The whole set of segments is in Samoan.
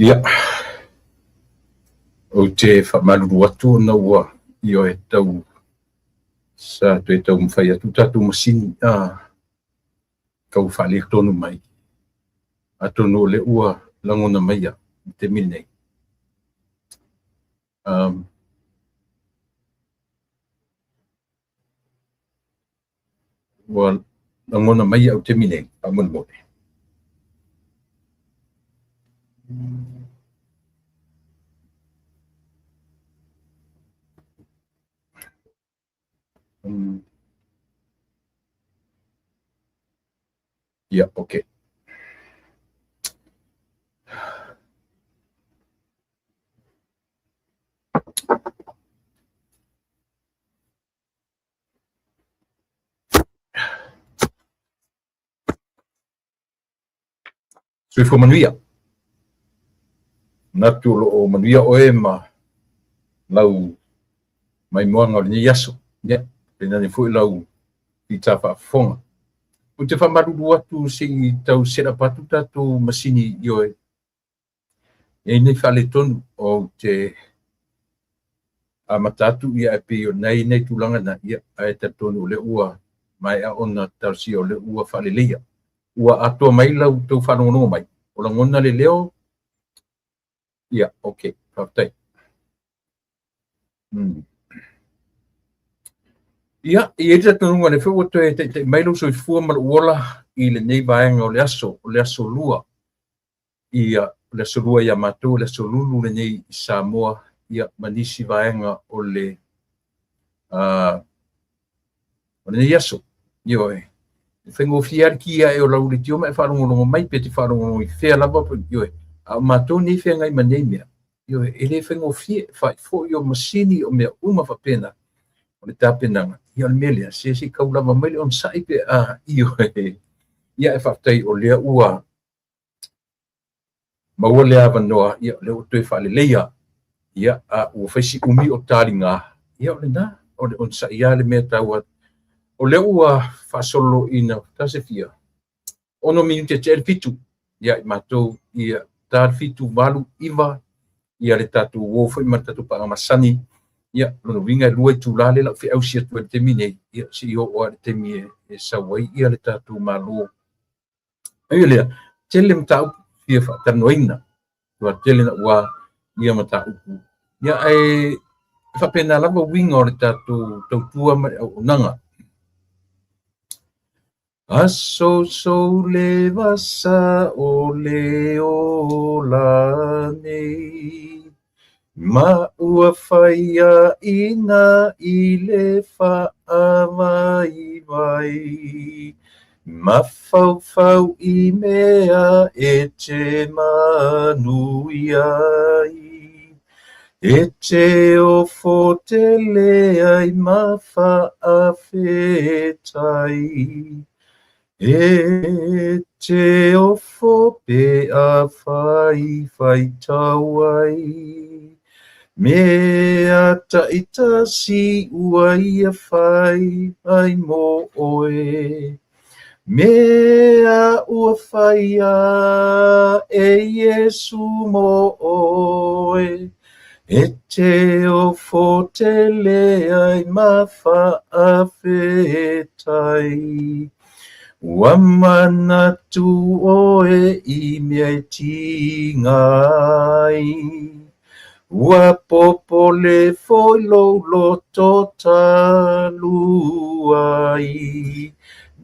Ia, ou te faamalulu atu ona ua ioe tau sa toe taumafai atu tatou masini a tau faaletonu mai. Atonu o lea ua lagona mai au i le taimi lenei. Ua lagona mai au i le taimi nei, faamolemole. Ia, okay. Soifua manuia. Manatu o lo o manuia oe ma lau maimoaga o lenei aso. Ia, tainane foi lau fita faafofoga. Ou te faamalulu atu se i tau set up atu tatou masini i oe. E i ai nei faaletonu ou te amata atu ia ae pei o lena e i ai nai tulaga na, ia ae talitonu o lea ua maea ona talosia o lea ua faaleleia. Ua atoa mai la outou faalogologo mai, o lagona le leo, ia okay, faafetai. Ia, e i ai le talitonuga o lea foi ua toe taitai mai lou soifua ma lou ola i lenei vaega o le aso, o le aso lua. Ia, o le aso lua ia matou, o le aso lulu lenei i Samoa, ia, ma nisi vaega o le o lenei aso. Ioe. E faigofie lava le ki ae o lau leitio ma e faalogologo mai pe te faalogologo i fea lava, ioe. A o matou nei feagai ma nei mea, ioe, e le faigofie, faifoi o masini o mea uma faapena o le tapenaga. Ia o le mea lea, se se i tau lava mai le onosai pe a, ioe. Ia e faafetai o lea ua maua le avanoa, ia o lea ua toe faaleleia, ia a ua fai si umi o taliga, ia o lena, o le onosai lava le mea taua. O lea ua faasolo ina tasi fia, 6 minute tea le 7, ia i matou, ia ta le 7, 8, 9, ia le tatou uo foi ma le tatou paaga masani, ia lona uiga e 2 itula lea la ua feausi atu ai i le taimi nei, ia se i oo lava i le taimi e sau ai ia le tatou Malo. Ai lea, tele mataupu fia faatalanoaina, ua tele na ua ia mataupu. Ia ae faapena lava uiga o le tatou tautua ma le auaunaga. Aso sou le vasa o le ola nei. Ma ua faiaina i le faavaivai, mafaufau i mea e te manuia ai, e te ofo tele ai ma faafetai. E te ofo pe a fai faitau ai, mea taitasi ua ia fai ai mo oe. Mea ua faia e Iesu mo oe, e te ofo tele ai ma faafetai. Ua manatu oe i mea e tiga ai, ua popole foi lou loto talu ai,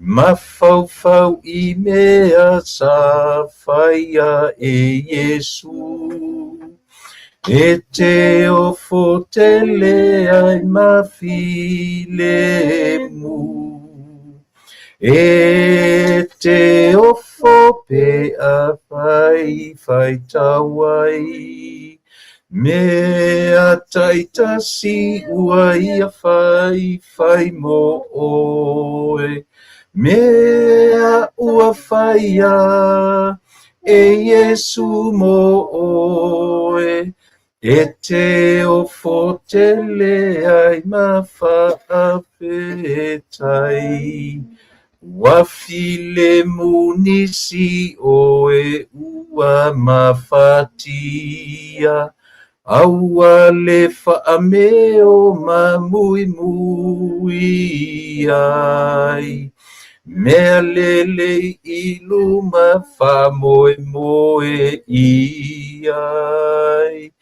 mafaufau i mea sa faia e Iesu. E te ofo tele ai ma filemu, e te ofo pe a fai faitau ai, mea taitasi ua ia fai fai mo oe. Mea ua faia e Iesu mo oe, e te ofo tele ai ma faafetai. Ua filemu nisi oe ua mafatia, a ua le faameo ma muimui ai. Mea lelei i luma faamoemoe i ai.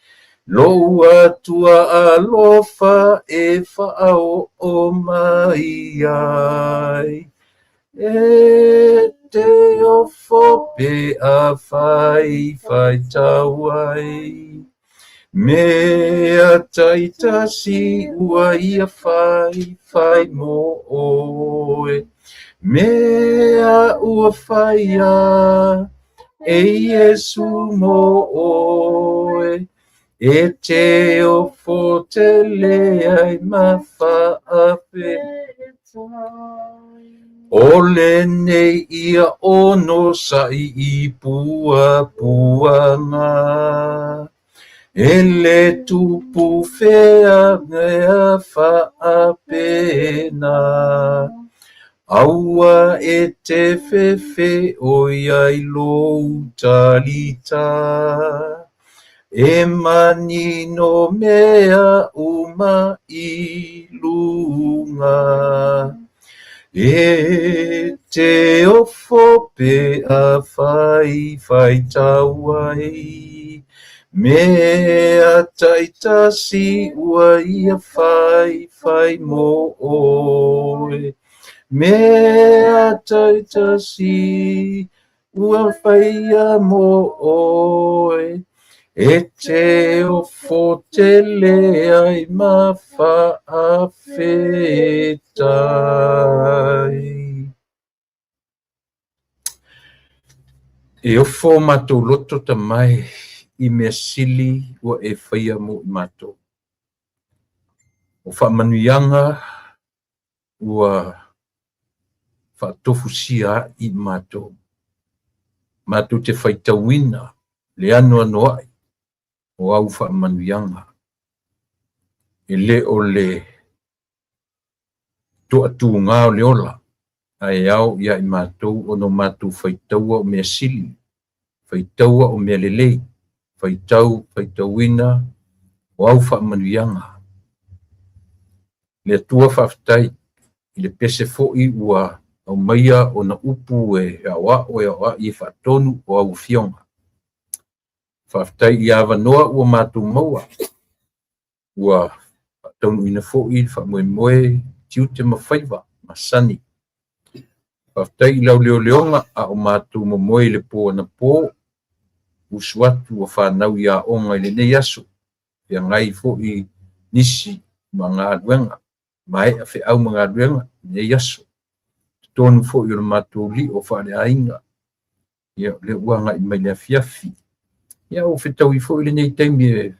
Lou Atua alofa e faaoo mai ai. E te ofo pe afai faitau ai. Mea taitasi ua ia fai, fai mo oe. Mea ua faia e Iesu mo oe. E te ofo tele ai ma faafetai. O lenei ia onosa'i i puapuaga. E le tupu fea mea faapena. Aua e te fefe oi ai lou talita. E manino mea uma i luga. E te ofo pe afai faitau ai. Mea taitasi ua ia fai, fai mo oe. Mea taitasi ua faia mo oe. E te ofo tele ai ma faafetai. E ofo o matou loto tamae i mea sili ua e faia mo i matou. O faamanuiaga ua faatofusia ai i matou. Matou te faitauina le anoanoai o au faamanuiaga. E le o le toatuga o le ola, ae ao ia i matou ona o matou faitaua o mea sili, faitaua o mea lelei, faitauina o au faamanuiaga. Le Atua faafetai i le pese foi ua aumaia ona upu e aoao e aoai e faatonu o au afioga. Faafetai i avanoa ua matou maua, ua faataunuuina foi le faamoemoe tiute ma faiva masani. Faafetai i lau leoleoga a o matou momoe i le po anapo, usu atu ua fanau i aoga i lenei aso, feagai foi nisi ma galuega, maea feau ma galuega i lenei aso. Totonu foi o le matou lio faaleaiga, ia o lea ua agai mai le afiafi. Ia ua fetaui foi lenei taimi e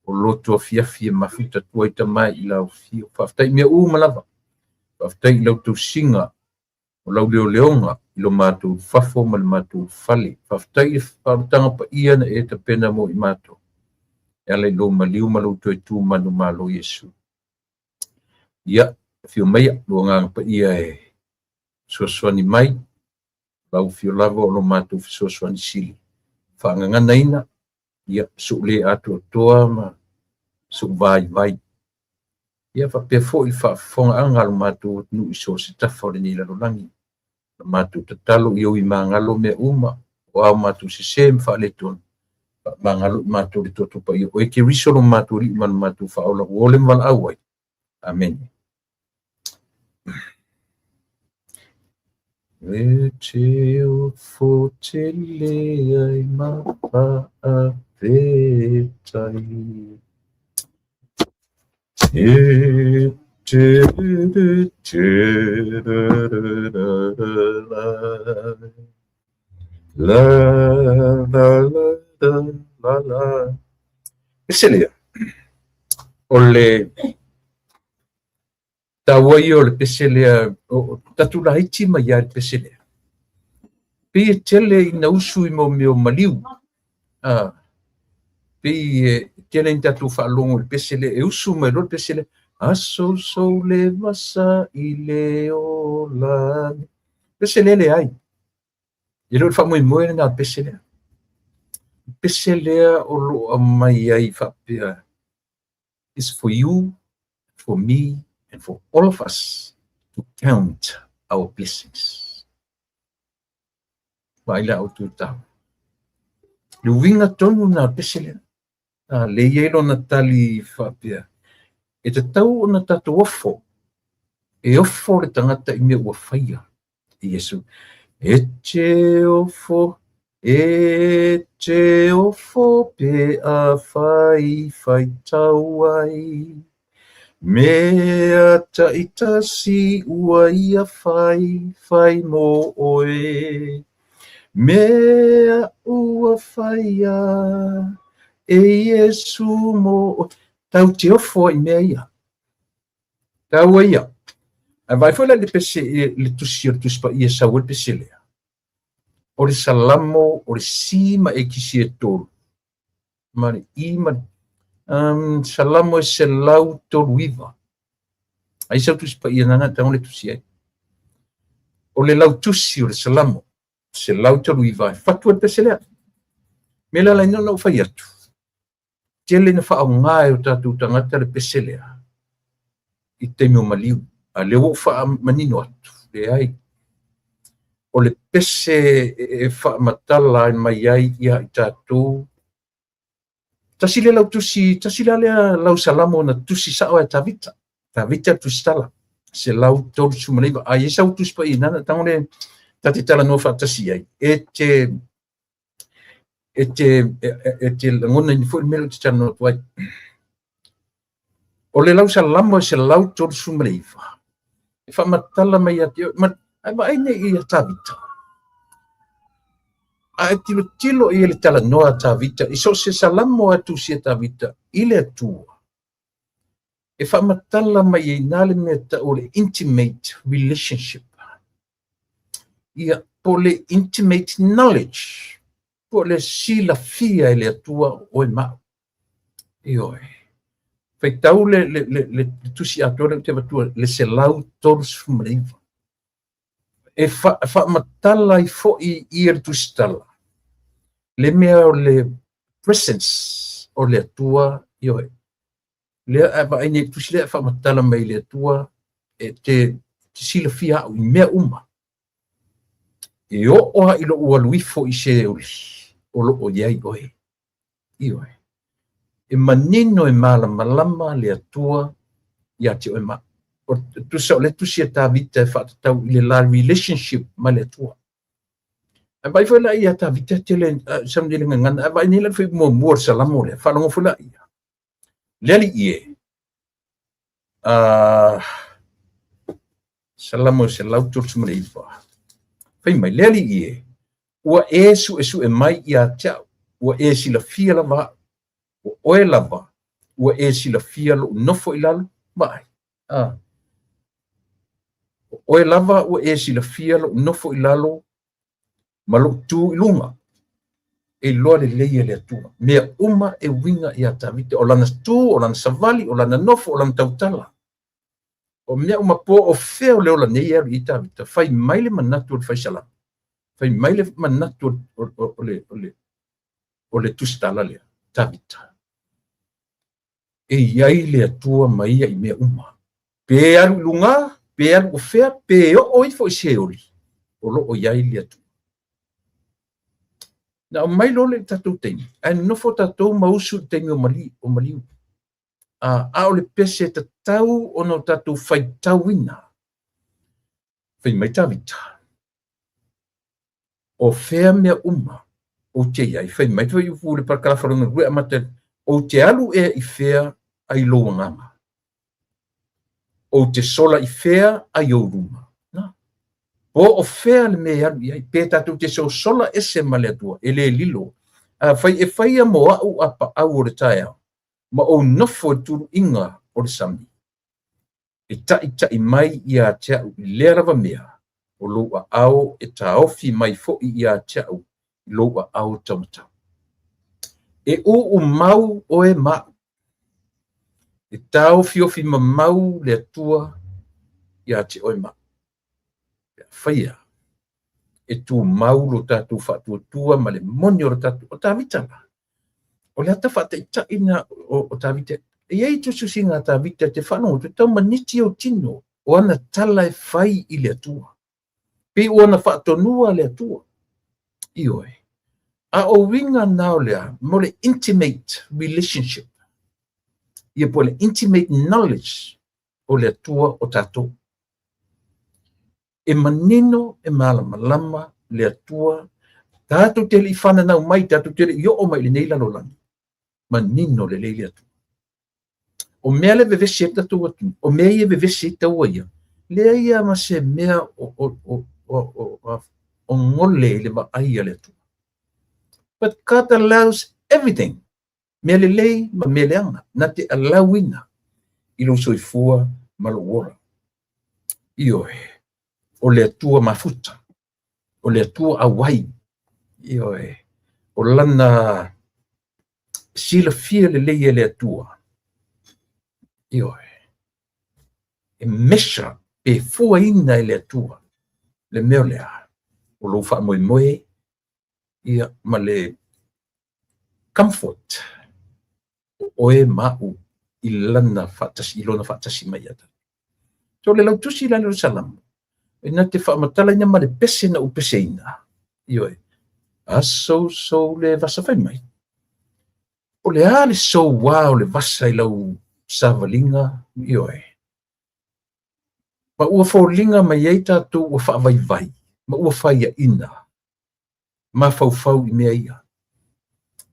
o loto afiafi e mafuta atu ai tamae i lau afio. Faafetai i mea uma lava. Faafetai i lau tausiga o lau leoleoga i lo matou fafo ma le matou fale. Faafetai i le faaolataga paia na e tapena mo i matou. E ala i lou maliu ma lou toe tu manumalo Iesu. Ia, afio maia lo agaga paia e fesoasoani mai. Lau afio lava o lo matou fesoasoani sili. Faagaganaina, ia, sou le atoatoa ma sou vaivai. Ia faapea foi le faafofogaaga a lo matou atunuu i so o se tafa o lenei lalolagi. La matou tatalo ia ui magalo mea uma, o a o matou sesē ma faaletonu, faamagalo i matou le toto paia o oe Keriso lo matou Alii ma lo matou Faaola ua ole ma valaau ai. Amene. E te ofo tele ai ma faafetai. E te te la la la la la la. Ese lea, o le Taua ia o le pese lea, tatou laiti mai lava i le pese lea. Pei e tele ina usu i mea o maliu. Pei e tele ina tatou faalogo i le pese lea, e usu mai loa le pese lea. Asoso le vasa i le ola. Pese lea leai. E le o le faamoemoe lena o le pese lea. Pese lea o lo o aumai ai faapea, is for you, for me, and for all of us to count our blessings. Vaai la outou tau. Le uiga tonu lena o le pese lea. Le i ai lona tali faapea, e tatau ona tatou ofo, e ofo le tagata i mea ua faia e Iesu. E te ofo, e te ofo pe afai faitau ai, mea taitasi ua ia fai, fai mo oe. Mea ua faia e Iesu mo oe. Tau te ofo ai i mea ia. Taua ia. Ae vaai foi la i le pese, le tusi o le Tusi Paia e sau ai le pese lea. O le Salamo o le C ma ekisi e tolu. Ma le I ma le Salamo e 139. Ai sau Tusi Paia nana tago le tusi ai. O le lautusi o le Salamo 139 e fatu ai le pese lea. Me la laina ona ou fai atu. Tele na faaaoga e o tatou tagata le pese lea i taimi o maliu. A lea ua ou faamanino atu, leai. O le pese e faamatala ai mai ai ia i tatou. Tasi lea lautusi, tasi la lea lau Salamo na tusi sao e Tavita. Tavita le tusitala. 139. A i ai sau Tusi Paia nana tago le ta te talanoa faatasi ai. E te e te e te lagonaina foi le mea lea ou te talanoa atu ai. O le lau Salamo e 139, e faamatala mai ia te oe, ma, ae vaai nei ia Tavita. A e tilotilo i le talanoa a Tavita, i so o se Salamo a tusi e Tavita i le Atua, e faamatala mai ai na le mea tau o le intimate relationship. Ia, po o le intimate knowledge, po o le silafia e le Atua o oe ma au. Ioe. Faitau le, le, le, le, le tusi atoa lea ou te avatua, le 139. E faamatala ai foi ia le tusitala, le mea o le presence o le Atua, ioe. Lea a vaai nei i le tusi lea e faamatala mai le Atua e te silafia au i mea uma. E oo lava i lou alu ifo i Seoli, o lo o i ai oe. Ioe. E manino e malamalama le Atua ia te oe ma au. O tusa o le tusi a Tavita e faatatau i le la relationship ma le Atua. Ae vaai foi la ia Tavita tele sau nei le gagana, ae vaai nei la foi muamua o le Salamo lea, faalogo foi la ia. Le Alii e, Salamo 139. Fai mai, le Alii e, ua e suesue mai ia te au, ua e silafia lava au, o oe lava, ua e silafia lou nofo i lalo, vaai. O oe lava ua e silafia lou nofo i lalo ma lou tu i luga. E iloa lelei e le Atua mea uma e uiga ia Tavita, o lana tu, o lana savali, o lana nofo, o lana tautala. O mea uma po o fea o le ola nei e alu i ai Tavita, fai mai le manatu o le faisalamo, fai mai le manatu o le tusitala lea, Tavita. E i ai le Atua ma ia i mea uma. Pe alu i luga, pe alu o fea, pe oo ifo i Seoli, o lo o i ai le Atua. Na aumai loa lea i le tatou taimi, ae nonofo tatou ma usu i le taimi o maliu. A o le pese e tatau ona o tatou faitauina. Fai mai Tavita, o fea mea uma ou te i ai, fai mai le fuaiupu le parakalafa lona lua e amata ai, ou te alu ea i fea ai lou agaga? Ou te sola i fea ai ou luma? Na. Po o fea le mea e alu i ai, pe tatou te sosola ese ma le Atua, e le lilo. Afai e faia mo au a paau o le taeao, ma ou nofo i le tuluiga o le sami. E taʻitaʻi mai ia te a'u i lea lava mea, o lou aao e taofi mai foʻi ia te a'u i lou aao taumatau. E uumau oe ma a'u, e taofiofi mamau le Atua ia te oe ma a'u. Pe afai ea e tumau lo tatou faatuatua ma le moni o le tatou o Tavita la. O le ata faataʻitaʻi na o Tavita. E i ai tusitusiga a Tavita e te faalogo atu, e tau maniti ou tino o ana tala e fai i le Atua. Pei ua na faatonua le Atua. Ioe. A o uiga na o lea, mo le intimate relationship. Ia po o le intimate knowledge o le Atua o tatou. E manino, e malamalama le Atua, tatou te le i fananau mai, tatou te le i oo mai i lenei lalolagi, manino lelei le Atua. O mea le vevesi ai tatou atunuu, o mea ia e vevesi ai taua ia, leai lava ma se mea o gole i le vaai a le Atua. But God allows everything, mea lelei ma mea leaga, na te allow-ina i lou soifua ma lou ola. Ioe, o le Atua mafuta, o le Atua auai, ioe, o lana silafia lelei e le Atua, ioe, e measure pe fuaina e le Atua le mea o lea, o lou faamoemoe ia ma le comfort o oe ma a'u i lana faatasi, i lona faatasi mai ia tatou. So le lautusi la le Salamo, e na te faamatalaina ma le pese na ou peseina. Ioe, a sousou le vasa fai mai. O le a le soua o le vasa i lau savaliga, ioe. Ma ua foliga mai ai tatou ua faavaivai, ma ua faiaina, mafaufau i mea ia.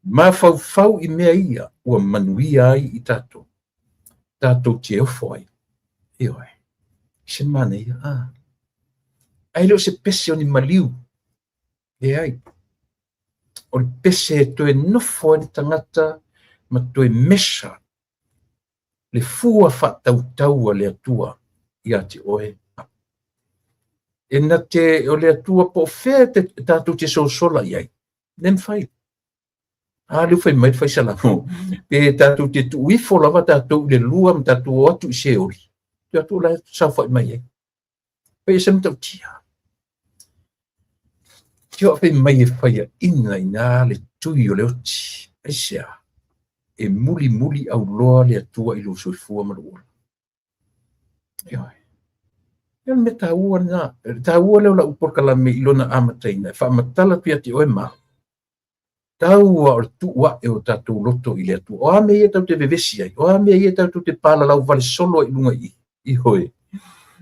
Mafaufau i mea ia ua manuia ai i tatou. Tatou te ofo ai. Ioe. Se manaia. Ah. Ae le o se pese o ni maliu. Leai. O le pese e toe nofo ai le tagata ma toe measure le fua faatautau a le Atua ia te oe. E na te o le Atua po o fea te tatou te sosola i ai. Le mafai. A lea ua fai mai le fai Salamo, pe tatou te tuu ifo lava tatou i le lua ma tatou o atu i Seoli, te atu la e saofai mai ai. Pei e se matautia. Tio fai mai e faiaina ina le tui o le oti. Aisea? E mulimuli auloa le Atua i lou soifua ma lou ola. Ioe. Ia le mea taua lena. Le taua lea o lau polokalame i lona amataina e faamatala atu ia te oe ma au. Taua o le tuu a'e o tatou loto i le Atua. O a mea ia tatou te vevesi ai? O a mea ia tatou te palalau vale solo ai i luga i i? Ioe.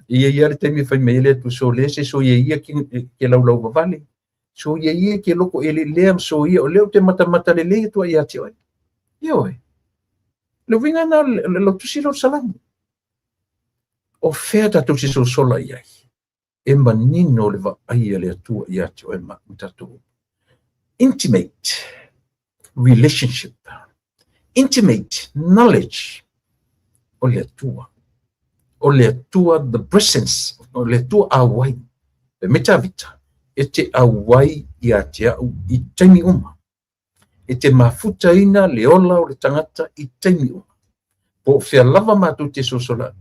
E i ai lava le taimi e fai mai ai le Atua, so le se soia ia ke laulau vavale. Soia ia ke loko eleelea ma soia o lea ou te matamata lelei atu ai ia te oe. Ioe. Le uiga lena o le lautusi lea o le Salamo. O fea tatou te sosola i ai? E manino le vaai a le Atua ia te oe ma tatou. Intimate relationship, intimate knowledge o le Atua. O le Atua, the presence, o le Atua auai. E me Tavita, e te auai ia te a'u i taimi uma. E te mafutaina le ola o le tagata i taimi uma. Po o fea lava matou te sosola,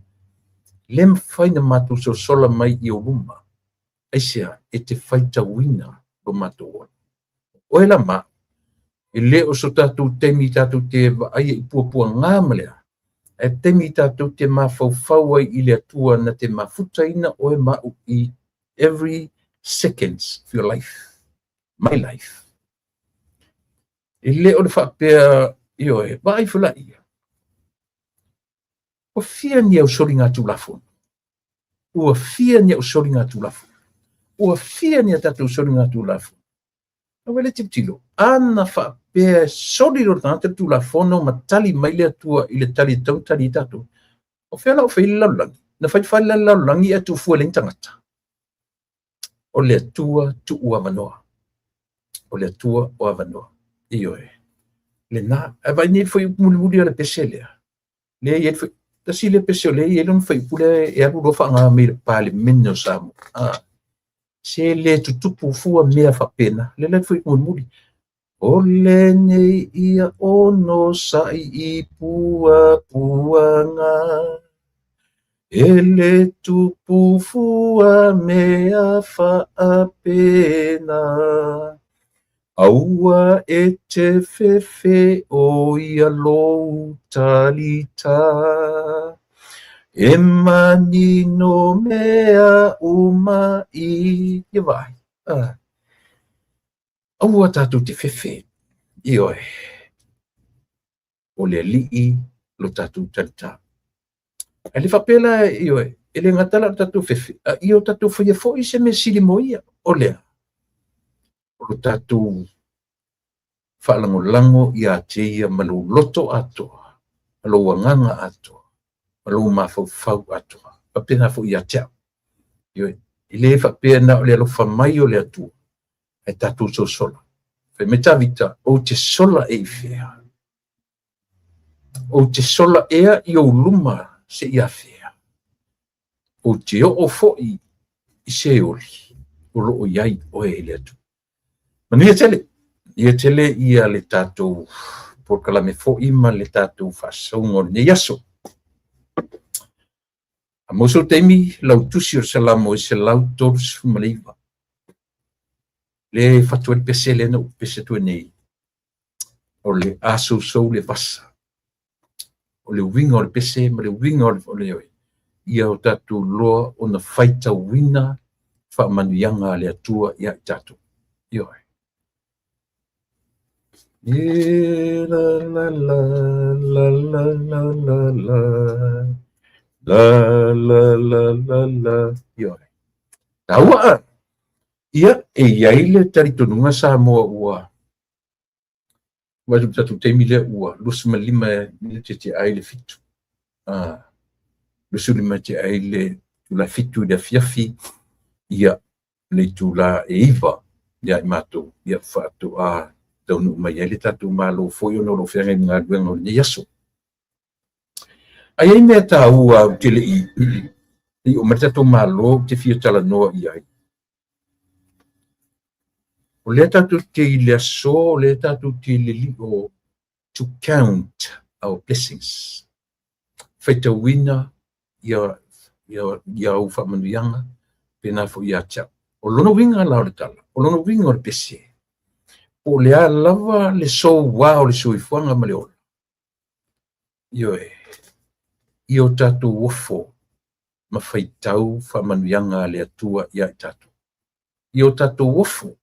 le mafai na matou sosola mai i ou luma. Aisea, e te faitauina lo matou ola. Oe la ma, e le o so tatou taimi tatou te vaaia i puapuaga ma lea, ae taimi tatou te mafaufau ai i le Atua na te mafutaina oe ma a'u i every seconds of your life, my life. E le o le faapea, ioe, vaai ifo laia. Ua fia ni au soligatulafono? Ua fia ni au soligatulafono? Ua fia ni a tatou soligatulafono? Aua le tilotilo, ana faapea e soli lo tagata le tulafono ma tali mai le Atua i le tali e tatau ona tali ai tatou. O fea la o fai le lalolagi? Na fai fai le lalolagi ae tuufua e leai ni tagata. O le Atua tuu avanoa. O le Atua o avanoa. Ioe. Lena. Ae vaai nei foi upu mulimuli o le pese lea. Lea i ai foi. Tasi lea pese o lea e i ai lona fuaiupu lea e alu loa faaaoga mai i le Palemene o Samoa. Se le tutupu fua mea faapena. Lea la le fuaiupu mulimuli. O lenei ia onosai i puapuaga, e le tupu fua mea faapena. Aua e te fefe o ia lou talita, e manino mea uma i ia vaai. Aua tatou te fefe, ioe, o le Alii lo tatou talita. Ae le faapea la, ioe, e le gata la o le tatou fefe, a ia o tatou faia foi se mea sili mo ia, o lea, o lo tatou faalagolago ia te ia ma lou loto atoa, ma lou agaga atoa, ma lou mafaufau atoa. Faapena foi ia te au. Ioe, e le faapea na o le alofa mai o le Atua, ae tatou sosola. Fai mai Tavita, ou te sola e i fea? Ou te sola ea i ou luma seia afea? Ou te oo foi i Seoli o lo o i ai oe e le Atua. Manuia tele, manuia tele ia le tatou polokalame foi ma le tatou faasauga o lenei aso. A mo sou taimi, lau tusi o le Salamo e 139. Le fatu ai le pese lea na ou pese atu ai nei, o le asousou le vasa. O le uiga o le pese ma le uiga o le oe, ia o tatou loa ona faitauina faamanuiaga a le Atua ia i tatou. Ioe. E la la la la la la la la la la la la la. Ioe. Taua a. Ia, e i ai le talitonuga Samoa ua ua tatou taimi lea ua 25 minute te ai le 7. 25 te ai le itula 7 i le afiafi, ia le itula e 9 ia i matou, ia faatoa taunuu mai ai le tatou Malo foi ona o lo o feagai ma galuega o lenei aso. Ae i ai mea taua ou te le i oo mai le tatou Malo ou te fia talanoa i ai. O lea tatou te i le aso, o lea tatou te i le lio to count our blessings. Faitauina ia au faamanuiaga, pena foi ia te au. O lona uiga la o le tala, o lona uiga o le pese, po o le a lava le soua o le soifuaga ma le ola. Ioe, ia o tatou ofo ma faitau faamanuiaga a le Atua ia i tatou. Ia o tatou ofo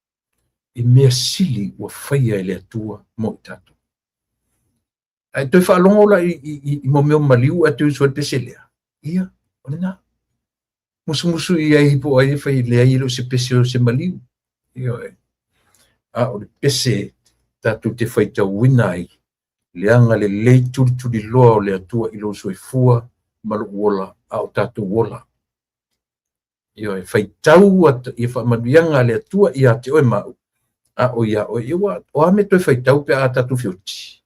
i mea sili ua faia e le Atua mo i tatou. Ae toe faalogo la i mo mea o maliu ae toe usu ai le pese lea. Ia, o lena. Musumusu i ai po o ai e fai leai e le o se pese o se maliu. Ioe. A o le pese tatou te faitauina ai le agalelei tulituliloa o le Atua i lou soifua ma lou ola, a o tatou ola. Ioe, faitau ia faamanuiaga a le Atua ia te oe ma au, a o ia oe. Ia ua, o a mea toe faitau pe a tatou feoti?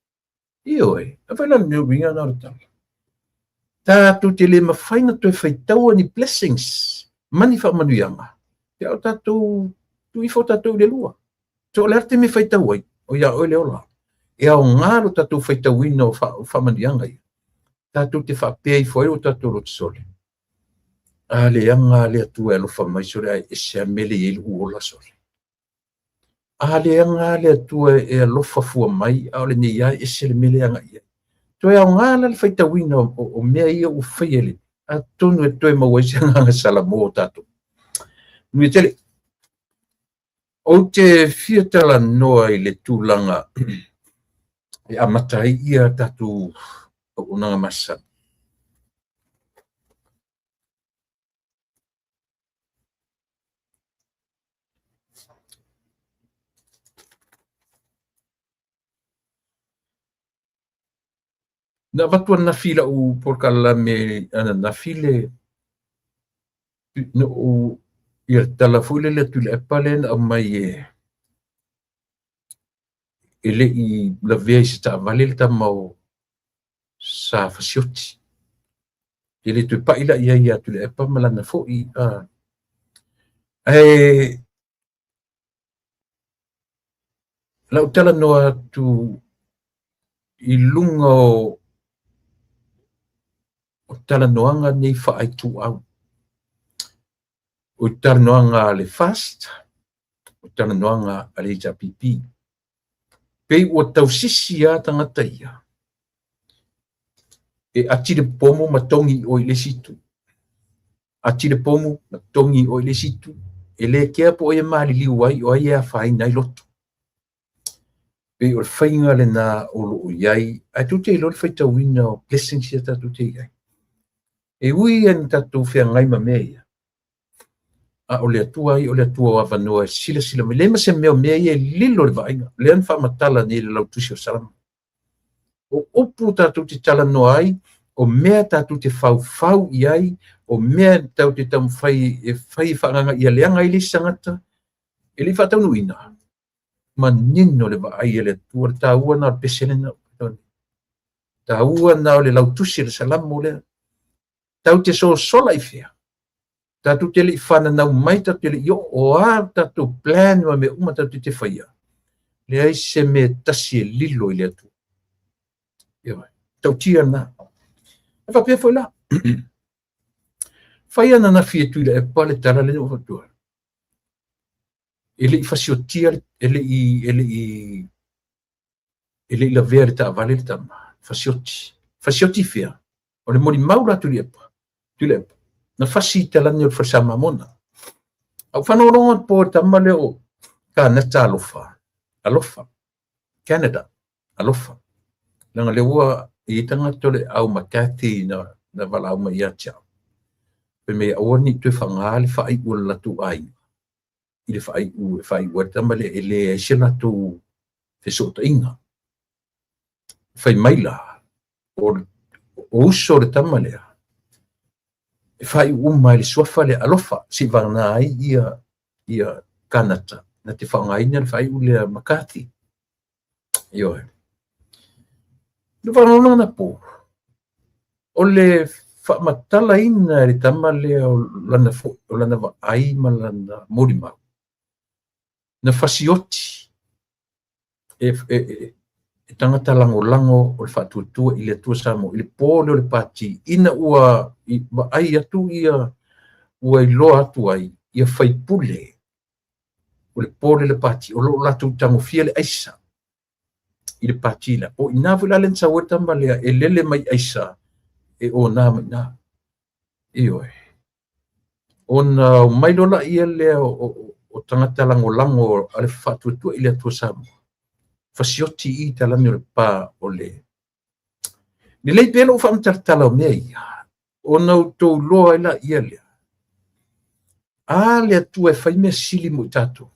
Ioe, a fai la le mea uiga na o le tala. Tatou te le mafai na toe faitaua ni blessings ma ni faamanuiaga, pe a o tatou tuu ifo tatou i le lua. So o le a le taimi e faitau ai, o ia oe le ola. E aoga lo tatou faitauina o faamanuiaga ia. Tatou te faapea ifo ai o tatou loto sole. A leaga a le Atua e alofa mai sole ae ese a mele i ai lou ola sole. A leaga a le Atua e alofa fua mai, a o lenei a e ese le mele agai i ai. Toe aoga la le faitauina o mea ia ua faia le atonu e toe maua ai se agaga salamo o tatou. Manuia tele. Ou te fia talanoa i le tulaga e amata ai ia tatou auaunaga masani. Na avatu ananafi i lau polokalame ananafi le na ou ia le tala foi lele a Tuilaepa lea na aumai e le i lavea i se taavale le tama o Sa Fasioti. Te le toe pai la i ai ia Tuilaepa ma lana foi. Ae lau talanoa atu i luga o talanoaga nei faaituau. O talanoaga a le FAST, o talanoaga a le HRPP. Pei ua tausisi lava tagata ia, e ati le pomu ma togi i o i le isi itu. Ati le pomu ma togi i o i le isi itu. E le kea po o ai e maliliu ai, o ai e afaina ai loto. Pei o le faiga lena o lo o i ai, ae tou te iloa le faitauina o blessings ia tatou te i ai. E ui ina tatou feagai ma mea ia, a o le Atua ia o le Atua o avanoa e silasila mai. Leai ma se mea o mea ia e lilo i le vaaiga. Lea na faamatala nei i le lautusi o Salamo. O upu tatou te talanoa ai, o mea tatou te faufau i ai, o mea tatou te taumafai e fai e faaagaga ia leaga ai le isi tagata, e le i faataunuuina. Manino le vaai a le Atua, le taua na o le pese lena. Taua na o le lautusi o le Salamo lea. Tatou te sosola i fea? Tatou te le i fananau mai, tatou te le i oo, o a tatou plan ma mea uma tatou te faia. Leai se mea tasi e lilo i le Atua. Ioe, tautia lena. E faapea foi la. Fai ananafi e Tuilaepa le tala lea ua faapea. E le i fasiotia, e le i lavea le taavale le tama. Fasioti. Fasioti fea. O le molimau la Tuilaepa. Tuilaepa. Na fasi i talani o le falesa Mamona. Au whanolonga po tama lea o Kanata alofa. Alofa. Canada. Alofa. Langa le ua i tangata le au McCarthy na wala mai ia tiao. Pe me aua ni toe whanga le whai ua le latu ai. I le whai ua whai ua tama le e le ai se latu fesoota inga. Whai maila o uso le tama lea. E whai uma le suafa le alofa si vana ai ia Kanata. Na te whangaina le whai ua McCarthy. Ioe. Le whangauna na po. O le whaamatala ina le tama lea o lana vaai ma lana molimau. Na fasioti e tangata langolango o le whaatuatua i le Atua Samoa, i le pō leo le pāti, ina ua vaai atu ia, ua iloa atu ai, ia faipule o le pō leo le pāti, o loo latou tagofia le aisa i le pāti la. O ina foi la le sau e tama lea, e lele mai aisa, e o nā mai nā. Ioe. Ona mai lola ia lea o tangata langolango a le whaatuatua i le Atua Samoa. Fasioti i talani o le pā o le. Lelei pea lou faamatalatala o mea ia. Ona o tou loa ai la ia lea. A le Atua e fai mea sili mo i tatou.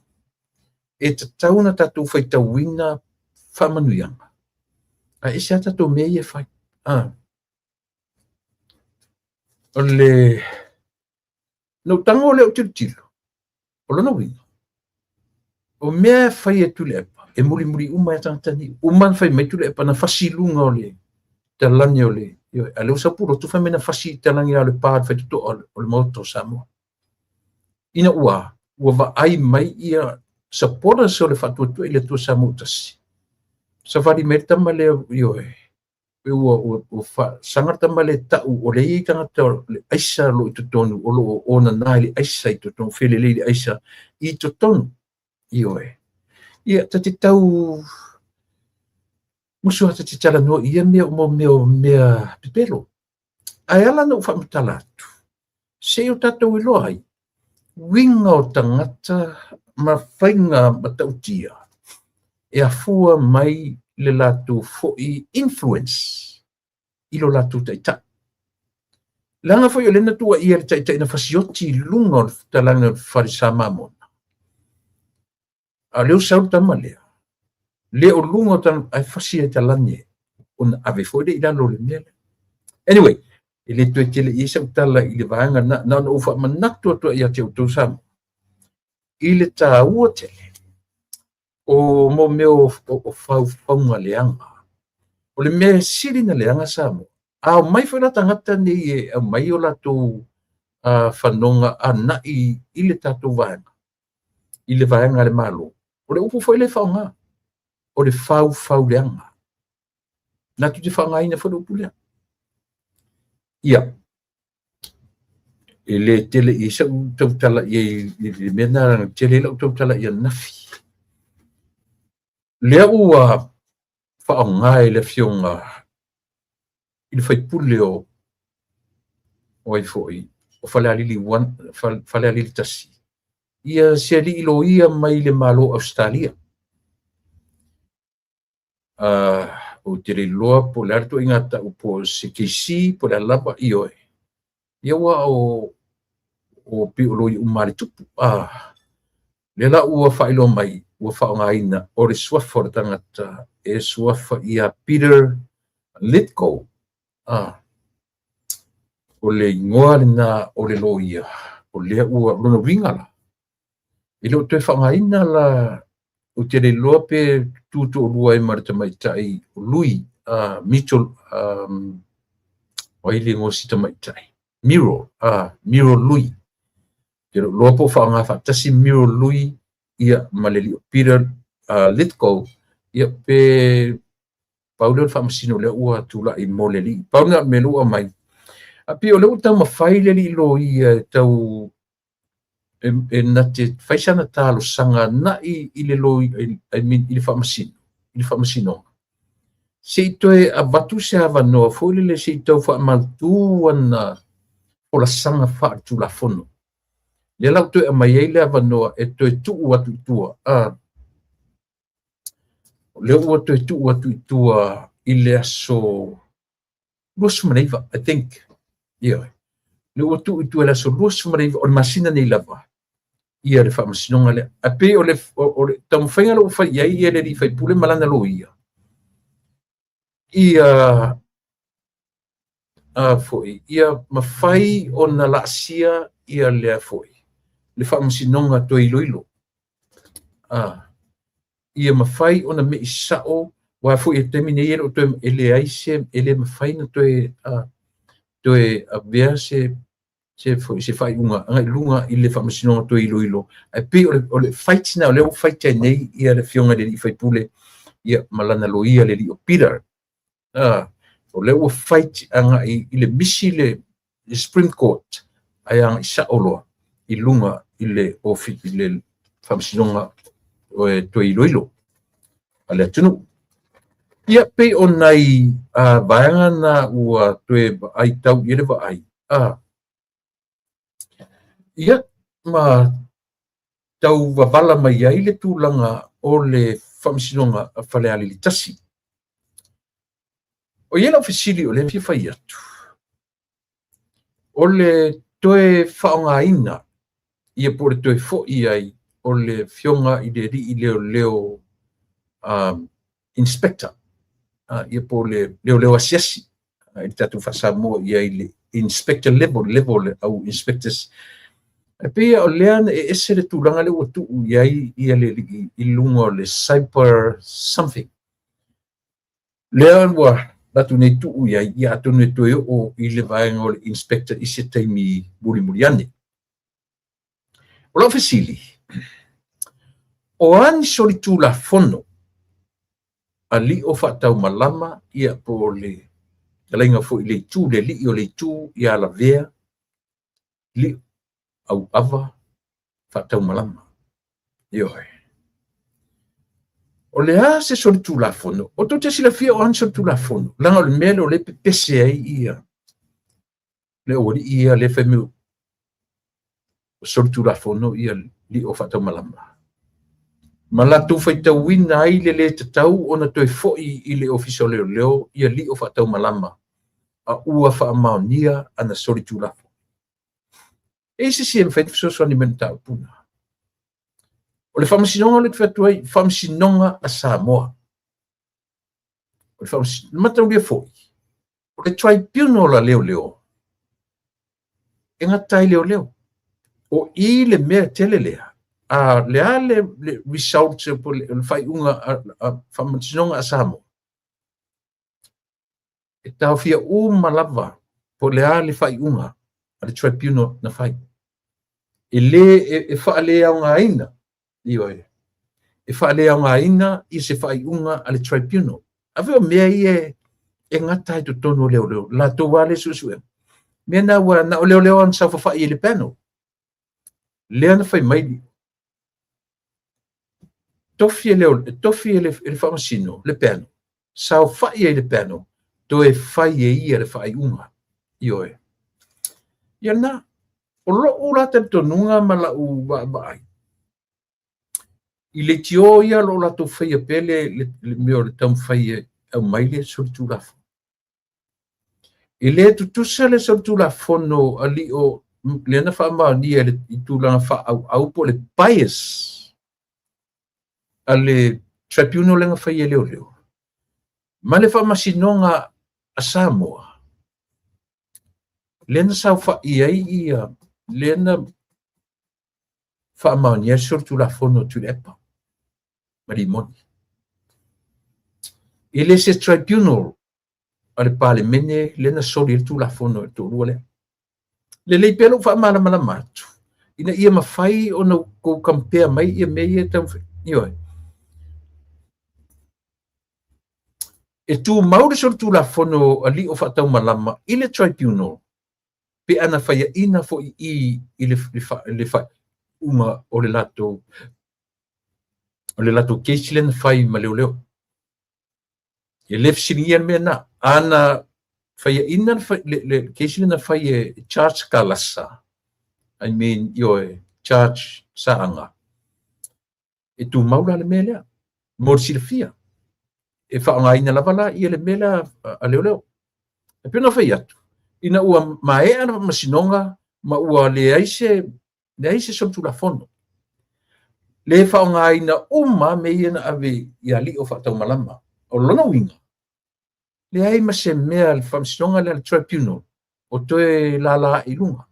E tatau na tatou faitauina faamanuiaga. A e se a tatou mea ia e fai. O le no tango le o tilotilo. O lona uiga. O mea fai e Tuilaepa, e mulimuli uma e tagata ni. Uma na fai mai Tuilaepa na fasi i luga o le talani o le. A lea ua sau pulotu fai mai na fasi i talani o le pā le faitotoa o le maota o Samoa. Ina ua vaai mai ia supporters o le faatuatua i le Atua Samoa tasi. Savali mai le tama lea, ioe. Ua sanga le tama le tau o le ia i tagata o le aisa lo i totonu, o lo o nana i le aisa i totonu, felelei le aisa i totonu. Ioe. Ia, ta te tau musu a te talanoa ia mea o mea o mea pepelo. Ae ala na u whaamatala atu. Se o tatou iloa ai. Winga o tangata ma whainga matautia. E afua mai le latou foi influence i lo latou taitai. Langa foi o lena tua ia le taitai na fasioti i lunga o le talanga o le falesa Mamona. A leo sau le tama lea. Le o lunga o tanga ai fasi e talani e. Ona ave foi le i lalo le mea lea. Anyway, e le toe tele i sa utala i le vaega na na ufa manatu atu ia te outou Samoa. I le tāua tele o mo mea o faufauga leaga. O le mea sili na leaga Samoa. A omai foi la tagata nei e aumai o latou fanoga agai i le tatou vaega, i le vaega a le Malo, o le upu foi lea e faaaoga, o le faufauleaga. Latou te faaaogaina foi le upu lea. Ia, e le tele i ai sau tautala i ai i le mea lena leaga e tele ai lau tautala i ananafi. Lea ua faaaoga e le Afioga i le sui usufono o ai foi, o Falealili 1, Falealili 1, ia se alii loia mai le Malo o Ausetalia. Ou te le iloa po o le a le ituaiga tau po o se KC po o le a lava, ioe. Ia aua o pei o loia uma lava a le tupu. Lea la ua faailoa mai ua faaaogaina o le suafa o le tagata e suafa ia Peter Lithgow. O le igoa lena o le loia, o lea ua lona uiga la, e le o toe faaaogaina la, ou te le iloa pe tu toalua ai ma le tamaitai o Lui, Mitchell, o ai le igoa o si tamaitai? Miro, Miro Lui. Ou te le o iloa po o faaaoga faatasi Miro Lui ia ma le alii o Peter Lithgow, ia pe pau lea o le faamasino lea ua tulai mo le alii. Pau lena o le mea lea ua aumai. Ae pei o lea ua taumafai le alii loia e tau e na te fai sana talosaga agai i le loia, I mean, i le faamasino, i le faamasinoga, se i toe avatu se avanoa foi lele se i tau faamautu ana folasaga faaletulafono. Lea la ua toe aumai ai le avanoa e toe tuu atu i tua. O lea ua toe tuu atu i tua i le aso 29, I think. Ioe. Lea ua tuu i tua i le aso 29 o le masina nei lava ia le faamasinoga lea. Ae pei o le taumafaiga lea ua fai i ai ia le alii faipule ma lana loia, ia foi, ia mafai ona laasia ia lea foi, le faamasinoga toe iloilo. Ia mafai ona mei sao, aua foi i le taimi nei e le o toe, e leai se, e le mafai ona toe, toe avea se foi se faaiuga agai i luga i le faamasinoga toe iloilo. Ae pei o le fight na o lea ua fight ai nei ia le Afioga i le alii faipule ia ma lana loia le alii o Peter. O lea ua fight agai i le misi le Supreme Court ae agai sao loa i luga i le ofi i le faamasinoga toe iloilo a le atunuu. Ia pei o nai vaega na ua toe vaai tau i ai le vaai. Ia ma tau vavala mai ai le tulaga o le faamasinoga a Falealili 1. O i ai lau fesili o lea e fia fai atu, o le toe faaaogaina ia po o le toe foi ai o le Afioga i le alii leoleo inspector, ia po o le leoleo asiasi, i le tatou faa-Samoa i ai le inspector level, level le au inspectors. E pei o lea na e ese le tulaga lea ua tuu i ai ia le alii i luga o le cyber something. Lea ua latou nei tuu i ai, ia atonu e toe oo i le vaega o le inspector i se taimi mulimuli ane. O lau fesili, o a ni solitulafono alii o faataumalama ia po o le talaiga foi i le itu, le alii o le itu ia Lavea, Lio, Auava, faataumalama. Ioe. O le a se solitulafono? O tou te silafia o a ni solitulafono? Leaga o le mea lea o lea e pepese ai ia le aualii ia lea fai mai o solitulafono ia Lio faataumalama. Ma latou faitauina ai le lē tatau ona toe foi i le Ofisa o Leoleo ia Lio faataumalama a ua faamaonia ana solitulafono. E i ai se isi e mafai ona fesoasoani mai i le mataupu lena? O le faamasinoga lea ou te fai atu ai, faamasinoga a Samoa. O le faamasinoga, mataulia foi, o le tribunal a leoleo, e gata ai leoleo. O i le mea tele lea, a le a le result po o le faaiuga a faamasinoga a Samoa. E taofia uma lava po o le a le faaiuga a le tribunal na fai. E lē e faaleaogaina, ioe, e faaleaogaina ia se faaiuga a le tribunal. Afai o mea ia e gata ai totonu o leoleo, latou lava le suesuega. Mea na ua na o leoleo lava na saofafai i le panel. Lea na fai mai tofi e le tofi e le faamasino le panel, saofai ai le panel, toe fai e ia le faaiuga. Ioe. Ia na, o lou la talitonuga ma lau vaavaai, i leitio ia o lo o latou faia pea le mea o le taumafai e aumai le solitulafono. E le tutusa le solitulafono a lio lea na faamaonia i tulaga faaauau po o le bias a le tribunal lea na fai e leoleo ma le faamasinoga a Samoa lea na saofai ai ia lea na faamaonia le solitulafono a Tuilaepa ma Limoni. E le se tribunal a le Palemene lea na soli ai le Tulafono e le toalua lea. Lelei pea lou faamalamalama atu, ina ia mafai ona outou compare mai ia mea ia e taumafai. Ioe. E tumau le solitulafono a lio faataumalama i le tribunal pe ana faiaina foi i i le faaiuga o le latou case lea na fai ma leoleo. E le fesiligia le mea lena. Ana faiaina le case lea na fai e Charge Kalasa, I mean, ioe, Charge Saaga, e tumau la le mea lea. Mo le silafia, e faaaogaina lava la ia le mea lea a leoleo. E pei ona fai atu, ina ua maea le faamasinoga ma ua leai se solitulafono, le faaaogaina uma mea ia na ave i alii o faataumalama. O lona uiga, leai ma se mea le faamasinoga lea le tribunal o toe lala i luga.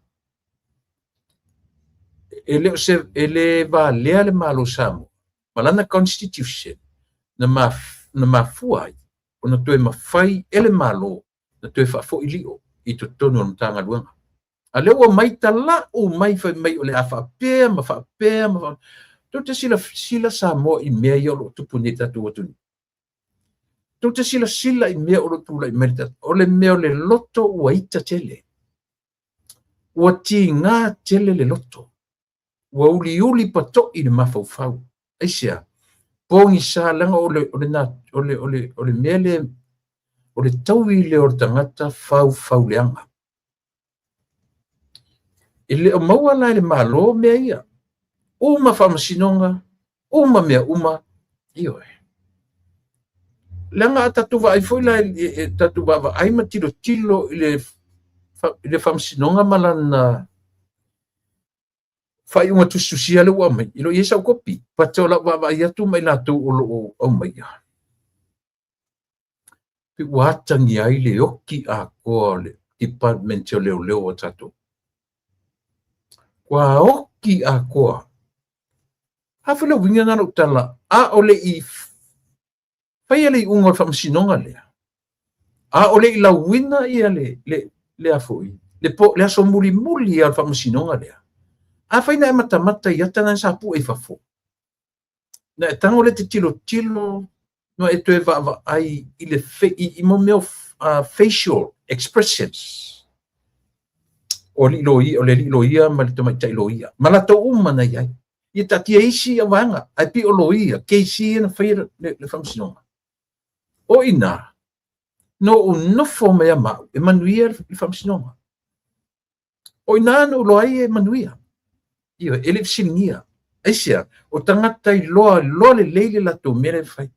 E le o se e le valea le Malo Samoa ma lana constitution na mafua ai ona toe mafai e le Malo na toe faafoi lio i totonu o le Matagaluega. A lea ua mai talau mai fai mai o le a faapea ma faapea ma faapea. Tou te silasila Samoa i mea ia o lo o tupu nei i tatou atunuu. Tou te silasila i mea o lo o tulai mai le tatou. O le mea o le loto ua ita tele. Ua tiga tele le loto. Ua uliuli patoi le mafaufau. Aisea, pogisa leaga o le mea lea, o le taui lea o le tagata faufauleaga. E le o maua la e le Malo mea ia. Uma faamasinoga, uma mea uma, ioe. Leaga a tatou vaai foi la, e tatou vaavaai ma tilotilo i le faamasinoga ma lana faaiuga tusitusia lea ua aumai, e le o i ai sau kopi. But o lau vaavaai atu ma i latou o lo o aumaia, pe ua atagia ai le oki atoa o le department o leoleo a tatou. Ua oki atoa. A foi le uiga na lou tala, a o le i faia le iuga o le faamasinoga lea, a o le i lauina ia le afoi, le aso mulimuli a le faamasinoga lea. A fai na e matamata i ata na sa pue i fafo. Na e tango le te tilotilo, na e toe vaavaai i le i mo mea facial expressions. O le loia ma le tamaitai loia. Ma latou uma na iai. Ia taatia isi au vaega, ae pei o loia, keisi na faia le faamasinoga. O ina, no ou nofo mai a mau, e manuia le faamasinoga. O ina na ulo ai e manuia. Ia, e le fesiligia. Aisea, o tagata i loa, loa lelei le latou mea lea e fai.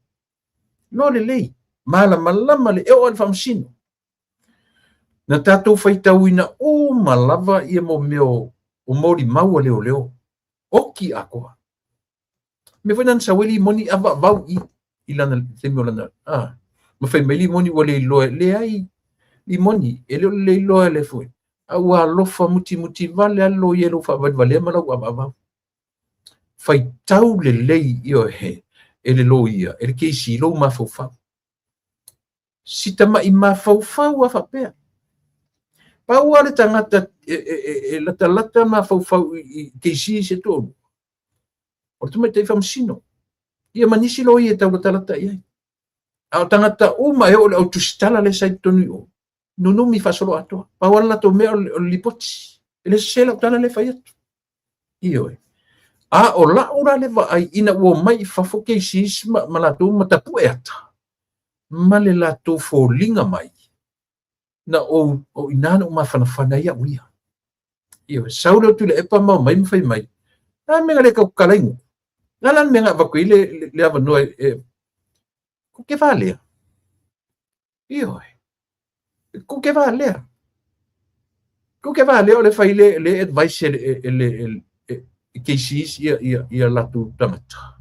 Loa lelei, malamalama le e oo i le faamasino. Na tatou faitauina uma lava ia mo mea o molimau a leoleo. Oki atoa. Me foi na sau ai limoni avaavau i lana taimi o lana ma fai mai limoni ua le iloa leai limoni e le o le iloa le foi. A ua alofa mutimuti vale a loia lou faavalevalea ma lau avaavau. Faitau lelei ioe e le loia e le keisi lou mafaufau. Si tama'i mafaufau a faapea. Pau lava le tagata e latalata mafaufau i KC se toalua, o le tamaitai faamasino. Ia ma nisi loia e tau latalata i ai. A o tagata uma e oo i le au tusitala lea sa i totonu i o, nunumi faasoloatoa. Pau lava le latou mea o le lipoti. E le sese lau tala lea e fai atu. Ioe. A o la'u la le vaai ina ua omai i fafo KCs ma latou ma tapue ata ma le latou foliga mai, na ou, o i ina na ou mafanafana ai au ia. Ioe. Sau lea o Tuilaepa ma omai ma fai mai, a mea na le tautala ai gutu. Na la le mea na avatu ai le avanoa e kou te valea. Ioe. Kou te valea. Kou te valea o le fai le advice e KCs ia latou tagata.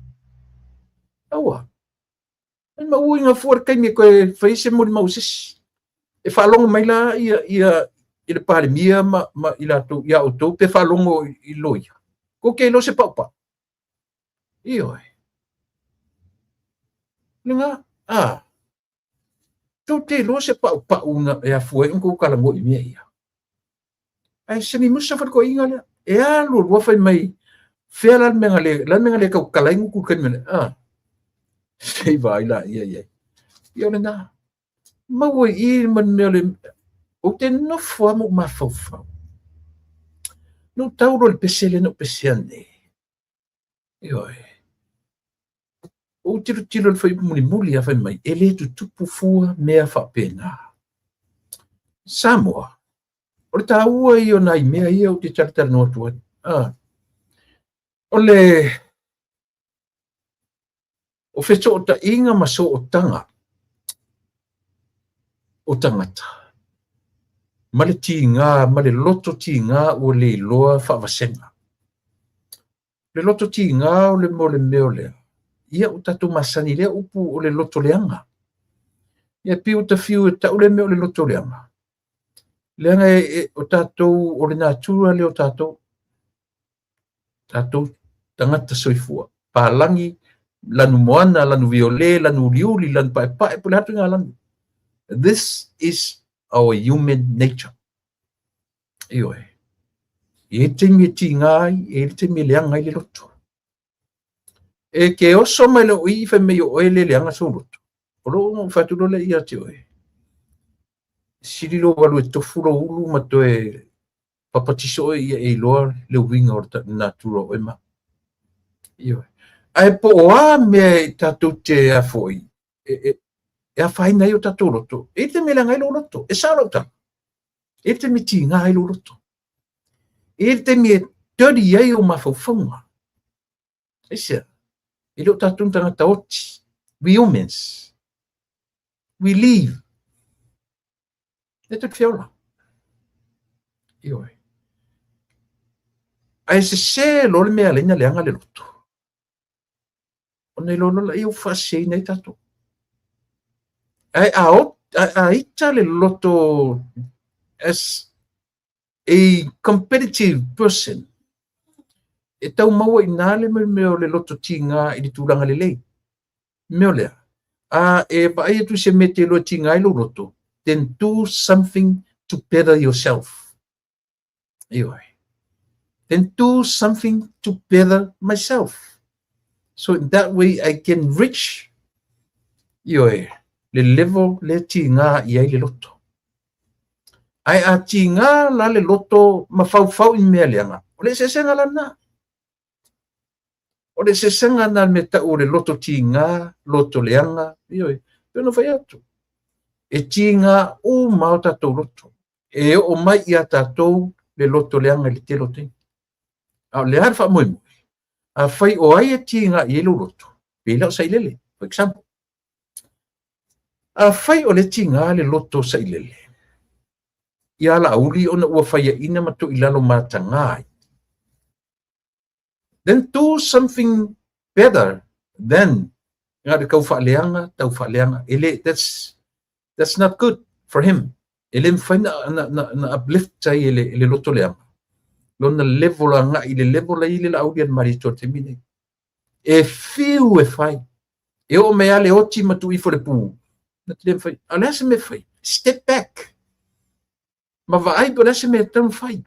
Aua. E mauina fua le taimi e toe fai se molimau a se isi. E faalogo mai la ia le Palemia ma i latou ia outou pe faalogo i loia. Kou te iloa se paupau. Ioe. Lena, a. Tou te iloa se paupau na e afua ai ona tou talanoa i mea ia. Ae semimusa foi le toeaina lea. E alu alu fai mai, fea la le mea na le, la le mea na le tautala ai gutu i le taimi lea. A. Se i vaai laia i ai. Ia o lena. Maua i i ma le mea o le, ou te nofo lava ma ou mafaufau. Na ou tau loa i le pese lea na ou pesea nei. Ioe. Ou tilotilo i le fuaiupu mulimuli a fai mai, e le tutupu fua mea faapena. Samoa, o le taua ia o nai mea ia ou te talatalanoa atu ai. Ah. O le o fesootaiga ma sootaga o tagata ma le tiga ma le loto tiga ua le iloa faavasega. Le loto tiga o le mo le mea o lea, ia ua tatou masani i lea upu o le loto leaga. Ia pei ua ta fiu e tau lea mea o le loto leaga. Leaga o tatou, o le natura lea o tatou, tatou tagata soifua, palagi, lanu moana, lanu viole, lanu uliuli, lanu paepae, po o le a ituaiga lanu. This is our human nature. Ioe. E i ai le taimi e tiga ai, e i ai le taimi e leaga ai le loto. E te oso mai loa i i fai mai o oe le leaga sou loto. O lou ona ou fai atu loa lea ia te oe. Sili lou alu e tofu lou ulu ma toe papatiso oe ia e iloa le uiga o le natura o oe ma au. Ioe. Ae po o a mea e tatou te a foi, e afaina ai o tatou loto, e i ai le taimi e leaga ai lou loto. E sao lau tala. E i ai le taimi e tiga ai lou loto. E i ai le taimi e dirty ai ou mafaufauga. Aisea? E le o tatou ni tagata oti. We humans. We live. E tatou te fia ola. Ioe. Ae sese loa le mea e ala ai ona leaga le loto. Ona iloa loa lea ua faaseseina ai tatou. Ae a ita le loto as a competitive person, e tau maua i ina le mea o le loto tiga i le tulaga lelei. Mea o lea, a e vaai atu i se mea e te iloa e tiga ai lou loto, then do something to better yourself. Ioe. Then do something to better myself. So in that way I can reach, ioe, le level lea tiga i ai le loto. Ae a tiga la le loto ma faufau i mea leaga, o le eseesega la lena. O le eseesega lena le mea tau o le loto tiga, loto leaga, ioe, pei ona fai atu. E tiga uma o tatou loto. E oo mai ia tatou le loto leaga i le tele o taimi. A o le a le faamoemoe? Afai o ai e tiga i ai lou loto, pei la o Sailele, for example. Afai o lea e tiga le loto o Sailele ia Laauli ona ua faiaina ma toilalo mataga ai, then do something better than na o le tau faaleaga, tau faaleaga. E le, that's not good for him. E le mafai na uplift ai e le loto leaga lona level agai i le level ai le Laauli a le Malietoa i le taimi nei. E fiu e fai. E oo mai lava le oti ma tuu ifo le pu. Na te le mafai. A o le a se mea e fai? Step back. Ma vaai po o le a se mea e tatau ona fai.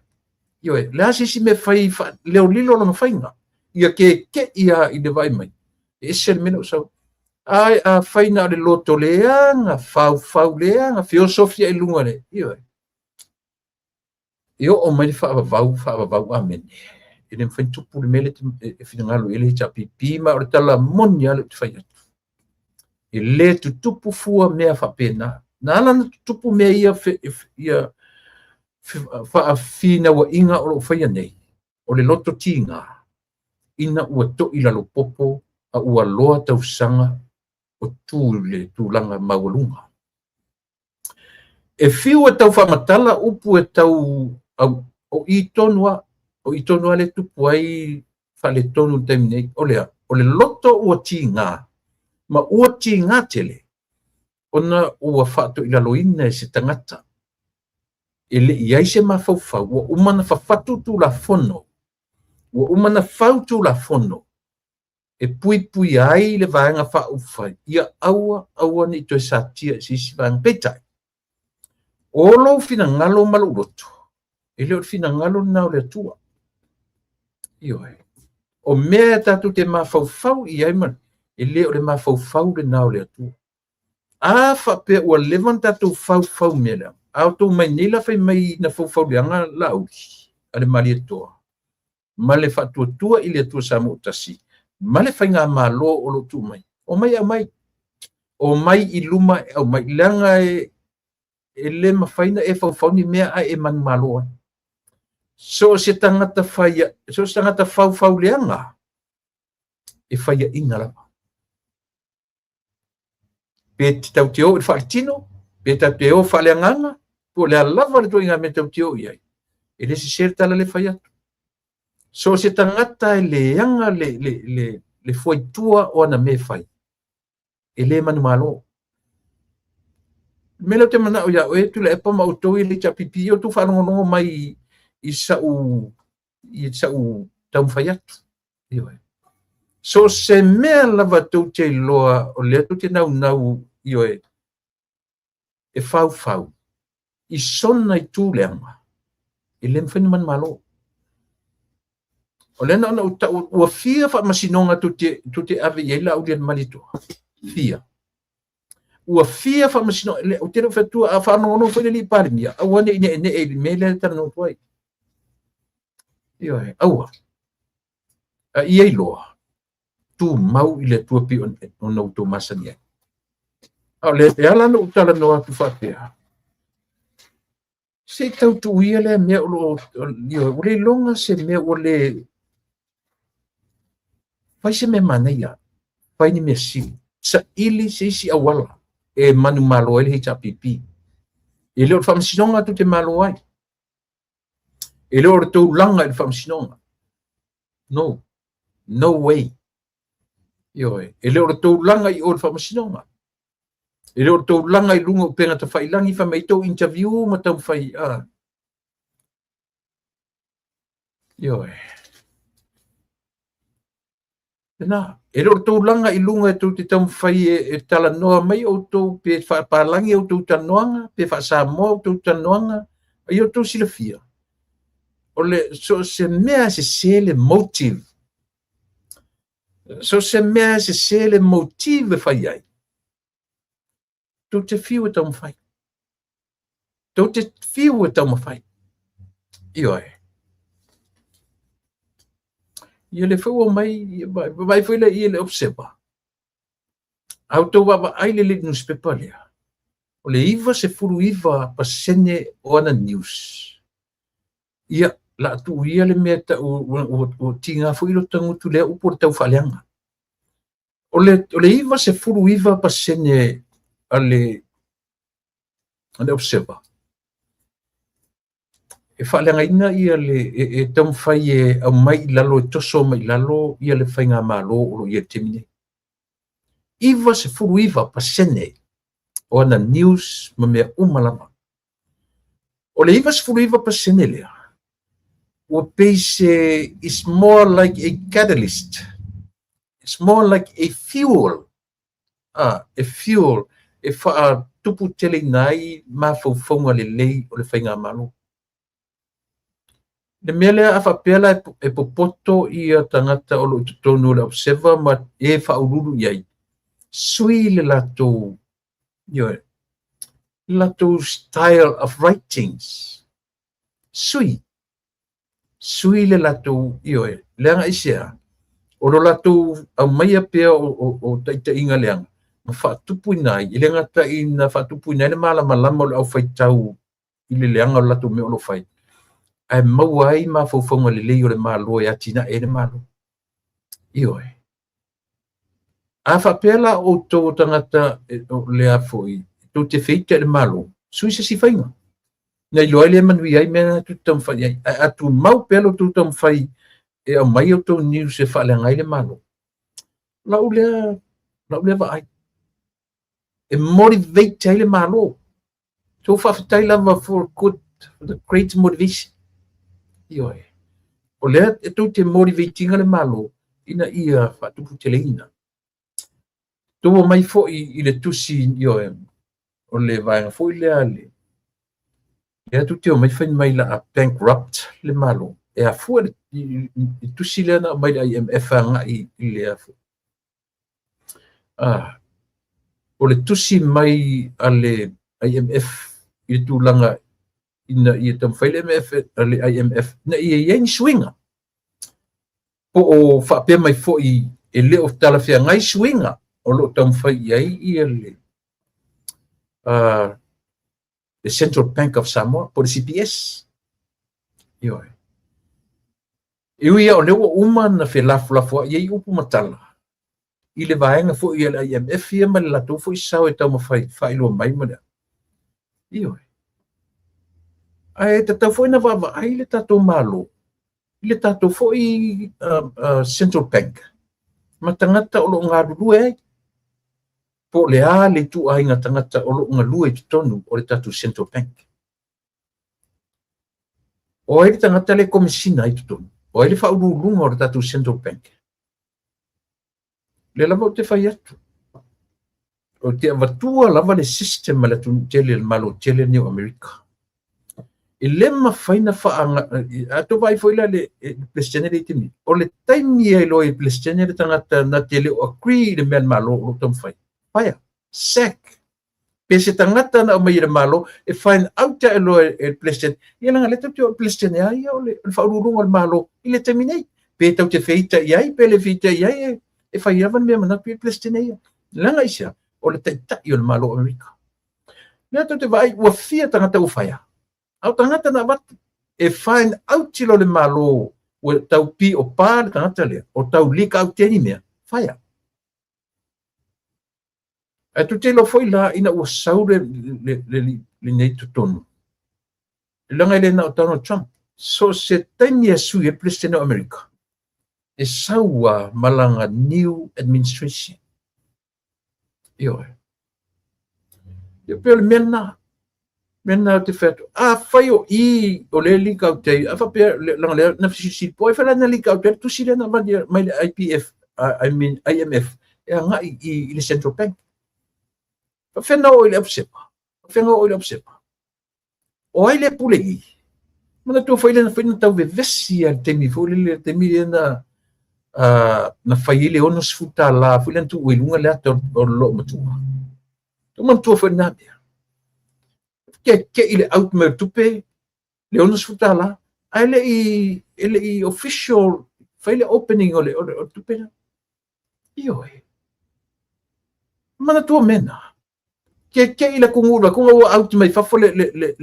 Ioe, o le a se isi mea e fai leolilo lona faiga. Ia keke'i lava i le vaai mai. E ese le mea lea ua sau. Ae afai na o le loto leaga, faufau leaga, feosofia'i i luga le, ioe. E oo mai le faavavau, faavavau amene. E le mafai ona tupu le mea lea e finagalo i ai le HRPP, ma o le tala moni lava lea ou te fai atu. E le tutupu fua mea faapena. Na ala ona tutupu mea ia, ia faafinauaiga o lo o faia nei, o le loto tiga, ina ua to'i lalopopo a ua loa tausaga o tu i le tulaga maualuga. E fiu e tau faamatala upu e tau au, o i tonu a, o i tonu a le tupu ai faaletonu i le taimi nei. O le a? O le loto ua tiga, ma ua tiga tele, ona ua faatoilaloina e se tagata e le i ai se mafaufau, ua uma ona fafatu Tulafono, ua uma ona fau Tulafono e puipuia ai le Vaega Faaupufai, ia aua, aua ne i toe satia i se isi vaega. Peitai, o lou finagalo ma lou loto, e le o le finagalo lena o le Atua. Ioe. O mea e tatou te mafaufau i ai, ma, e le o le mafaufau lena o le Atua. A faapea ua leva ona tatou faufau mea leaga, a outou mai nei la fai mai na faufau leaga Laauli a le Malietoa, ma le faatuatua i le Atua Samoa tasi, ma le faigamalo o lo o tuu mai. Omai e aumai. Omai i luma e aumai. Leaga e le mafai ona e faufau ni mea ae e manumalo ai. So o se tagata fai, so o se tagata faufau leaga, e faiaina lava. Pe tatou te o i le faaletino, pe tatou te o faaleagaga, po o le a lava le ituaiga mea tatou te o i ai, e le sese le tala lea e fai atu. So o se tagata e leaga le fuaitua o ana mea e fai, e le manumalo. O le mea lea ou te manao iā oe Tuilaepa ma outou i le HRPP, ia outou faalogologo mai i sa'u taumafai atu. Ioe. So se mea lava tou te iloa o lea tou te naunau, ioe, e faufau i sona itu leaga, e le mafai ona manumalo. O lea na ona ou tau, ua fia faamasinoga tou te ave i ai Laauli a le Malietoa? Fia. Ua fia faamasinoga, ou te le o fai atu, a faalogologo foi le alii Palemia, aua ne i ne'ene'e i le mea lea e talanoa atu ai. Ioe, aua. A ia iloa, tumau i le Atua pei ona outou masani ai. A o le e ala ona ou talanoa atu faapea, se i tau tuu ia lea mea o lo o, ioe, ua le iloga se mea ua le fai se mea manaia, fai ni mea sili, saili se isi auala e manumalo ai le HRPP. E le o le faamasinoga tou te malo ai. E le o le tou laga i le faamasinoga. No. No way. Ioe. E le o le tou laga i o le faamasinoga. E le o le tou laga i luga o upega tafailagi fai mai tou interview ma taumafai. Ah. Ioe. Lena, e le o le tou laga i luga e tou te taumafai e talanoa mai outou, pe faapalagi outou talanoaga, pe faa-Samoa outou talanoaga, a ia outou silafia, o le so se mea e sese le motive. So se mea e sese le motive e fai ai, tou te fiu e taumafai. Tou te fiu e taumafai. Ioe. Ia le foi ua mai, vaai foi le i le Observer. A outou vaavaai i le newspaper lea, o le 99% o ana news, ia, la tuu ia le mea tau, ua tiga foi lota gutu lea upu o le tau faaleaga. O le 99% a le Observer, e faaleagaina ia le, e taumafai e aumai i lalo, e toso mai i lalo ia le faigamalo o lo o i ai i le taimi nei. 99% o ana news ma mea uma lava. O le 99% lea, ua pei se, it's more like a catalyst. It's more like a fuel. Ah, a fuel. e faatuputeleina ai mafaufauga lelei o le faigamalo. Le mea lea a faapea la e popoto ia tagata o lo o i totonu o le Observer ma e faauluulu i ai, sui le latou, ioe, le latou style of writings. Sui. Sui le latou, ioe, leaga aisea? O lo latou aumaia pea o taitaiga leaga ma faatupuina ai, e le gata ina faatupuina ai le malamalama o le aufaitau i le leaga o le latou mea o lo o fai, ae maua ai mafaufauga lelei o le Malo e atinae ai le Malo. Ioe. A faapea la outou o tagata o lea foi, tou te feita i le Malo, sui se isi faiga. Na iloa ai lea e manuia ai mea na tou te taumafai i ai. Ae a tumau pea lo outou taumafai e aumai outou news e faaleaga ai le Malo, lau lea vaai, e motivate ai le Malo. So faafetai lava for good, for the great motivation. Ioe. O lea e tou te motivate ina le Malo ina ia faatuputeleina. Tou omai foi i le tusi, ioe, o le vaega foi lea le lea tou te omai fai mai la a bankrupt le Malo. E afua i tusi lea na aumai le IMF agai i le afua. O le tusi mai a le IMF i le tulaga ina ia taumafai le MF, le IMF ina ia i ai ni suiga. Po o faapea mai foi e le o talafeagai suiga o lo o taumafai i ai ia le Central Bank of Samoa, po o le CBS. Ioe. E ui lava o lea ua uma na felafolafoai ai upu ma tala i le vaega foi a le IMF ia ma le latou foi sao e taumafai faailoa mai ma le. Ioe. Ae tatau foi na vaavaai le tatou Malo i le tatou foi Central Bank ma tagata o lo o galulue ai. Po o le a le ituaiga tagata o lo o galue i totonu o le tatou Central Bank. O ai le tagata le komesina ai totonu? O ai le faauluuluga o le tatou Central Bank? Lea lava ou te fai atu. Ou te avatua lava le system a le atunuu tele, le Malo tele lenei o Amerika. E le mafai na faaga... A tou vaai foi la le Peresetene le taimi. O le taimi e iloa i le Peresetene le tagata na te le o agree i le mea a le Malo o lo o taumafai. Fire. Sack. Pe se tagata na aumai e le Malo e find out e loa e le Peresetene. Ia leaga lea tou te o le Peresetene a ia o le faauluuluga o le Malo i le taimi nei. Pe tou te feita i ai, pe le feita i ai, e fai lava le mea manatu i le Peresetene ia. Leaga aisea, o le taitai o le Malo o Amerika. Lea tou te vaai ua fia tagata ua faia. A o tagata na avatu e find out loa le Malo ua tau pi o pa le tagata lea, o tau leak out ni mea, faia. Ae tou te iloa foi la ina ua sau lenei totonu, leaga e le na o Donald Trump. So se taimi e sui ai President o Amerika, e sau a ma lana new administration. Ioe. Ia pei o le mea lena. Mea lena ou te fai atu. Afai o i o lea leak out ai, a faapea, leaga lea na fesilisili po ai fa la na leak out ai le tusi lea na avatu mai le IPF, I mean IMF, e agai i le Central Bank. Faapefea na oo i le Observer? Faapefea na oo i le Observer? O ai le pule i? Manatua foi lea na fai na tau vevesi a le taimi foi lele, le taimi lea na na fai ai le $60 foi lea na tuu ai i luga le ata o le loomatua. Tou manatua foi lena mea. Keke'i le out mai o le tupe, le $60, ae le i official fai le opening o le tupe lea. Ioe. Manatua mea na. Keke'i le atunuu i le atunuu ua out mai fafo le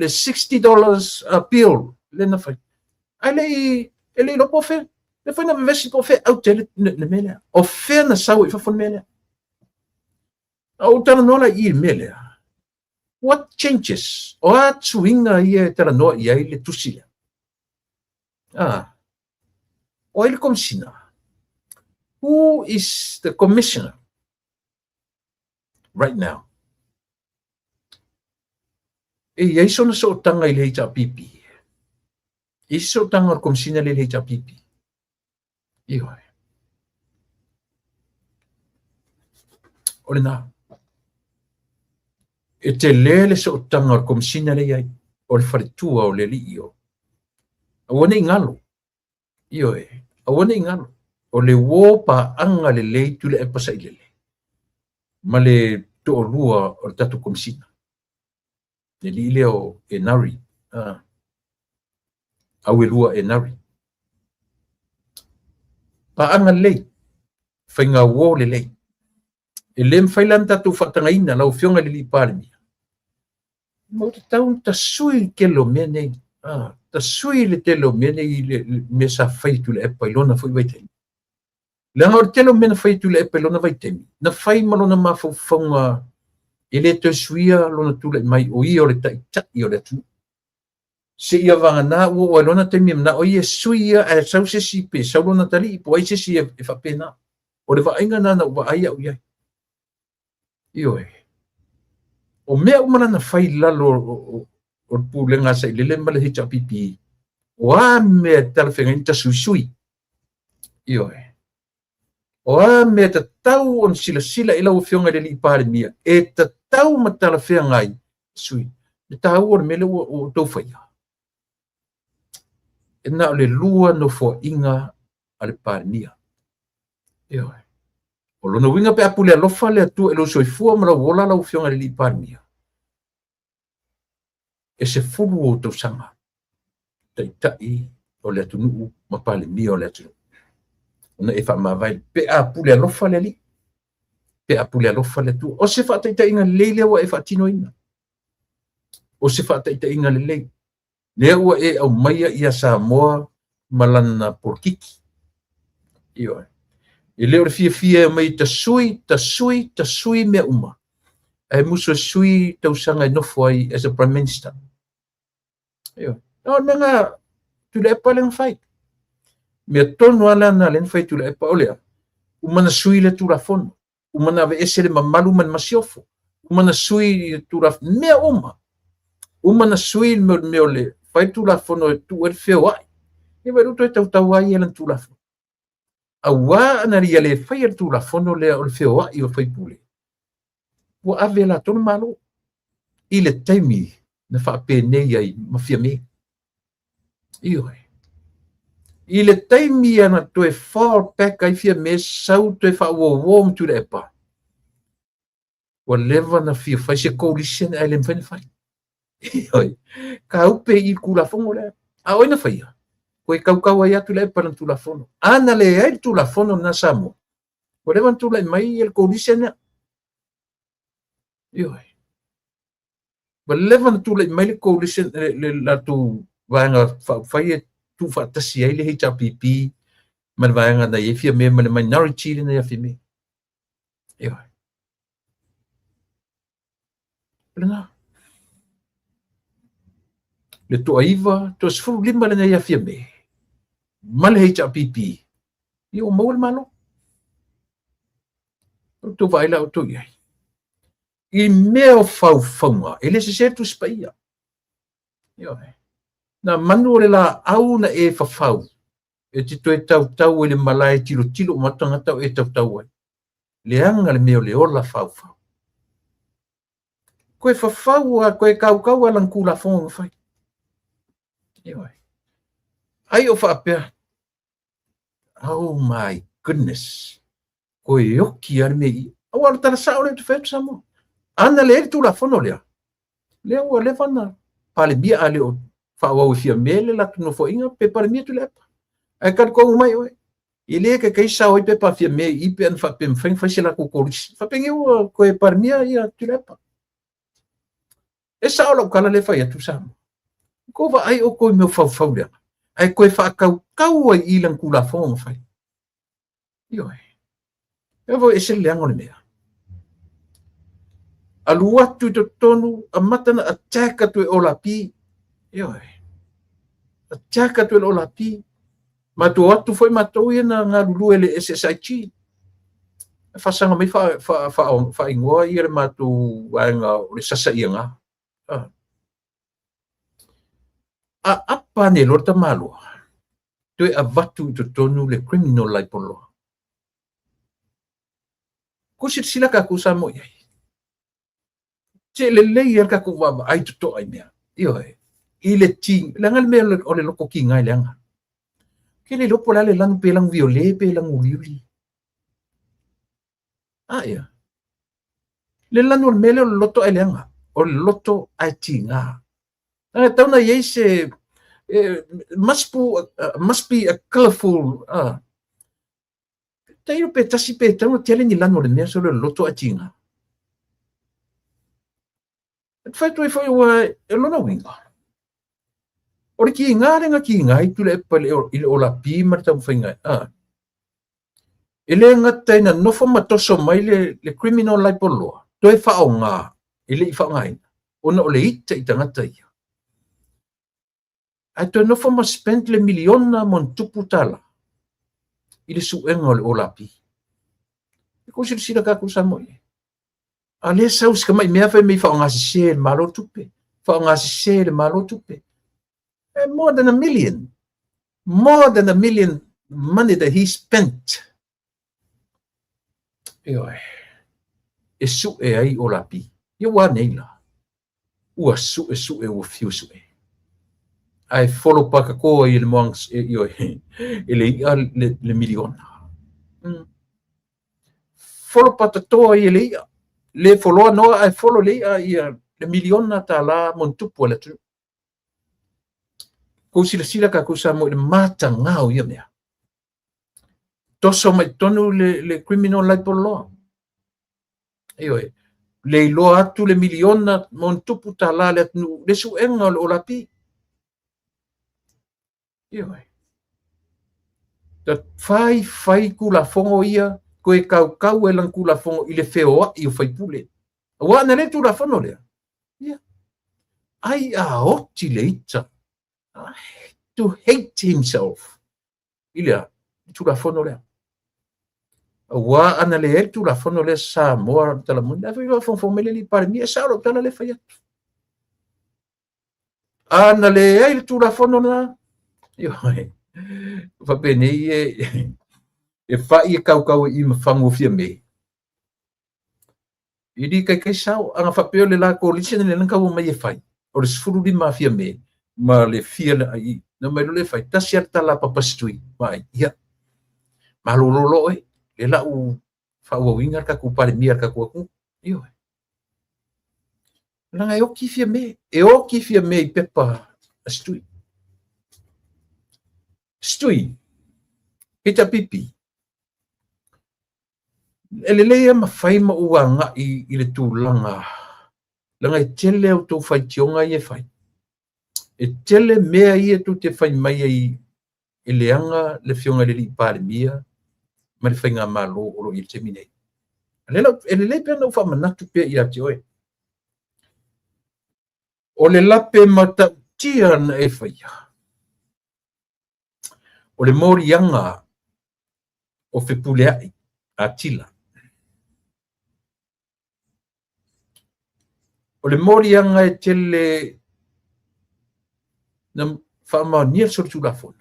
$60 bill le na fai. Ae e le i iloa po o fea. Le fai na vevesi po o fea out ai le mea lea. O fea na sau ai fafo le mea lea. A ou talanoa la i i le mea lea. What changes? O a suiga ia e talanoa i ai le tusi lea? Ah. O ai le komisina? Who is the commissioner right now? E i ai sona sootaga i le HRPP. E i ai se sootaga o le komisina lea i le HRPP. Ioe. O lena. E tele le sootaga o le Komesina lea i ai, o le faletua o le alii o. Aua ne i galo. Ioe, aua ne i galo. O le uo paaga lelei Tuilaepa Sailele ma le toalua o le tatou Komesina. Le alii lea o Enari. Auelua Enari. Paaga lelei, faiga uo lelei. E le mafai la ona tatou faatagaina lau Afioga i le Palemia. Ma ua tatau ona tasui le tele o mea nei. Tasui le tele o mea nei, le mea sa fai e Tuilaepa i lona foi vaitaimi. Leaga o le tele o mea na fai e Tuilaepa i lona vaitaimi, na fai ma lona mafaufauga e le toe suia lona tulai mai o ia o le taitai o le atunuu. Seia vagana ua oo ai lona taimi e manao ai e sui ia ae sau se isi pe sau lona atalii po o ai se isi e faapena. O le vaaiga lena na ou vaai au i ai. Ioe. O mea uma la na fai i lalo o le pulega a Sailele ma le HRPP, o a mea e talafeagai na tasuisui. Ioe. O a mea e tatau ona silasila i lau Afioga i le Alii Palemia, e tatau ma talafeagai sui. Le taua o le mea lea ua outou faia, e na o le 2 nofoaiga a le Palemia. Ioe. O lona uiga pe a pule alofa le Atua i lou soifua ma lau ola lau Afioga i le Alii Palemia, e 10 ou tausaga taitai o le atunuu ma Palemia o le atunuu. Ona e faamavae pe a pule alofa le Alii, pe a pule alofa le Atua. O se faataitaiga lelei lea ua e faatinoina. O se faataitaiga lelei lea ua e aumaia ia Samoa ma lana polokiki. Ioe. E le o le fiafia e aumai tasui, tasui, tasui mea uma. Ae musu e sui tausaga e nofo ai as a Prime Minister. Ioe. O le mea na Tuilaepa lea na fai. Mea tonu lava lena lea na fai Tuilaepa o lea. Uma na sui le Tulafono. Uma na aveese le mamalu ma le masiofo. Uma na sui le Tulafono. Mea uma. Uma na sui le mea o le fai le Tulafono e tuu ai le feoai. Ia vai toe tautau ai ia lana Tulafono. Auā ana ia le faia le Tulafono lea o le feoai o faipule, ua ave e latou le Malo i le taimi na faapenei ai ma Fiame. Ioe. I le taimi ana toe fall back ai Fiame sau toe faauouo ma Tuilaepa, ua leva na fia fai se coalition ae le mafai na fai. Ioe. Kaupe i le Tulafono lea. A o ai na faia? Koe kaukau ai atu Tuilaepa lana Tulafono. A na leai le Tulafono lena Samoa, ua leva na tulai mai le coalition lea. Ioe. Ua leva na tulai mai le coalition, le latou vaega faaupufai e tuufaatasi ai le HRPP ma le vaega na i ai Fiame ma le minority lena ia Fiame. Ioe. O lena. Le toaiva, toa 15 lena ia Fiame ma le HRPP, ia ua maua le Malo. O tou vaai la outou i ai. I mea o faufauga, e le sese le Tusi Paia. Ioe. Na manu o le laau na e fafau, e te toe tautau ai le malae tilotilo uma tagata o e tautau ai. Leaga le mea o le ola faufau. Koe fafau a, koe kaukau a lana Tulafono na fai. Ioe. Ai o faapea, oh my goodness, koe oki a le mea i. Aua o le tala sao lea ou te fai atu Samoa. Ana leai le Tulafono lea, lea ua leva na Palemia a le o faaauau e Fiame le latou nofoaiga pe Palemia Tuilaepa. Ae talitonu mai oe, e le taitai sao ai pepa a Fiame i pe ana faapea mafai ona fai se latou coalition. Faapea ua toe Palemia ia Tuilaepa. E sao lau tala lea e fai atu Samoa. Kou vaai outou i mea o faufau leaga, ae toe faatautau ai i lana Tulafono na fai. Ioe. E foi ese le leaga o le mea. Alu atu i totonu, amata na attack atu e Olapi. Ioe. Attack atu e Olapi. Matou atu foi matou ia na galulue le SSIG. Faasaga mai faaigoa ia le matou vaega o le sasaiaga. A apa ane loa le tamaloa, toe avatu i totonu le criminal libel law. Ko silasila tatou Samoa i ai. Se lelei lava le tatou vaavaai totoa i mea. Ioe. I le ti, leaga le mea o le loto tiga e leaga. Ou te le iloa po o le a le lanu, pe lanu viole pe lanu uliuli. A ia. Le lanu o le mea lea o le loto ae leaga. O le loto ae tiga. E tatau ona i ai se must be a colorful tailo pe tasi pe tatau ona tele ni lanu o le mea sole o le loto ae tiga. E fai atu ai foi ua e lona uiga. O le kiga lea na kiga ai Tuilaepa i le Olapi ma le taumafaiga e le gata ina nofo ma toso mai le criminal laipoloa, toe faaaoga e le i faaaogaina, ona o le ita i tagata ia. Ae toe nofo ma spend le miliona ma ona tupu tala i le suega o le Olapi. E kou silasila tatou Samoa i ai. A lea sau si tamai mea fai mai faaaoga sese e le Malo tupe, faaaoga sese e le Malo tupe. More than a million. More than a million money that he spent. Ioe. E sue ai Olapi. Ia ua a nei la? Ua sue sue ua fiu sue. Ae folo pakako ai e le moana, ioe, e le i'a le miliona. Folo patatoa ai e le i'a. Le foloa noa ae folo le i'a ia le miliona tālā mo ni tupu a le atunuu. Kou silasila tatou Samoa i le matagā o ia mea. Toso mai totonu le criminal laipoloa. Ioe, le iloa atu le miliona ma ona tupu tālā le atunuu, le suega o le Olapi. Ioe. Ta fai fai tulafono ia, toe kaukau e lana tulafono i le feoai o faipule. Aua ana le tulafono lea. Ia. Ai a oti le ita. To hate himself. I le a? Le tulafono lea. Aua ana leai le tulafono lea Samoa le tala moni. La foi faafogafoga mai le alii Palemia, e sao lau tala lea e fai atu. Ana leai le tulafono lena, ioe, faapenei e fai e kaukau i i ma fagu o Fiame. I li kaikai sao, ana faapea o le la coalition lea na taua mai e fai, o le 15 a Fiame ma le fia le ai, na mai loa le fai, tasi lava le tala a Papa Setui, vaai, ia, malolo loa oe, lea la ua faaauauina le tatou Palemia a le tatou atunuu, ioe. Leaga e oki Fiame, e oki Fiame i pepa a Setui. Setui, HRPP, E lelei lava ma fai ma ou agai i le tulaga leaga e tele a outou faitioga ia e fai. E tele mea ia tou te fai mai ai e leaga le Afioga i le Alii Palemia ma le faigamalo o lo o i ai i le taimi nei. E lelei pea ona ou faamanatu pea ia te oe. O le lape matautia na e faia, o le moliaga o Fepuleai Atila. O le moliaga e tele na faamaonia le solitulafono.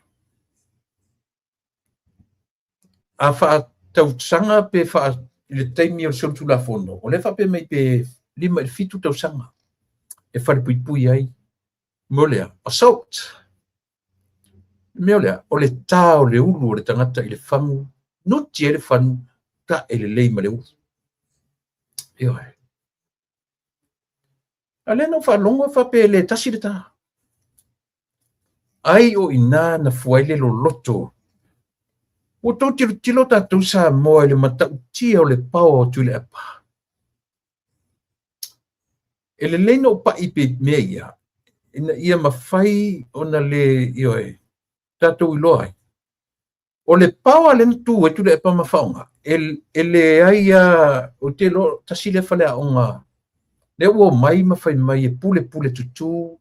A faatausaga pe faa i le taimi o le solitulafono, o lea e faapea mai pe 5 i le 7 tausaga e falepuipui ai mo lea assault. Le mea o lea, o le tā o le ulu o le tagata i le fagu, nuti ai le fagu, tae lelei ma le ulu. Ioe. A lea na ou faalogo e faapea e le tasi le tā. Ai o i ina na fua ai le loloto. Ua outou tilotilo tatou Samoa i le matautia o le paoa o Tuilaepa. E lelei na ou pai pea i mea ia, ina ia mafai ona le, ioe, tatou iloa ai. O le paoa lea na tu ai Tuilaepa ma faaaoga, e leai lava, ou te iloa tasi lea faleaoga lea ua omai ma fai mai e pulepule tutū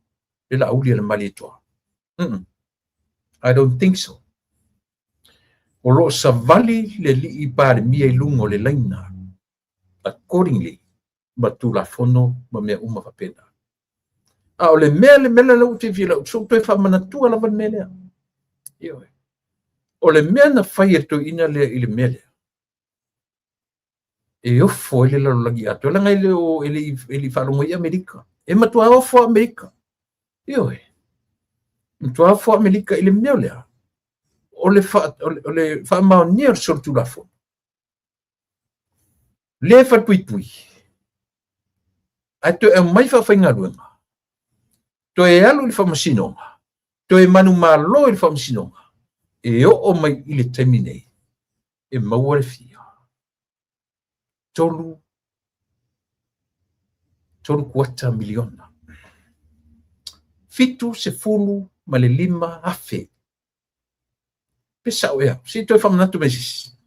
le Laauli a le Malietoa. I don't think so. O lo o savali le alii Palemia i luga o le laina accordingly ma Tulafono ma mea uma faapena. A o le mea le mea lea ua fiafia lau sou toe faamanatua lava le mea lea. Ioe. O le mea na fai e le toeaina lea i le mea lea. E ofo ai le lalolagi atoa, leaga e le o e le i e le i faalogo ai Amerika. E matua ofo Amerika. Ioe. E matua ofo Amerika i le mea lea. O le fa, o le faamaonia o le solitulafono. Le falepuipui. Ae toe aumai faafaigaluega. Toe alu i le faamasinoga. Toe manumalo i le faamasinoga. E oo mai i le taimi nei, e maua le fia. 3.25 miliona. 75,000. Pe sao ea, se i toe faamanatu mai sisi.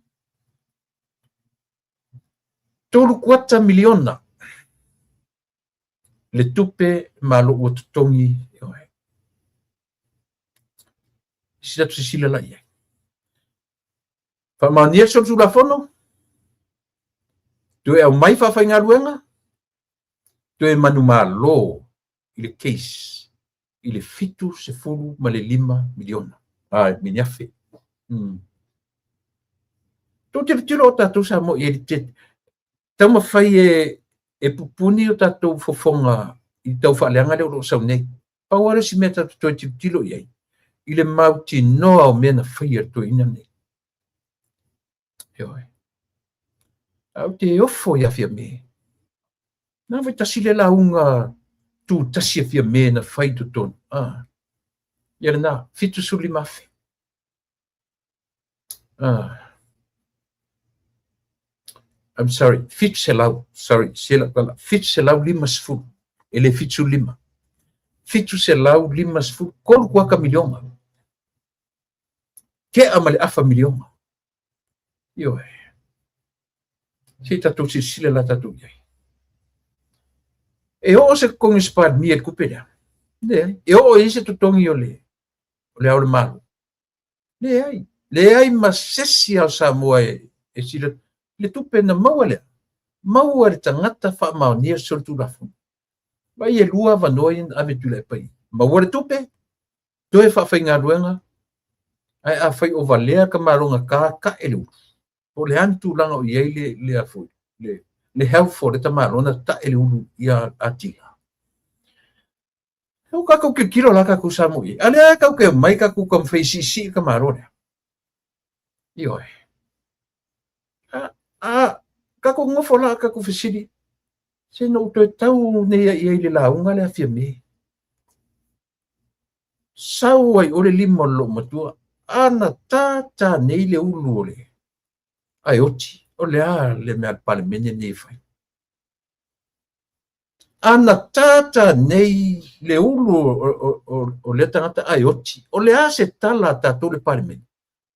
3.25 miliona le tupe malo ua totogi. Sila tu sila la i ai. Faamaonia le solitulafono, toe aumai faafaigaluega, toe manumalo i le case i le 75 miliona. Ai, mini afe. Tou tilotilo o tatou Samoa i ai le taumafai e pupuni o tatou fofoga i tau faaleaga lea o lo o sau nei. Pau lava le isi mea tatou toe tilotilo i ai, i le mautinoa o mea na faia e le toeaina lenei. Ioe. Ae ou te ofo ia Fiame. Na foi tasi le lauga tutasi a Fiame na fai i totonu. Ah. Ia lena, 75,000. Ah. I'm sorry, 700, sorry, se lau tala, 750, e le 75. 750, 3.25 miliona. Tea ma le afa miliona. Ioe. Se i tatou silasila la tatou i ai. E oo se totogi o se Palemia i le tupe lea? Leai. E oo i ai se totogi o le o le Ao o le Malo? Leai. Leai ma sesi ao Samoa e sila le tupe na maua lea. Maua le tagata faamaonia solitulafono. Vai e lua avanoa ia na ave Tuilaepa i. Maua le tupe, toe faafaigaluega, ae afai o valea ka malo gata tae le ulu. Po o le a ni tulaga o i ai le, le, a foi, le, le health o le tamalo na tae le ulu ia atila. O tatou tilotilo la tatou Samoa i ai. A lea tatou te omai tatou taumafai e siisii ka malo lea. Ioe. A tatou nofo la tatou fesili, se na ou toe tau nei i ai i le lauga lea Fiame. Sau ai o le lima o le loomatua, ana tātā nei le ulu o le ae oti, o le a le mea a le Palemene nei e fai. Ana tātā nei le ulu o lea tagata ae oti, o le a se tala a tatou le Palemene?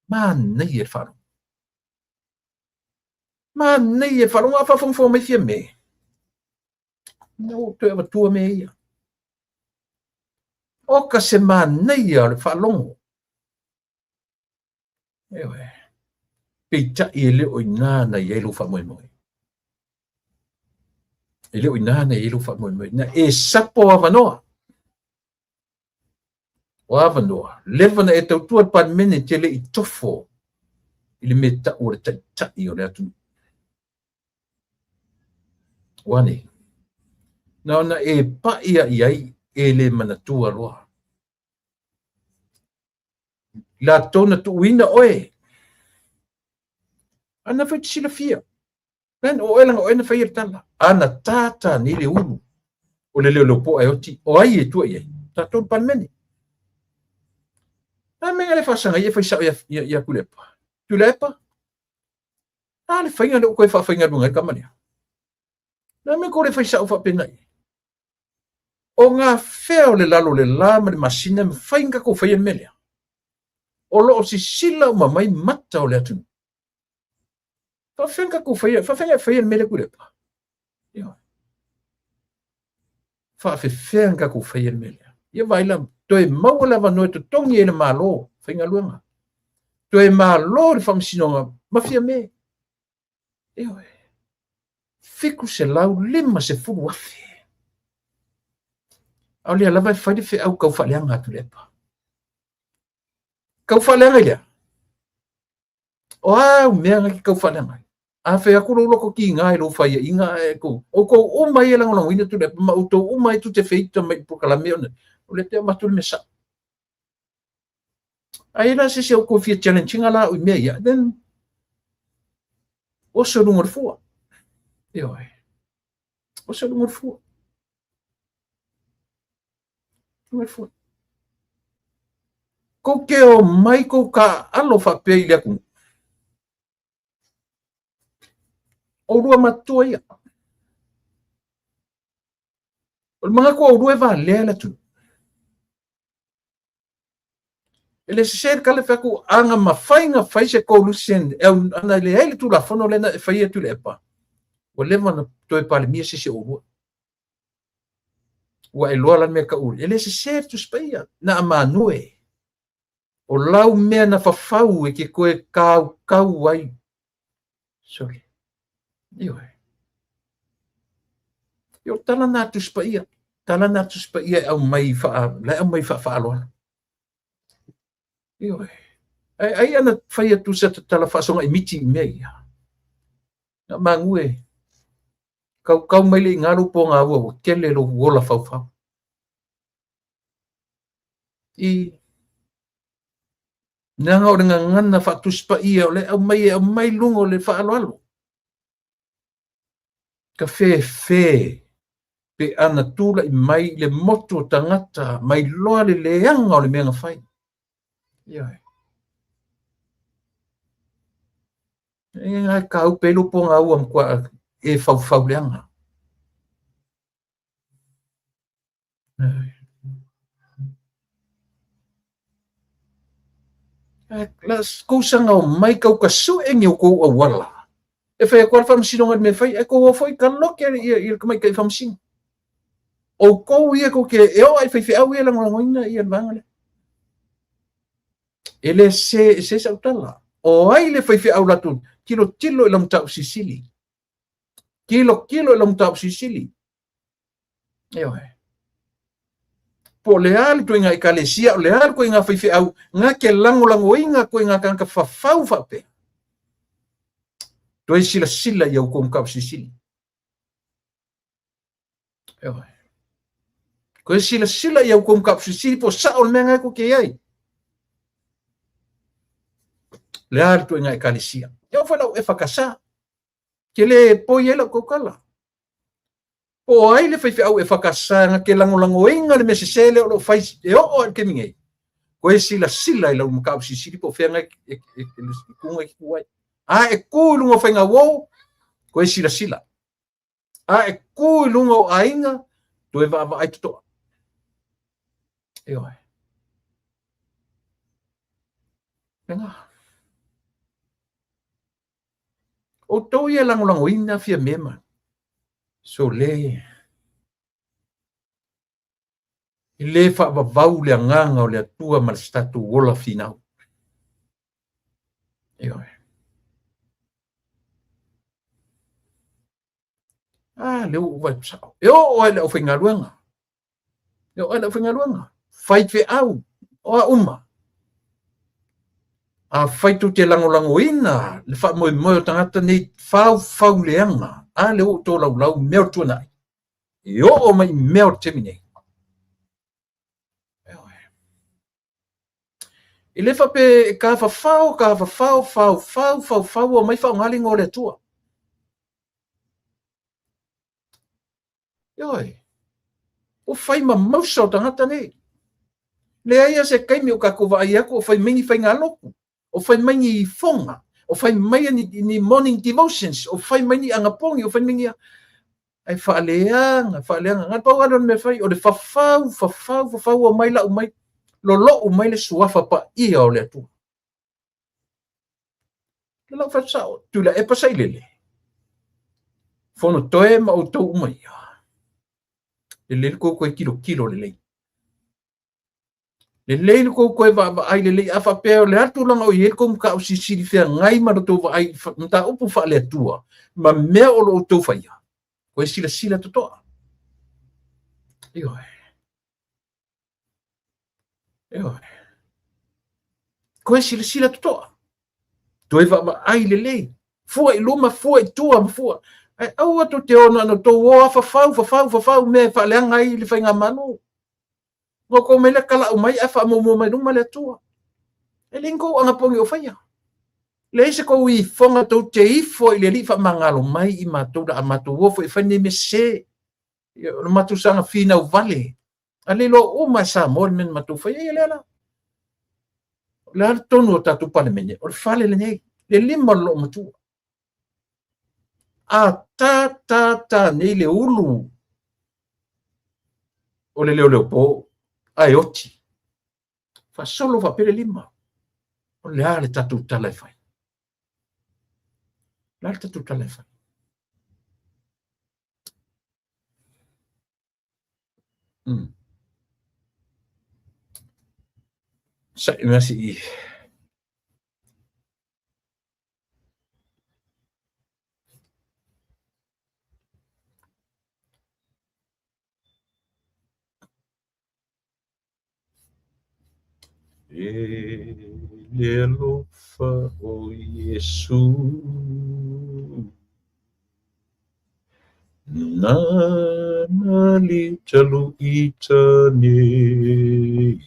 Manaia le faalogo. Manaia le faalogo, a faafogafoga mai Fiame. Na ou toe avatua mea ia. O ka se manaia o le faalogo. Ioe. Peitai e le o i ina na i ai lou faamoemoe. E le o i ina na i ai lou faamoemoe. Na e sapo avanoa. O avanoa. Leva na e tautua le Palemene te le i tofo i le mea tau o le taitai o le atunuu. Ua nei. Na ona e pai a i ai e le manatua loa. Latou na tuuina oe. Ana foi te silafia. Len o oe langa oe na faia le tala. Ana tātā nei le ulu o le leoleo po ae oti. O ai e tua i ai? Tatou le Palemene. A mea le faasaga ia fai sao ia Tuilaepa. Tuilaepa, a le faiga lea ua toe faafaigaluega ai le tama lea. Na mea ko le fai sao faapena i ai. O ngā fea o le lalo o le la ma le masina e mafai ona tatou faia le mea lea. O lo o sisila uma mai mata o le atunuu. Faafefea ona tatou faia, faafefea ona e faia le mea lea Tuilaepa? Ioe. Faafefea ona tatou faia le mea lea. Ia vaai la, toe maua le avanoa e totogi ai le Malo faigaluega. Toe malo le faamasinoga ma Fiame. Ioe. 750,000. A o lea lava e fai le feau tau faaleaga a Tuilaepa. Tau faaleaga i lea. O a au mea na te tau faaleaga ai? A fai atu lou loto kiga i lou faiaʻiga ae kou, ʻoukou uma ia e lagolagoina Tuilaepa ma ʻoutou uma ai tou te feita mai i polokalame ona o lea te avatu le mea saʻo. A i ai la se isi o ʻoukou e fia challenge ina la au i mea ia, then oso i luga o le fua. Ioe. Oso i luga o le fua. Luga o le fua. Kou te o mai kou kāʻalo faapea i le atunuu. ʻOulua matutua ia. O le manatu o ʻolua e valea le atunuu. E le sese le tala e fai atu ana mafai ona fai se coalition e au ana leai le Tulafono lea na e faia Tuilaepa, ua leva ona toe Palemia se isi o ʻolua. Ua e iloa la le mea e tau, e le sese le Tusi Paia, na a manue. O lau mea na fafau e te toe kaukau ai. Sorry. Ioe. Ia o tala na Tusi Paia. Tala na Tusi Paia e aumai faa, la e aumai faa-faaaloalo. Ioe. Ai, ai ana fai atu se tala faasogaʻi miti i mea ia. Na mague. Kaukau mai le iga lou pogaua ua tele lou ola faufau. I leaga o le gagana faatusi paia o le aumai e aumai luga o le faaaloalo. Ka fefe pe ana tulai mai i le motu o tagata mai loa le leaga o le mea na fai. Ioe. E ngai kaupe ai lou pogaua matua e faufau leaga. La kou saga omai kau kasue ni o kou auala. E whai atu a le faamasinoga i le mea e fai, ae kou o foi ka loke ia i le tamaitai faamasino. Outou ia tou te e oo lava i faifeau ia e lagolagoina ia le vaega lea. E le se, se sau tala. O ai le faifeau latou tilotilo i lau mataupu silisili. Tilotilo i lau mataupu silisili. Ioe. Po o le a le ituaiga ekalesia, o le a le ituaiga faifeau, na te lagolagoina ituaiga tagata fafau faapea. Toe silasila i a outou mataupu silisili. Ioe. Toe silasila i a outou mataupu silisili po o sao le mea na e tou te i ai. Le a le ituaiga ekalesia. E oo foi lau EFKS. Ke le poi ai lau tautala. Po o ai le faifeau EFKS na te lagolagoina le mea sese lea o lo o fai e oo lava i le taimi nei, toe silasila i lau mataupu silisili po o fea e tu e tu ai. A e tu i luga o faiga uo, toe silasila. A e tu i luga o aiga, toe vaavaai totoa. Ioe. Lena. Outou ia e lagolagoina Fiame ma Sole. E le faavavau le agaga o le Atua ma le tatou ola finau. Ioe. Ah, lea ua ou vaai sao. E oo lava i le aufaigaluega. E oo lava i le aufaigaluega. Faifeau, o a uma. Afai tou te lagolagoina le faamoemoe o tagata nei faufau leaga, a lea ua ou tolaulau mea o le tuanai, e oo mai i mea o le taimi nei. E le faapea e tafafao, tafafao, faufau, faufau, omai faaaoga le igoa o le Atua. Ioe, ua fai ma mausa o tagata nei. Leai lava se taimi o tatou vaai atu o fai mai ni faigalotu, o fai mai ni ifoga, o fai mai ni, ni morning devotions, o fai mai ni anapogi, o fai mai ni ae faaleaga, faaleaga. Na pau lava lea o le mea e fai, o le fafau, fafau, fafau, omai lau mai, lolou mai le suafa paia o le Atua. Le lau fai sao, Tuilaepa Sailele, Fonotoe ma outou uma ia. Lelei le tou toe tilotilo lelei. Lelei le tou toe vaavaai lelei. A faapea o le a le tulaga o i ai le tou mataupu silisili feagai ma le tou vaai i mataupu faale-Atua ma mea o lo o outou faia, toe silasila totoa. Ioe. Ioe. Toe silasila totoa. Toe vaavaai lelei. Fua i luma, fua i tua ma fua. Ae aua tou te o na ona outou o lava fafau, fafau, fafau mea e faaleaga ai le faigamalo. Ona outou omai lea talau mai ae faamuamua mai luma le Atua. E leai ni tou anapogi o faia. Leai se tou ifoga tou te ifo i le Alii faamagalo mai i matou o le a matou o foi e fai lenei mea sese. O le matou saga finau vale. A le iloa uma e Samoa le mea na matou faia, ia lea la. O le a le tonu o tatou Palemene? O le fale lenei, le lima o le loomatua. A ta ta ta nei le ulu o le leoleopo ae oti, faasolo faapea le lima. O le a le tatou tala e fai? O le a le tatou tala e fai? Sa'i mea si E le alofa o Iesu Nāna le taluita nei.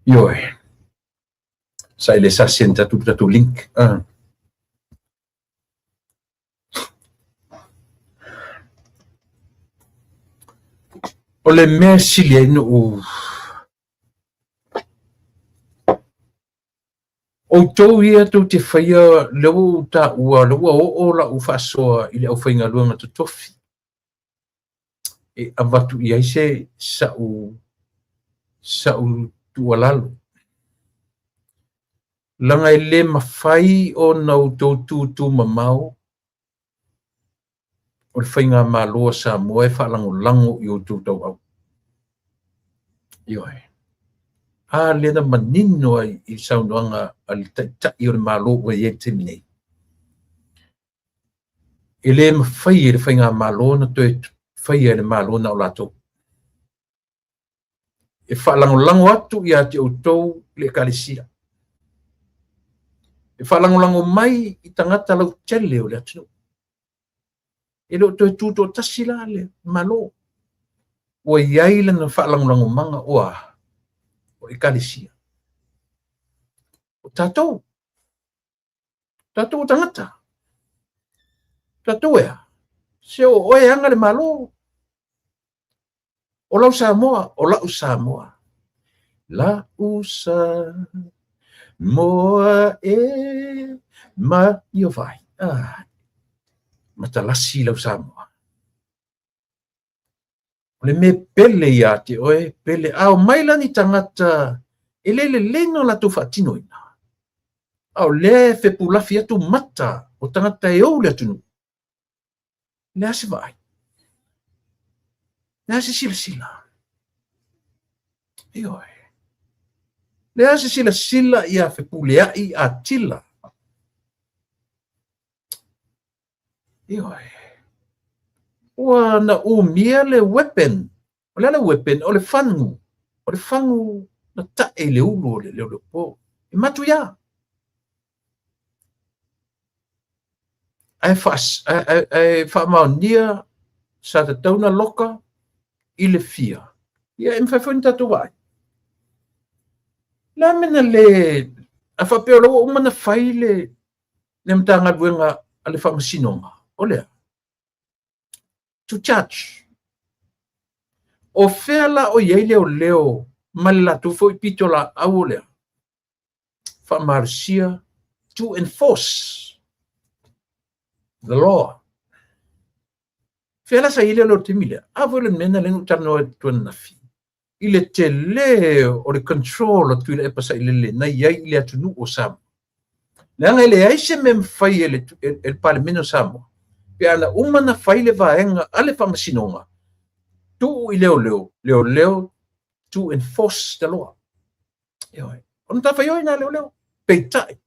Ioe. Sa ile sa send atu le tatou link. O le mea e sili ai ona ou outou ia tou te faia lea ua ou taua lea ua oo lau faasoa i le aufaigaluega totofi e avatu i ai se sa'u sa'u tuualalo. Leaga e le mafai ona outou tutu mamao o le faigamalo a Samoa e faalagolago i outou tauau. Ioe. A lea na manino ai i saunoaga a le Taitai o le Malo ua i ai i le taimi nei. E le mafai e le faigamalo ona toe faia e le Malo na o latou. E faalagolago atu ia te outou le Ekalesia. E faalagolago mai i tagata lautele o le atunuu. E le o toe tutoatasi la le Malo. Ua i ai lana faalagolagomaga o a? O Ekalesia. O tatou. Tatou o tagata. Tatou e a? Se o oe e aga le Malo. O lau Samoa, o la'u Samoa. La'u Samoa e ma ia vai. Ah, matalasi lau Samoa. O le mea pele ia te oe, pele. A omai la ni tagata e le lelei ona latou faatinoina, a o lea e fepulafi atu mata o tagata e ou le atunuu, le a se vaai? Le a se silasila? Ioe. Le a se silasila ia fepuleai atila? Ioe. Ua na umia le weapon. O le a le weapon? O le fagu. O le fagu na ta'e i le ulu o le leoleopo. E matuia. Ae ae faamaonia sa tatau ona loka i le fia, ia e mafai foi ona tatou vaai. O le a le mea na le, a faapea o la ua uma ona fai le le Matagaluega a le Faamasinoga, o le a? To judge. O fea la o i ai leoleo ma le latou foi pitolaau o le a? Faamalosia to enforce the law. Fea la sa i ai leoleo i le taimi lea? A foi o le mea lena lea na ou talanoa atu ananafi i le tele o le control a Tuilaepa Sailele na i ai i le atunuu o Samoa. Leaga e leai se mea e mafai e le Palemene o Samoa. Pe a na uma na fai le vaega a le Faamasinoga, tuu i leoleo, leoleo to enforce the law. Ioe. O le matafaioi lena a leoleo. Peitai,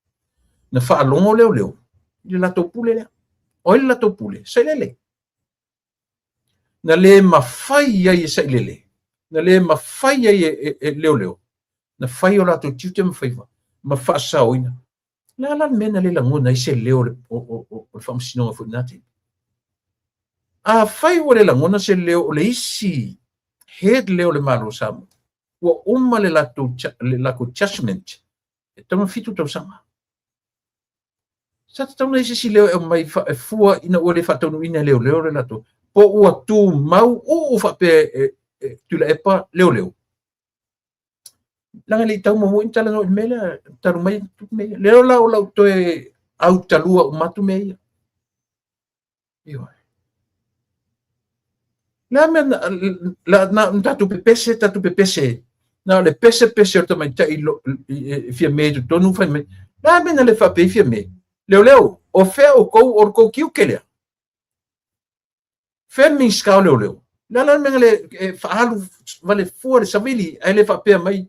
na faalogo leoleo i le latou pule lea. O ai le latou pule? Sailele. Na le mafai ai e Sailele, na le mafai ai e leoleo, na fai o latou tiute ma faiva ma faasaoina. O le a la le mea na le lagona ai se leo o le Faamasinoga foi i lena taimi? Afai ua le lagona se leo o le isi head lea o le Malo o Samoa, ua uma le latou judgement e tatau ona 7 tausaga. Sa tatau ona i ai se isi leo e aumai e fua ina ua le faataunuuina e leoleo le latou, po ua tumau uu faapea e Tuilaepa leoleo. Leaga e le i tau muamua ona talanoa i le mea lea, talu mai tupu mea ia. Lea la o lau toe autalua uma atu mea ia. Ioe. Le a mea na, na tatou pepese, tatou pepese, na o le pese pese o le tamaitai e Fiame i totonu fai mai. Le a mea na le faapea ai Fiame? Leoleo, o fea outou o le tou tiute lea? Fea le Minisita o Leoleo? Le a la le mea na le faaalu vale fua le savili ae le faapea mai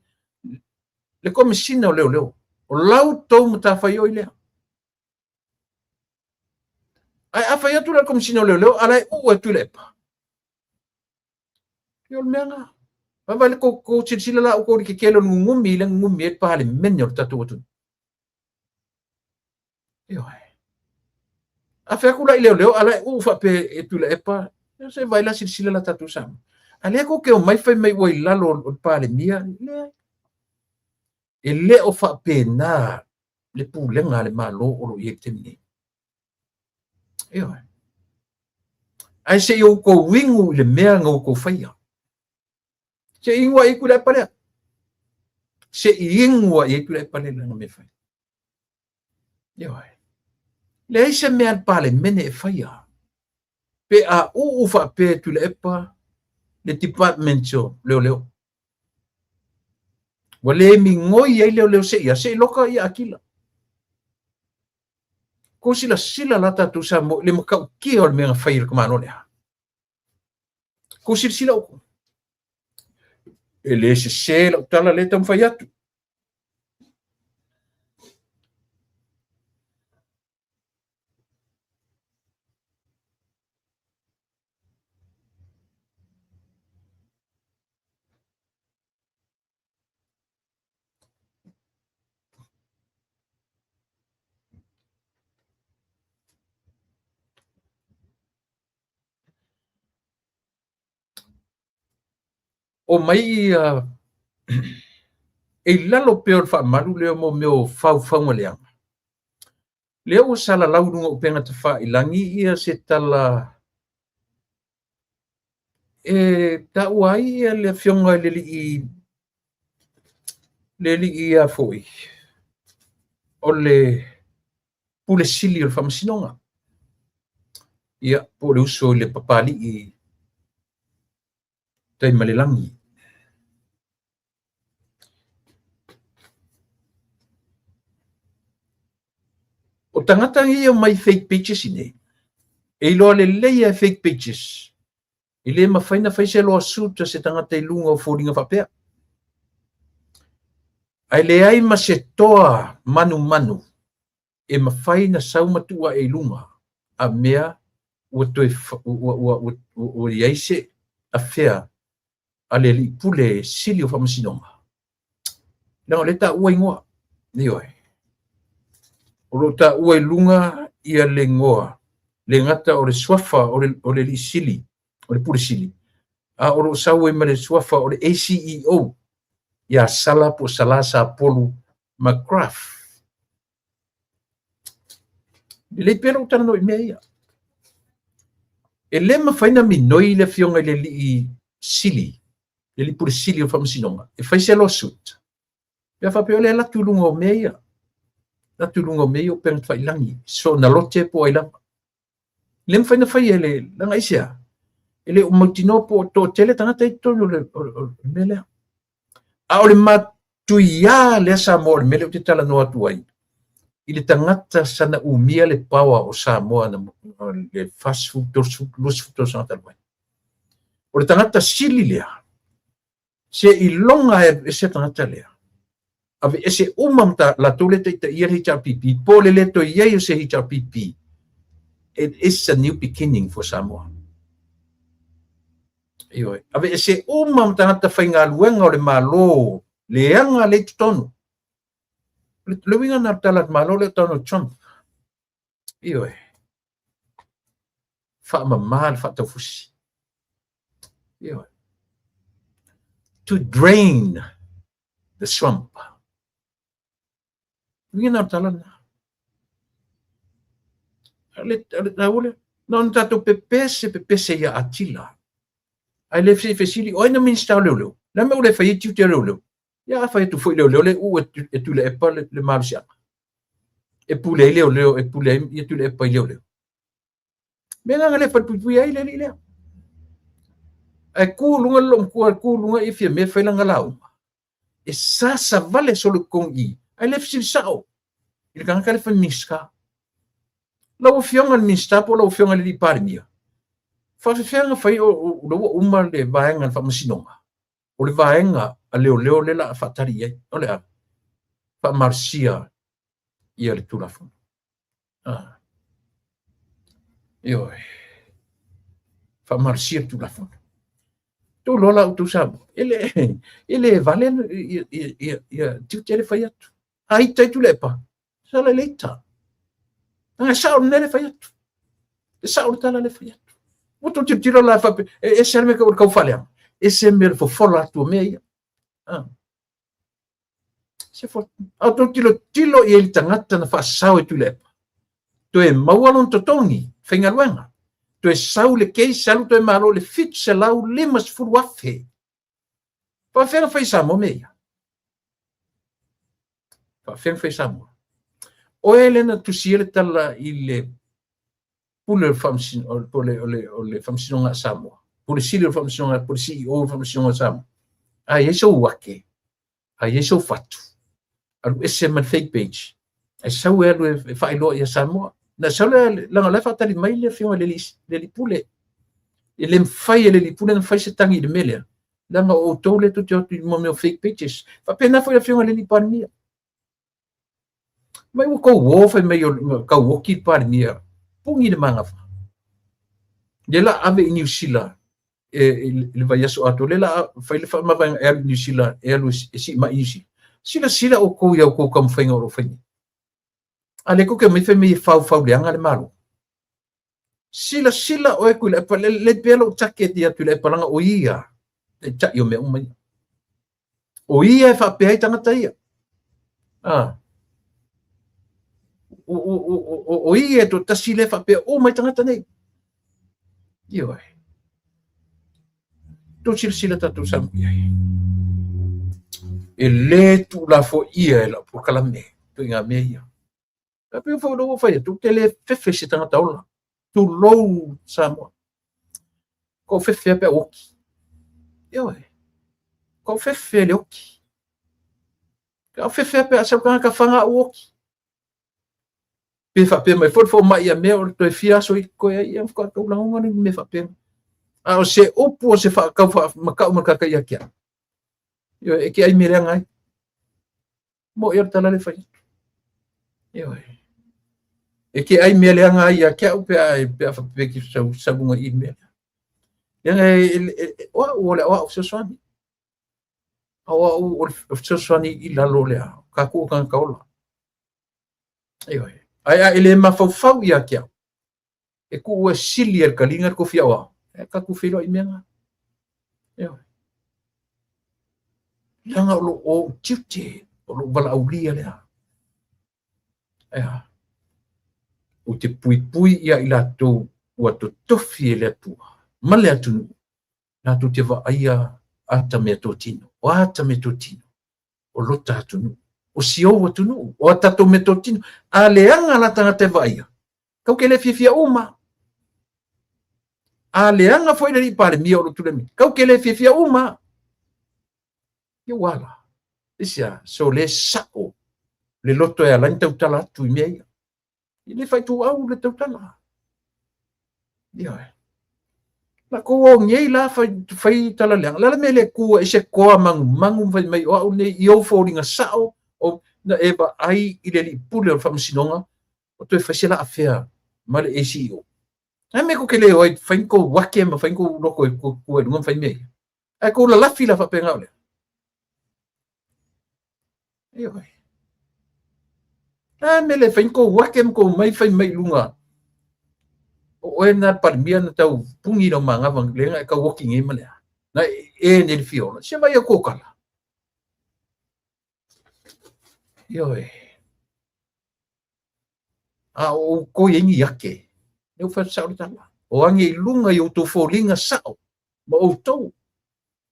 le Komesina o Leoleo, o la outou matafaioi lea. Ae a fai atu la le Komesina o Leoleo, a la e uu e Tuilaepa. Ia o le mea lena. Vaai le tou silasila la outou i le tetele o le gugumi lea e gugumi ai le Palemene o le tatou atunuu. Ioe. A fai atu la i leoleo, a la e uu faapea e Tuilaepa, se vaai la silasila la tatou Samoa. A lea tou te omai fai mai ua i lalo o le Palemia, leai. E le o faapena le pulega a le Malo o lo o i ai i le taimi nei. Ioe. Ae se i outou inu i le mea na outou faia. Se i inu ai i Tuilaepa lea. Se i inu ai i Tuilaepa lea lana mea fai. Ioe. Leai se mea a le Palemene e faia. Pe a uu faapea e Tuilaepa le Department o Leoleo. Ua le migoi ai leoleo se i a, se i loka ia Akila. Kou silasila la tatou Samoa i le matautia o le mea na fai e le tamaloa lea. Kou silasila outou. E le sese lau tala lea e taumafai atu. O mai ia e i lalo pea o le faamalu lea mo mea o faufauga leaga. Lea ua salalau i luga o upega tafailagi ia se tala e taua ai ia le afioga i le alii le alii ia foi o le Pule Sili o le Faamasinoga, ia, po o le uso i le Papalii Taimalelagi. O tagata nei e omai fake pages i nei, e iloa lelei e fake pages, e le mafai na fai se lawsuit a se tagata i luga o foliga faapea. Ae leai ma se toa manumanu e mafai na sau ma tuu ae i luga a mea ua toe ua i ai se afea a le alii pule sili o faamasinoga. Leaga o lea e taua igoa. Ioe. O lo o taua i luga ia le igoa, le gata o le suafa o le alii sili, o le pule sili, a o lo o sau ai ma le suafa o le ACEO ia Sala po o Sala Sapolu McGrath. Lelei pea lou talanoa i mea ia. E le mafai na minoi le afioga i le alii sili, le alii pule sili o faamasinoga, e fai se lawsuit. Pe a faapea o le alu atu i luga o mea ia, alu atu i luga o mea ia o upega tafailagi, so na lote po o ai lava. Le mafai na fai e le, leaga aisea? E le o mautinoa po o toatele tagata i totonu o le mea lea. A o le matuiā lea Samoa o le mea lea ou te talanoa atu ai, i le tagata sana umia le power o Samoa na le 40, 30, 20 tausaga talu ai. O le tagata sili lea, seiloga e ese tagata lea, aveese uma ma latou lea taitaia le HRPP, po o le le toe i ai o se HRPP, it is a new beginning for Samoa. Ioe, aveese uma ma tagata faigaluega o le Malo, leaga lea i totonu. Le uiga na o le tala a le Malo lea o Donald Trump. Ioe, faamama le faataufusi. Ioe. To drain the swamp. Uiga na o le tala lena. Le, le taua lea. Na ona tatou pepese, pepese ia Atila. Ae le fesili, o ai na Minista o Leoleo? Le a mea ua le fai ai tiute o Leoleo? Ia a fai atu foi leoleo le uu e Tuilaepa le malosiaga. E pule ai leoleo, e pule ai ia Tuilaepa i leoleo. Mea na le falepuipui ai le alii lea. Ae ku luga le loomatua, ku luga ia Fiame fai lana lauga. E sasavale solo i totonu i i, ae le fesili sao i le tagata lea fai Minista. Lau Afioga i le Minista po o lau Afioga i le Alii Palemia, faafefea ona fai o lea ua uma le vaega o le faamasinoga? O le vaega a leoleo lea la a faatali i ai, o le a faamalosia ia le Tulafono. Ah. Ioe. Faamalosia le Tulafono. Tou loa la outou Samoa, e le vale ia tiute le fai atu. A ita i Tuilaepa, sala le ita. Leaga e sao le mea le fai atu. E sao le tala le fai atu. Ua tou tilotilo la faapea, e ese le mea o le tau faaleaga, ese mea le fofola atu o mea ia. Ah. Se fo, a tou tilotilo i ai le tagata na faasao e Tuilaepa. Toe maua lona totogi, faigaluega. Toe sau le case, alu toe malo le 750,000. Faafefea na fai Samoa mea ia? Faafefea na fai Samoa? Oe lea na tusia le tala i le pule o le faamasino, o le, o le, o le faamasinoga a Samoa. Pule sili o le faamasinoga, pule CEO o le faamasinoga a Samoa. A i ai sou ake, a i ai sou fatu, alu ese ma le fake page, ai sau e alu e faailoa ia Samoa. Na sau le, leaga o la e faatali mai le afioga i le alii pule. E le mafai e le alii pule ona fai se tagi i le mea lea, leaga o outou lea tou te o atu i mea o fake pages. Faapena foi le afioga i le alii Palemia. Mai ua tou o fai mai o tau oki le Palemia, puni le magafa. Lea la ave i Niu Sila e, i le vaiaso atoa, lea la fai le faamavaega e alu i Niu Sila, e alu e siimai i Niu Sila. Silasila outou i a outou taumafaiga o lo o fai nei. A lea tou te omai fai mai e faufau leaga le Malo. Silasila oe Tuilaepa, le pea lou target ia Tuilaepa leaga o ia taitai o mea uma ia. O ia e faapea ai tagata ia. Ah. O ia e toatasi lea e faapea uma ai tagata nei. Ioe. Tou silasila tatou Samoa i ai. E le tuulafoaia e lau polokalame ituaiga mea ia. E pei foi ua fai atu, ou te le fefe i se tagata ola. Tulou Samoa. Kou fefe a pe a oki. Ioe. Kou fefe le oki. Ka fefe a pe a sau tagata whanga au oki. Pe whapea mai foi le fomai ia mea o le toe fia aso i koe ai ia whakatau lagonga ni mea whapea. A o se upu o se whakau wha makau ma kaka ia kia. Ioe, e ke ai me leanga ai. Mo ia le tala le fai atu. Ioe. E ke ai mea leaga ai ia ke au pe a pe a whapepeke ki sau salunga i mea. Leaga e, o au o le o au fesoasoani. O au o le fesoasoani i lalo o le a. Ka ku o tagata ola. Ioe. Ai a e le mafaufau ia te au. E ku e sili e le kalinga le kofi au ao. E ka ku whiro i mea ngā. Ioe. Leaga o lou ou tiute, o lou valaaulia lea. Ea. Ou te puipui ia i latou ua totofi e le Atua ma le atunuu, latou te vaaia ata meatotino. O ata meatotino, o lota atunuu, o si ou atunuu, o a tatou meatotino. A leaga la tagata e vaaia, kau ke le fiafia uma. A leaga foi le alii Palemia o lo tulai mai, kau ke le fiafia uma. Ia ua ala. Aisea? So le sao le loto e ala ai ona tautala atu i mea ia. E le faituau le tautala. Ioe. La kou o ngei la fai, fai tala leaga. La le mea le kua i se koa mangumangu ma fai mai o au nei i ou foliga sao o na e vaai i le alii pule o le faamasinoga o toe fai se la afea ma le ACEO. A mea ko ke le o ai fai kou ake ma fai kou loko e ku e lunga ma fai mea ia. Ae kou lalafi la faapena o lea. Ioe. A mea le fai kou ake ma kou mai fai mai i luga. O oe na palemia na tau puni lau manava le na e kau oki nei ma lea. Na e ne le fiola. Se vai au kala. Ioe. A o outou i ai ni ake, lea ua fai atu sao le tala. O age i luga i outou foliga sao ma outou.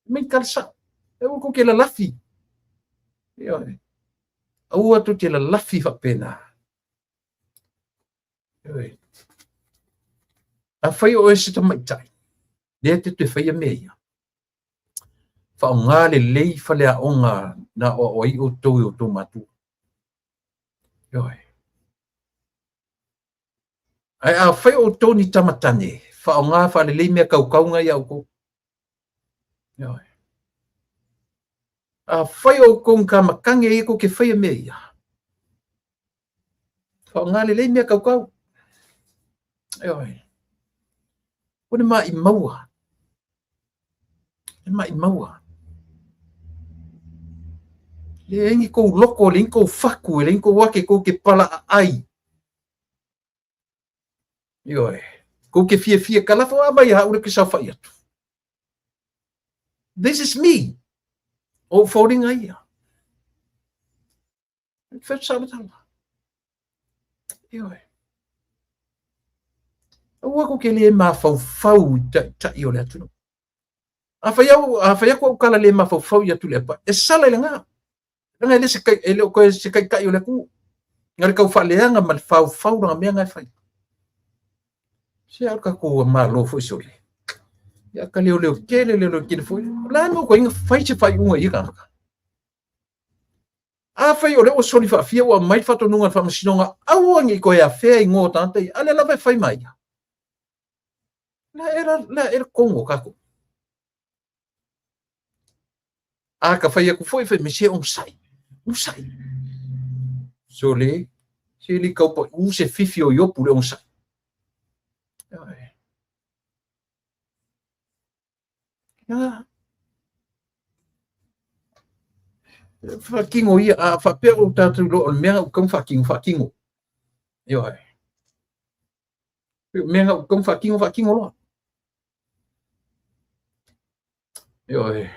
Mai tala sao. E ua tou te lalafi. Ioe. Aua tou te lalafi faapena. Ioe. Afai o oe se tamaitai, lea te toe faia mea ia. Faaaoga lelei faleaoga na aoao ai outou e outou matua. Ioe. Ae afai o outou ni tama tane, faaaoga faalelei mea kaukau na ia outou. Ioe. Afai o outou ni kamakage ia tou te faia mea ia, faaaoga lelei mea kaukau. Ioe. O le maʻimaua. Le maʻimaua. Leai ni kou loko, leai ni kou fatu, leai ni kou ake kou te palaaai. Ioe. Kou te fiafia kalafo a mai haʻule ke saofaʻi atu. This is me. O foliga ia. Fai atu sao le tala. Ioe. Aua kou te le mafaufau i taitai o le atunuu. A fai au, a fai atu au tala le mafaufau ia Tuilaepa, e sala i le ga. Leaga e le se kai, e le o toe se taitai o le atunuu. Na le tau faaleaga ma le faufau lana mea na e fai. Se a o tatou Malo foi sole. Ia ka leoleo tele, leoleo tele foi. O le a le mea ua fai se faaiuga i ia tagata? Afai o lea ua soli faafia ua aumai le faatonuga a le Faamasinoga, aua ne i toe afea igoa o tagata ia, a o lea lava e fai ma ia. Le a ea le a ea le tonu o tatou? A ka fai atu foi, fai mai se onosai, onosai. Sole, se le tau paiu se fifi o Iopu le onosai. Ia, faatino ia, a faapea o tatou iloa o le mea na ou tatau ona faatino, faatino. Ioe. O mea na ou tatau ona faatino, faatino loa. Ioe.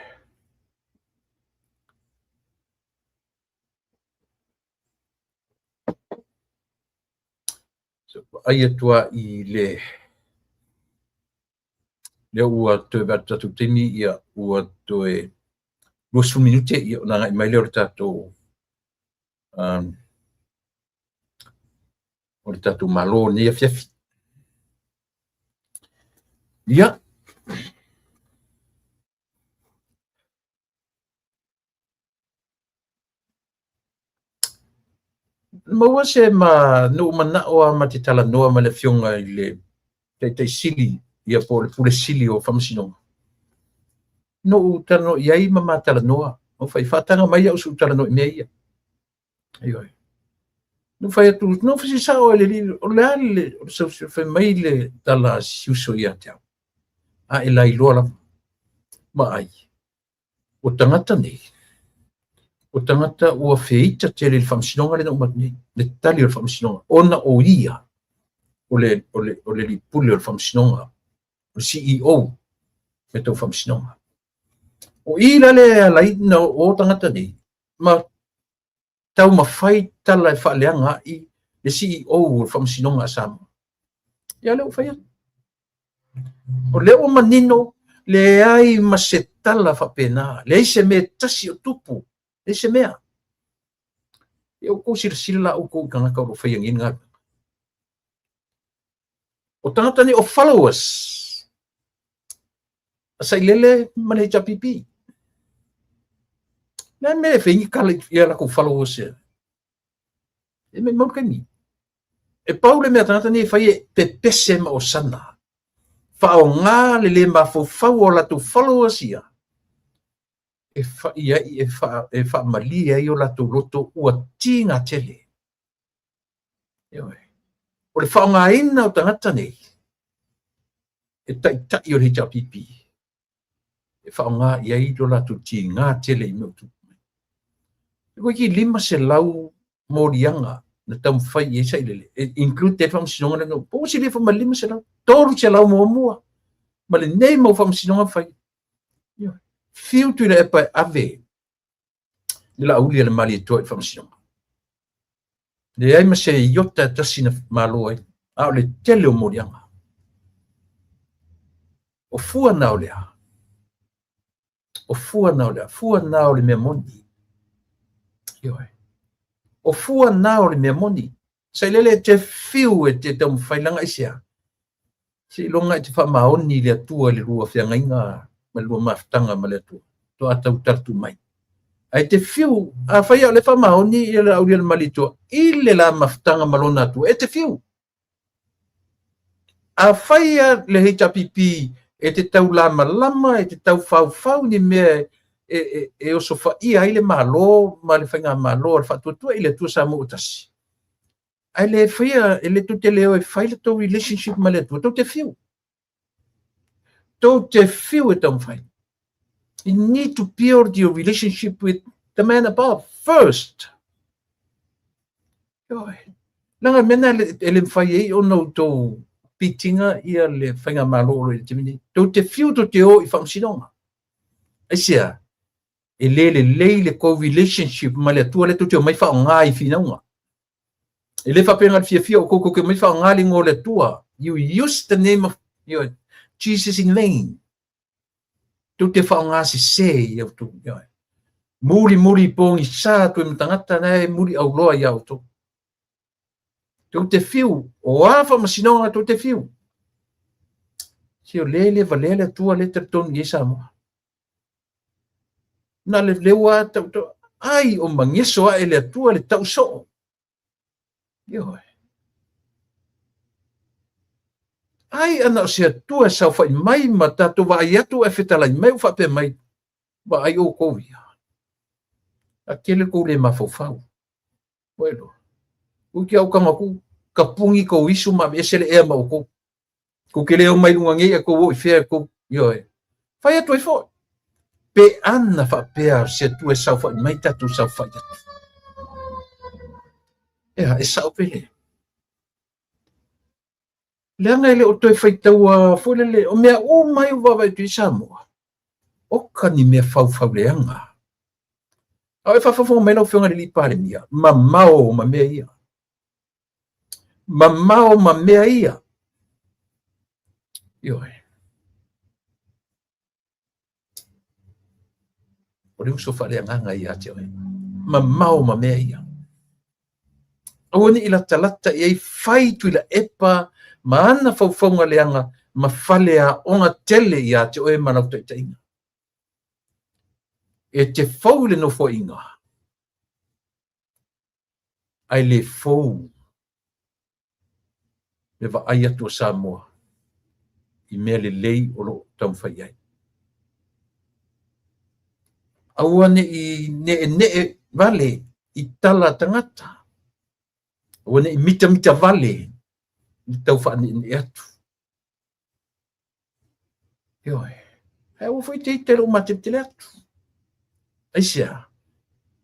So, vaai atu lava i le lea ua toe vaai atu tatou taimi, ia ua toe 20 minute, ia ona agai mai lea o le tatou o le tatou Malo i lenei afiafi. Ia, Maua se ma na ou manao lava ma te talanoa ma le Afioga i le Taitai Sili ia po o le Pule Sili o Faamasinoga. Na ou talanoa i ai ma ma talanoa, na ou fai, faataga mai au se i ou talanoa i mea ia. Ioe. Na ou fai atu, na ou fesili sao lava i le alii, o le a le, fai mai le tala a si uso ia te au, a e lailoa lava. Vaai, O tagata nei, o tagata ua feita tele i le faamasinoga lea na uma atu nei, le tali o le faamasinoga, ona o ia o le, o le, o le alii pule o le faamasinoga, o le CEO mea tau faamasinoga. O i la lea e ala ai ona o tagata nei, ma taumafai tala e faaleaga ai le CEO o le Faamasinoga a Samoa. Ia lea ua fai atu. O lea ua manino, leai ma se tala faapena, leai se mea e tasi o tupu, leai se mea. Ia outou silasila la outou i tagata o lo o faia nei le galuega. O tagata nei o followers a Sailele ma le HRPP. Le a le mea e fai ni tala i a latou followers e? E maumau le taimi. E pau le mea tagata nei e fai e pepese ma osana. Faaaoga le le mafaufau o latou followers ia e fai ai, e faamalie ai o latou loto ua tiga tele. Ioe. O le faaaogaina o tagata nei e taitai o le HRPP e faaaoga i ai lo latou tiga tele i mea o tupu mai. E toeitiiti 500 moliaga na taumafai i ai sailele, e include ai le faamasinoga lea na po ua silia foi ma le 500, 300 muamua ma lenei mau faamasinoga na fai. Ioe. Fiu Tuilaepa e ave le Laauli a le Malietoa i le faamasinoga. Leai ma se iota e tasi na malo ai, a o le tele o moliaga. O fua na o le a? O fua na o le a? Fua na o le mea moni. Ioe. O fua na o le mea moni. Sailele e te fiu e te taumafai leaga aisea? Seiloga e te faamaoni i le Atua i le lua feagaiga ma le lua mafutaga ma le Atua, faatoa tau tala mai. Ae te fiu, afai o le faamaoni ia le Laaulialemalietoa i le la mafutaga ma lona Atua, e te fiu. Afai le HRPP e te tau lamalama, e te tau faufau ni mea e osofaia ai le Malo ma le faigamalo a le Faatuatua i le Atua Samoa ua tasi. Ae le faia, e le tou te le o e fai le tou relationship ma le Atua, tou te fiu. Tou te fiu e taumafai. You need to build your relationship with the man above first. Ioe. Leaga mea na e le mafai ai ona outou pitinga ia le faigamalo o lo o i le taimi nei. Tou te fiu tou te o i faamasinoga. Aisea? E le lelei le tou relationship ma le Atua lea tou te omai faaaoga i finauga. E le faapea na o le fiafia o outou tou te omai faaaoga le igoa o le Atua. You use the name of Jesus in vain. Tou te faaaoga sese i outou. Muli muli pogisa atu ai ma tagata na e muli auloa ia outou. Tou te fiu, o a faamasinoga tou te fiu. Se o le le valea le Atua le talitonu i ai Samoa. Na le leua tau tau, ai o mageso ae le Atua le tau soo. Ioe. Ai ana o se Atua e saofai mai ma tatou vaai atu ae fetalai mai ua faapea mai, vaai outou ia. A tele tou le mafaufau. Ua iloa. Ui ki au tago atu, tapuni tou isu ma aveese le ea ma outou. Tou te le omai i luga nei ae tou o i fea tou, ioe. Fai atu ai foi. Pe ana faapea se Atua e saofai mai tatou saofai atu. Ea, e sao pe le? Leaga e le o toe faitaua foi lele, o mea uma ai ua vaavaai atu i Samoa, oka ni mea faufauleaga. A o e faafofoga mai lau Afioga i le Alii Palemia, mamao ma mea ia. Mamao ma mea ia. Ioe. O le uso faaleagaga ia te oe. Mamao ma mea ia. Aua ne i latalata i ai fai Tuilaepa ma ana faufauga leaga ma faleaoga tele ia te oe ma lau taitaiga. E te fou i le nofoaiga, ae le fou le vaai atu o Samoa i mea lelei o lo o taumafai ai. Aua ne i ne'ene'e vale i tala a tagata, aua ne i mitamita vale i le tau faane'ene'e atu. Ioe. Ae aua foi te ita i lou mateletele atu. Aisea?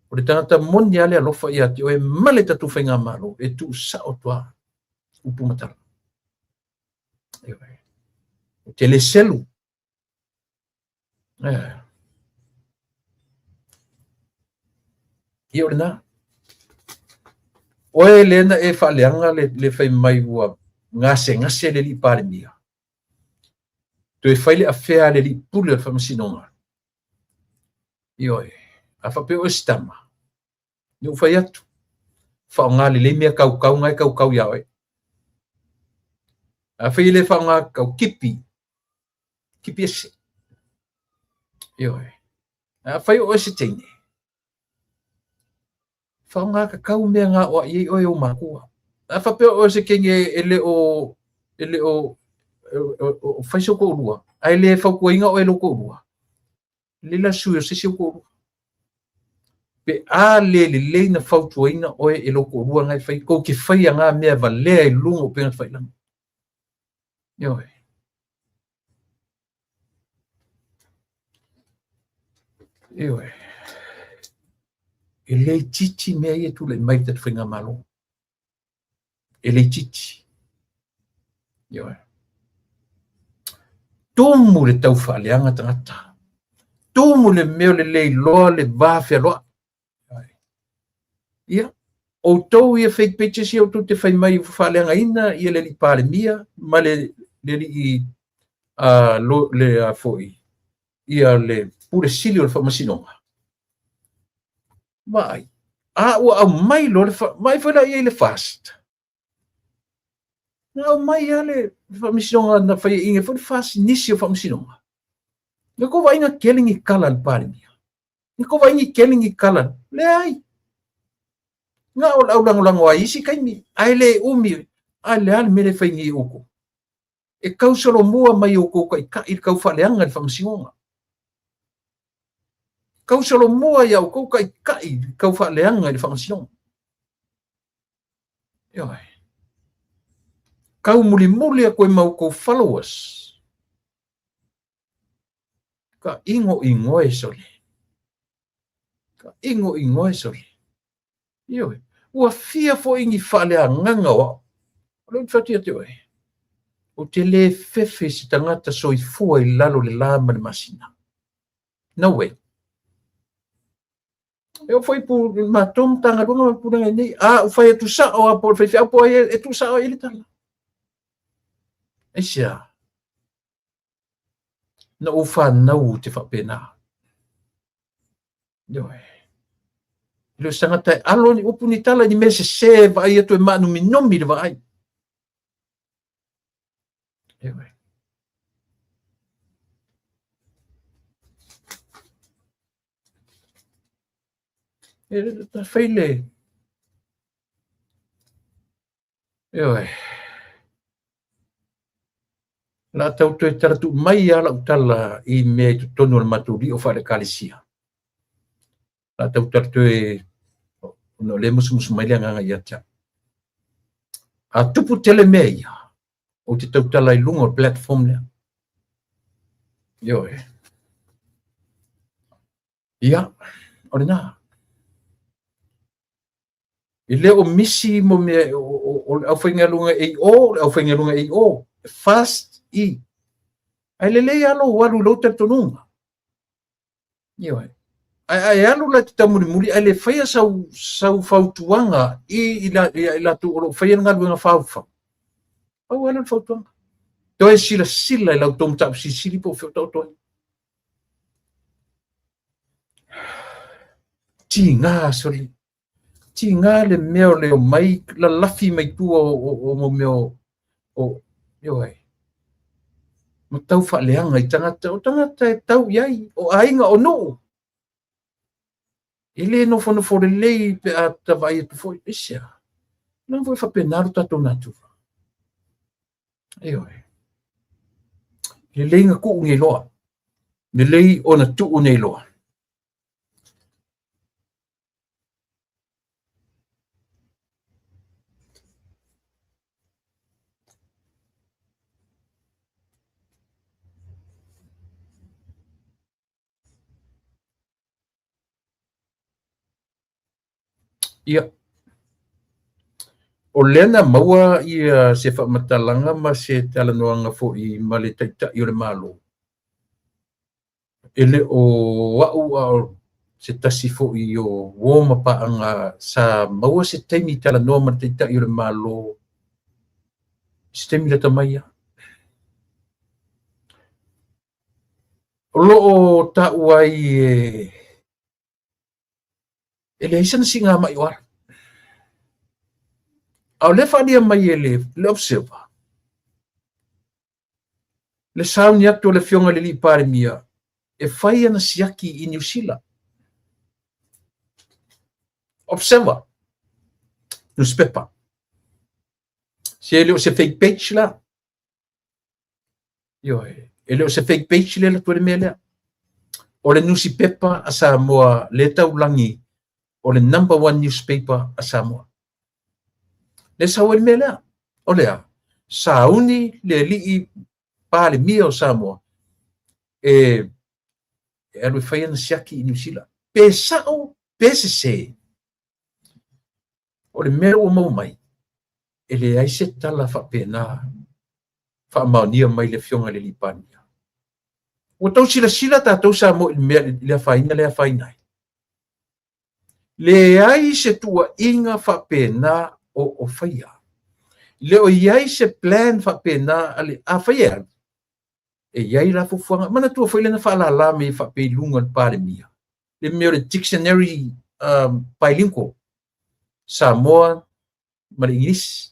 O le tagata moni lava le alofa ia te oe ma le tatou faigamalo e tuusao atu lava upu ma tala. Ioe. Ou te le selu. Eh. Ia o lena. Oe lea na e faaleaga le fai mai ua gasegase le alii Palemia. Toe fai le afea a le alii pule o le faamasinoga. Ioe. A faapea oe se tama, ne ua fai atu, faaaoga lelei mea kaukau na e kaukau iā oe. Afai e le faaaoga kau, kipi, kipi ese. Ioe. Afai o oe se teine, faaaoga kakau mea na aoai ai oe e ou matua. A faapea o oe se teine e le o o fai sou toalua, ae le fautuaina oe e lou toalua, lelei la sui o se isi ou toalua. Pe a le lelei na fautuaina oe e lou toalua na e fai, tou te faia na mea valea i luga o upega tafailagi. Ioe. Ioe. E le itiiti mea ia e tulai mai i le tatou faigamalo. E le itiiti. Ioe. Tumu le tau faaleaga tagata. Tumu le mea o le le iloa le va fealoai. Ia, outou ia fake pages ia outou te fai mai ua faaleagaina ia le alii Palemia ma le alii le foi ia le Pule Sili o le Faamasinoga. Vaai, a ua aumai loa le vaai foi la i ai le FAST. Na aumai lava le Faamasinoga na faiaina ai foi le FAST i nisi o Faamasinoga. Na tou vaai na tele ni tala a le Palemia. Na tou vaai ni tele ni tala. Leai. Na o le aulagolago ai isi taimi, ae le umi. A le a le mea le fai nei e outou? E tau solomua mai outou taitai le tau faaleaga i le Faamasinoga. Tau solomua ia outou taitai le tau faaleaga i le Faamasinoga. Ioe. Tau mulimuli atu ai ma outou followers. Ka inoinoe sole. Ka inoinoe sole. Ioe. Ua fia foi ni faaleagaga o au. O lea ou te fai atu ia te oe, ou te le fefe i se tagata soifua i lalo o le la ma le masina. No way. E oo foi pu matou Matagaluega ma Pulega nei, a ou fai atu sao lava po o le faifeau po o ai e tuusao i ai le tala. Aisea? Na ou fanau ou te faapena. Ioe. E le o se tagata e alo ni upu ni tala ni mea sese e vaai atu e maanuminumi le vaai. Ioe. E fai le... Ioe. O le a tau toe tala tuu mai lava lau tala i mea i totonu o le matou lio faale-Ekalesia. O le a tau tala toe, ona o lea e musumusu mai le agaga ia te au. A tupu tele mea ia, ou te tautala i luga o le platform lea. Ioe. Ia, o lena. E le o misi mo mea o le aufaigaluega e i o, o le aufaigaluega e i o, fast i. Ae lelei lava lou alu i lou talitonuga. Ioe. Ae a e alu la e te taumulimuli ae le faia sau fautuaga i i latou o lo o faia le galuega faufau, pau lava lea o le fautuaga. Toe silasila i la outou mataupu silisili po o fea o taoto ai. Tiga sole. Tiga le mea o le omai lalafi mai tua o mo mea o ioe. Ma tau faaleaga i tagata, o tagata e tau i ai, o aiga, o nuu. E le nofonofo lelei pe a ta vaai atu foi, aisea? Leaga foi e faapena lo tatou natura. Ioe. Lelei na tuu nei loa. Lelei ona tuu nei loa. Ia, o lea na maua ia se faamatalaga ma se talanoaga foi ma le Taitai o le Malo, e le o au a o se tasi foi o uo ma paaga sa maua se taimi talanoa ma le Taitai o le Malo i se taimi lata mai lava. O lo o taua ai e leai sana siigamai o alu. A o lea e faaalia mai e le Observer, le sauni atu o le Afioga i le Alii Palemia e fai ana siaki i Niu Sila. Observer, newspaper. Se le o se fake page la. Ioe, e le o se fake page le alu atu ai le mea lea. O le nusipepa a Samoa le taulagi o le number one newspaper a Samoa. Le sau ai le mea lea. O le a? Sauni le alii Palemia o Samoa e alu e fai ana siaki i Niu Sila. Pe sa'o pe sesē, o le mea ua maua mai, e leai se tala faapena faamaonia mai le Afioga i le alii Palemia. Ua tau silasila tatou Samoa i le mea i le afaina lea e afaina ai. Leai se tuuaiga faapena o faia. Le o i ai se plan faapena a le, afai e alu, e i ai la fuafuaga. Manatua foi lea na faalala mai faapea i luga o le Palemia, le mea o le dictionary bilingual, Samoa ma le Igilisi.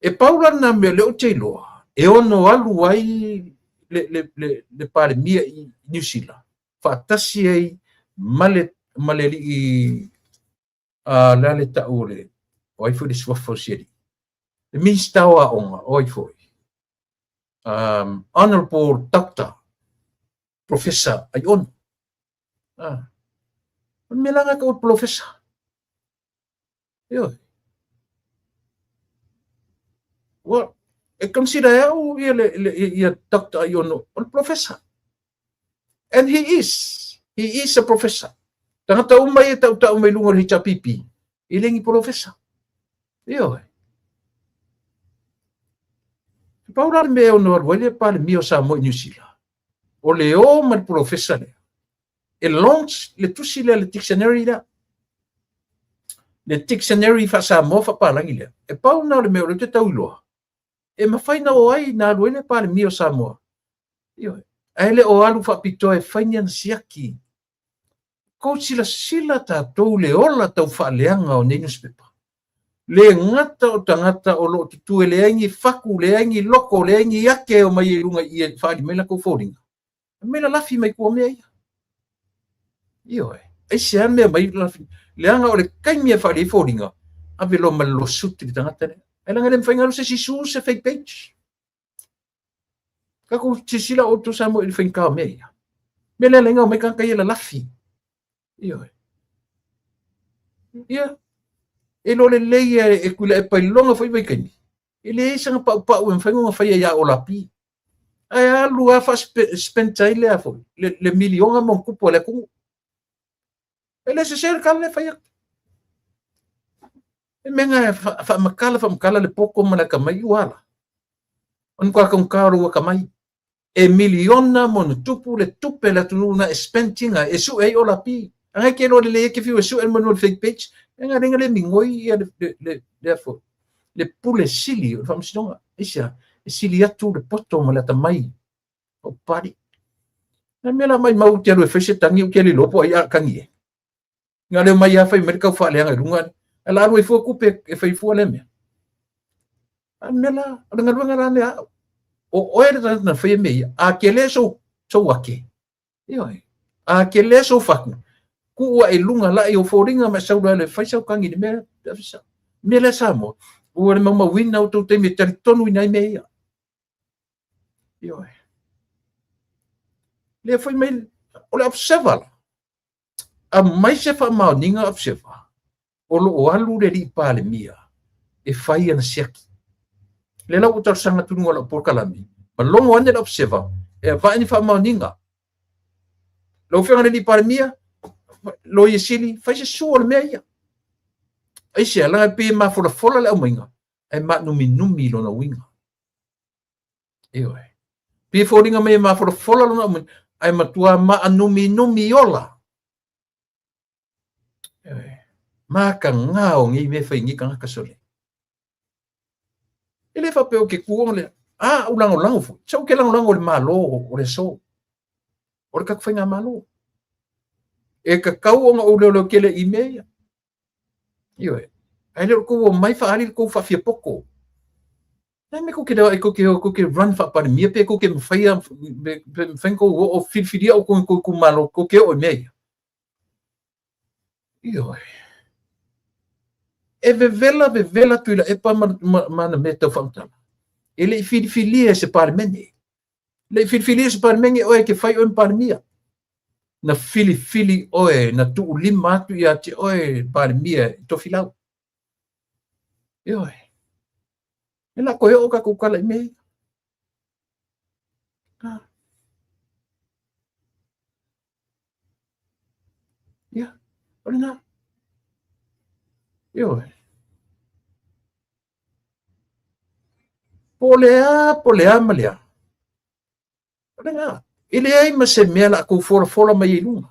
E pau la lena mea o lea ou te iloa, e ono alu ai le Palemia i Niu Sila, faatasi ai ma le alii, le a le tau o le, o ai foi le suafa o si alii, le Minista o Aoga, o ai foi, Honorable Doctor Professor Aiono. O le mea la lena o le Polofesa. Ioe. Ua, e consider e au ia le, ia Dr. Aiono o le Polofesa. And he is. He is a professor. Tagata uma ia tautau mai luga o le HRPP, e le ni polofesa. Ioe. E pau la le mea e ono alu ai le Palemia o Samoa i Niu Sila, o le o ma le polofesa lea, e launch le tusi lea, le dictionary lea, le dictionary faa-Samoa faa-Palagi lea. E pau lena o le mea o lea ou te tau iloa, e mafai na o ai na alu ai le Palemia o Samoa. Ioe. Ae le o alu faapitoa e fai ni ana siaki. Kou silasila tatou le ola tau faaleaga o nei nusipepa. Le gata o tagata o lo o tutū e leai ni faku, leai ni loko, leai ni ake e omai ai i luga i i e faaali mai latou foliga. E mai lalafi mai tua mea ia. Ioe. Aisea mea mai lalafi. Leaga o le taimi e faaali ai foliga, ave loa ma le lawsuit i le tagata lea. Ae leaga e le mafai ona alu se isi sue se fake page. Tatou silasila outou Samoa i le faigata o mea ia. Mea lea laina omai tagata ia lalafi. Ioe. Ia. E iloa lelei e Tuilaepa i lona foi vaitaimi. E leai sana paupau e mafai ona faia ia Olapi. Ae alu lava faa-spend ai lea foi, le miliona ma ona tupu a le atunuu. E le sese le tala lea e fai atu. E mea na faamatala faamatala le poto ma le atamai ua ala. O ni kwa taugata o lou atamai. E miliona ma ona tupu le tupe a le atunuu na e spend ina e sue ai Olapi. A e ke iloa lelei e ke fiu e sue le manu o le fake page. E nga lenga le migoi ia le foi. Le pule sili o le faamasinoga. Aisea, e sili atu le poto ma le atamai o Papalii. Na mea la mai mau te alu e fai se tagi ou te le iloa po o ai a tagi e. Na leo mai a fai mai le tau faaleaga i luga, ae la alu ai fua tupe e fai fua lea mea. A mea la, o le galuega la lea au. O oe le tagata na faia mea ia, a tele sou, sou ake, ioe, a tele sou fatu, tuu ae i luga laʻi o foliga ma e sau loa e fai sau tagi i le mea lea. Mea lea Samoa, ua le maumauina outou taimi e talitonuina ai mea ia. Ioe. Lea foi mai, o le observer la, aumai se faamaoniga observer, o lo o alu le alii Palemia e fai ana siaki. Lea la ua talosaga atu i luga o lau polokalame, ma logo ane le observer e avae ni faamaoniga. Lau Afioga i le alii Palemia, Loia Sili, fai se sua o le mea ia. Aisea, leaga e pei e mafolafola le aumaiga, ae maanuminumi lona uiga. Ioe. Pei e foliga mai e mafolafola lona aumaiga, ae matua maanuminumi ola. Ioe. Makagā o nei mea e fai nei tagata sole. E le faapea ou te tu ona lea. A, ou lagolago foi. Se ou te lagolago i le Malo o le aso. O le tatou faigamalo. E tatau ona ou leoleo tele i mea ia. Ioe. Ae le o le tou omai faaali le tou faafiapoto. Le mea tou te leo ai tou te o tou te run faa-Palemia pe tou te mafaia pe mafai ona tou oo filifilia outou i tou itumalo tou te oo i mea ia. Ioe. E vevela vevela Tuilaepa ma ana mea tau faamatala. E le i filifilia e se Palemene. E le i filifilia e se Palemene oe e te fai oe ma Palemia. Na filifili oe, na tuulima atu ia te oe Palemia i Tofilau. Ioe. E la koe o tatou tala i mea ia. Ia, o lena. Ioe. Po o le a, po o le a ma le a. O lena. E leai ma se mea la tou folafola mai ai i luga.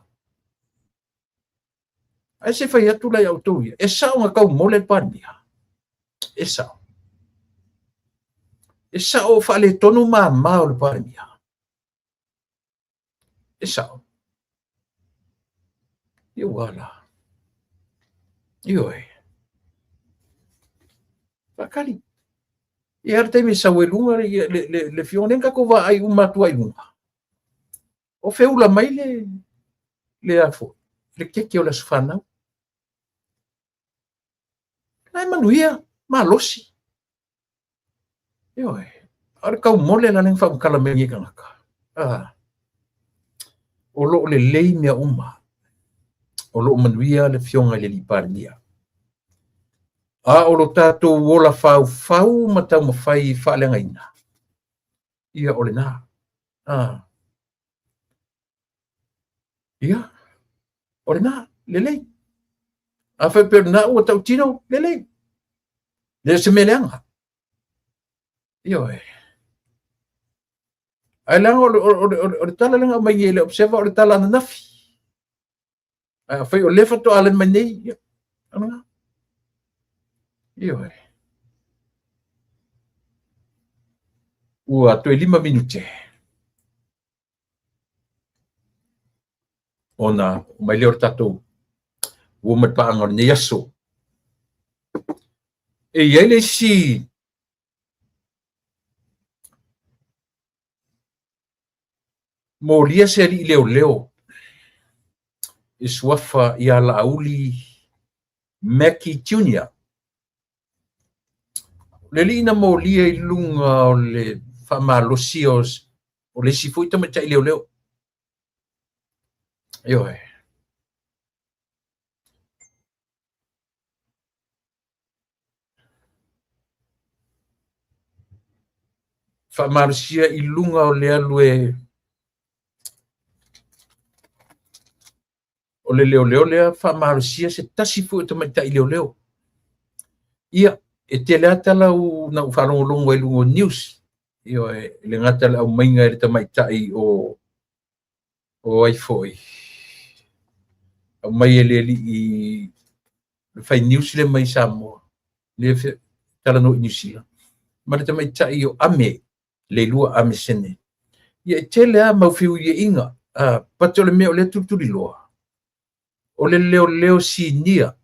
Ae se fai atu la ia outou ia, e sao na taumole le Palemia. E sao. E sao o faaletonu mama o le Palemia. E sao. Ia ua la. Ioe. Faakali. Ia le taimi e sau ai luga le fioga, lea na tatou vaai uma atu ai i luga. O feula mai le a foi, le keke o le aso fanau. Na e manuia, malosi. Ioe, a o le taumole la lea na faamatala mai nei tagata. Ah, o lo o lelei mea uma. O lo o manuia le Afioga i le Alii Palemia. A o lo tatou ola faufau ma taumafai faaleagaina, ia o lena. Ah. Ia, o lena, lelei. A faapea o lena ua tautino, lelei. Le o se mea leaga. Ioe. Ae leaga o le tala lea na aumai nei e le Observer o le tala ananafi. Ae afai o lea faatoa alai mai nei, ia, o lena. Ioe. Ua toe 5 minute. Ona mai lea o le tatou ua mai paaga o lenei aso. E i ai le isi molia se alii leoleo e suafa ia Laauli Mackey Jr. Le alii na molia i luga o le faamalosia o le isi foi tamaitai leoleo. Ioe. Faamalosia i luga o le alu e o le leoleo lea faamalosia se tasi foi o tamaitai leoleo. Ia, e tele lava tala na ou faalogologo ai i luga o news. Ioe, e le gata le aumaiga e le tamaitai o ai foi. Aumai e le alii le fai news lea mai Samoa, lea talanoa i Niu Sila, ma le tamaitai o Ame, Leilua Ame Sene. Ia e tele lava mau feuiaiga, but o le mea o lea tulituliloa, o le leoleo sinia.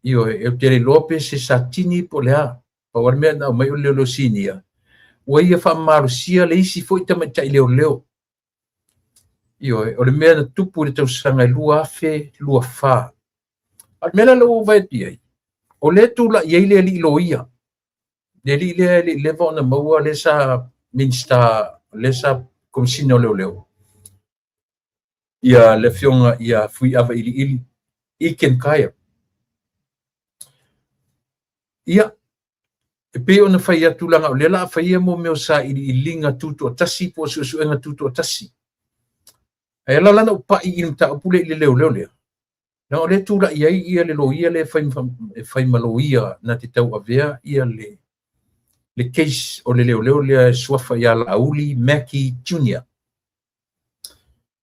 Ioe, ou te le iloa pe se Satini po o le a. Pau lava le mea na aumai o le leoleo sinia, ua ia faamalosia le isi foi tamaitai leoleo. Ioe, o le mea na tupu i le tausaga e 2024. A o le mea la lea ua ou vaai atu i ai, o lea e tulai ai le alii loia, le alii lea e le i leva ona maua lea sa Minisita, lea sa Komesina o Leoleo, ia le afioga ia Fuiava Iliili Iken Kaya. Ia, e pei ona fai atu leaga o lea o le a faia mo mea o sailiiliga tutoatasi po o suesuega tutoatasi. Ae ala la ona ou pai i le mataupu lea i le leoleo lea, leaga o lea e tulai ai ia le loia lea e fai ma loia na te tauavea ia le case o le leoleo lea e suafa ia Laauli Mackey Jr.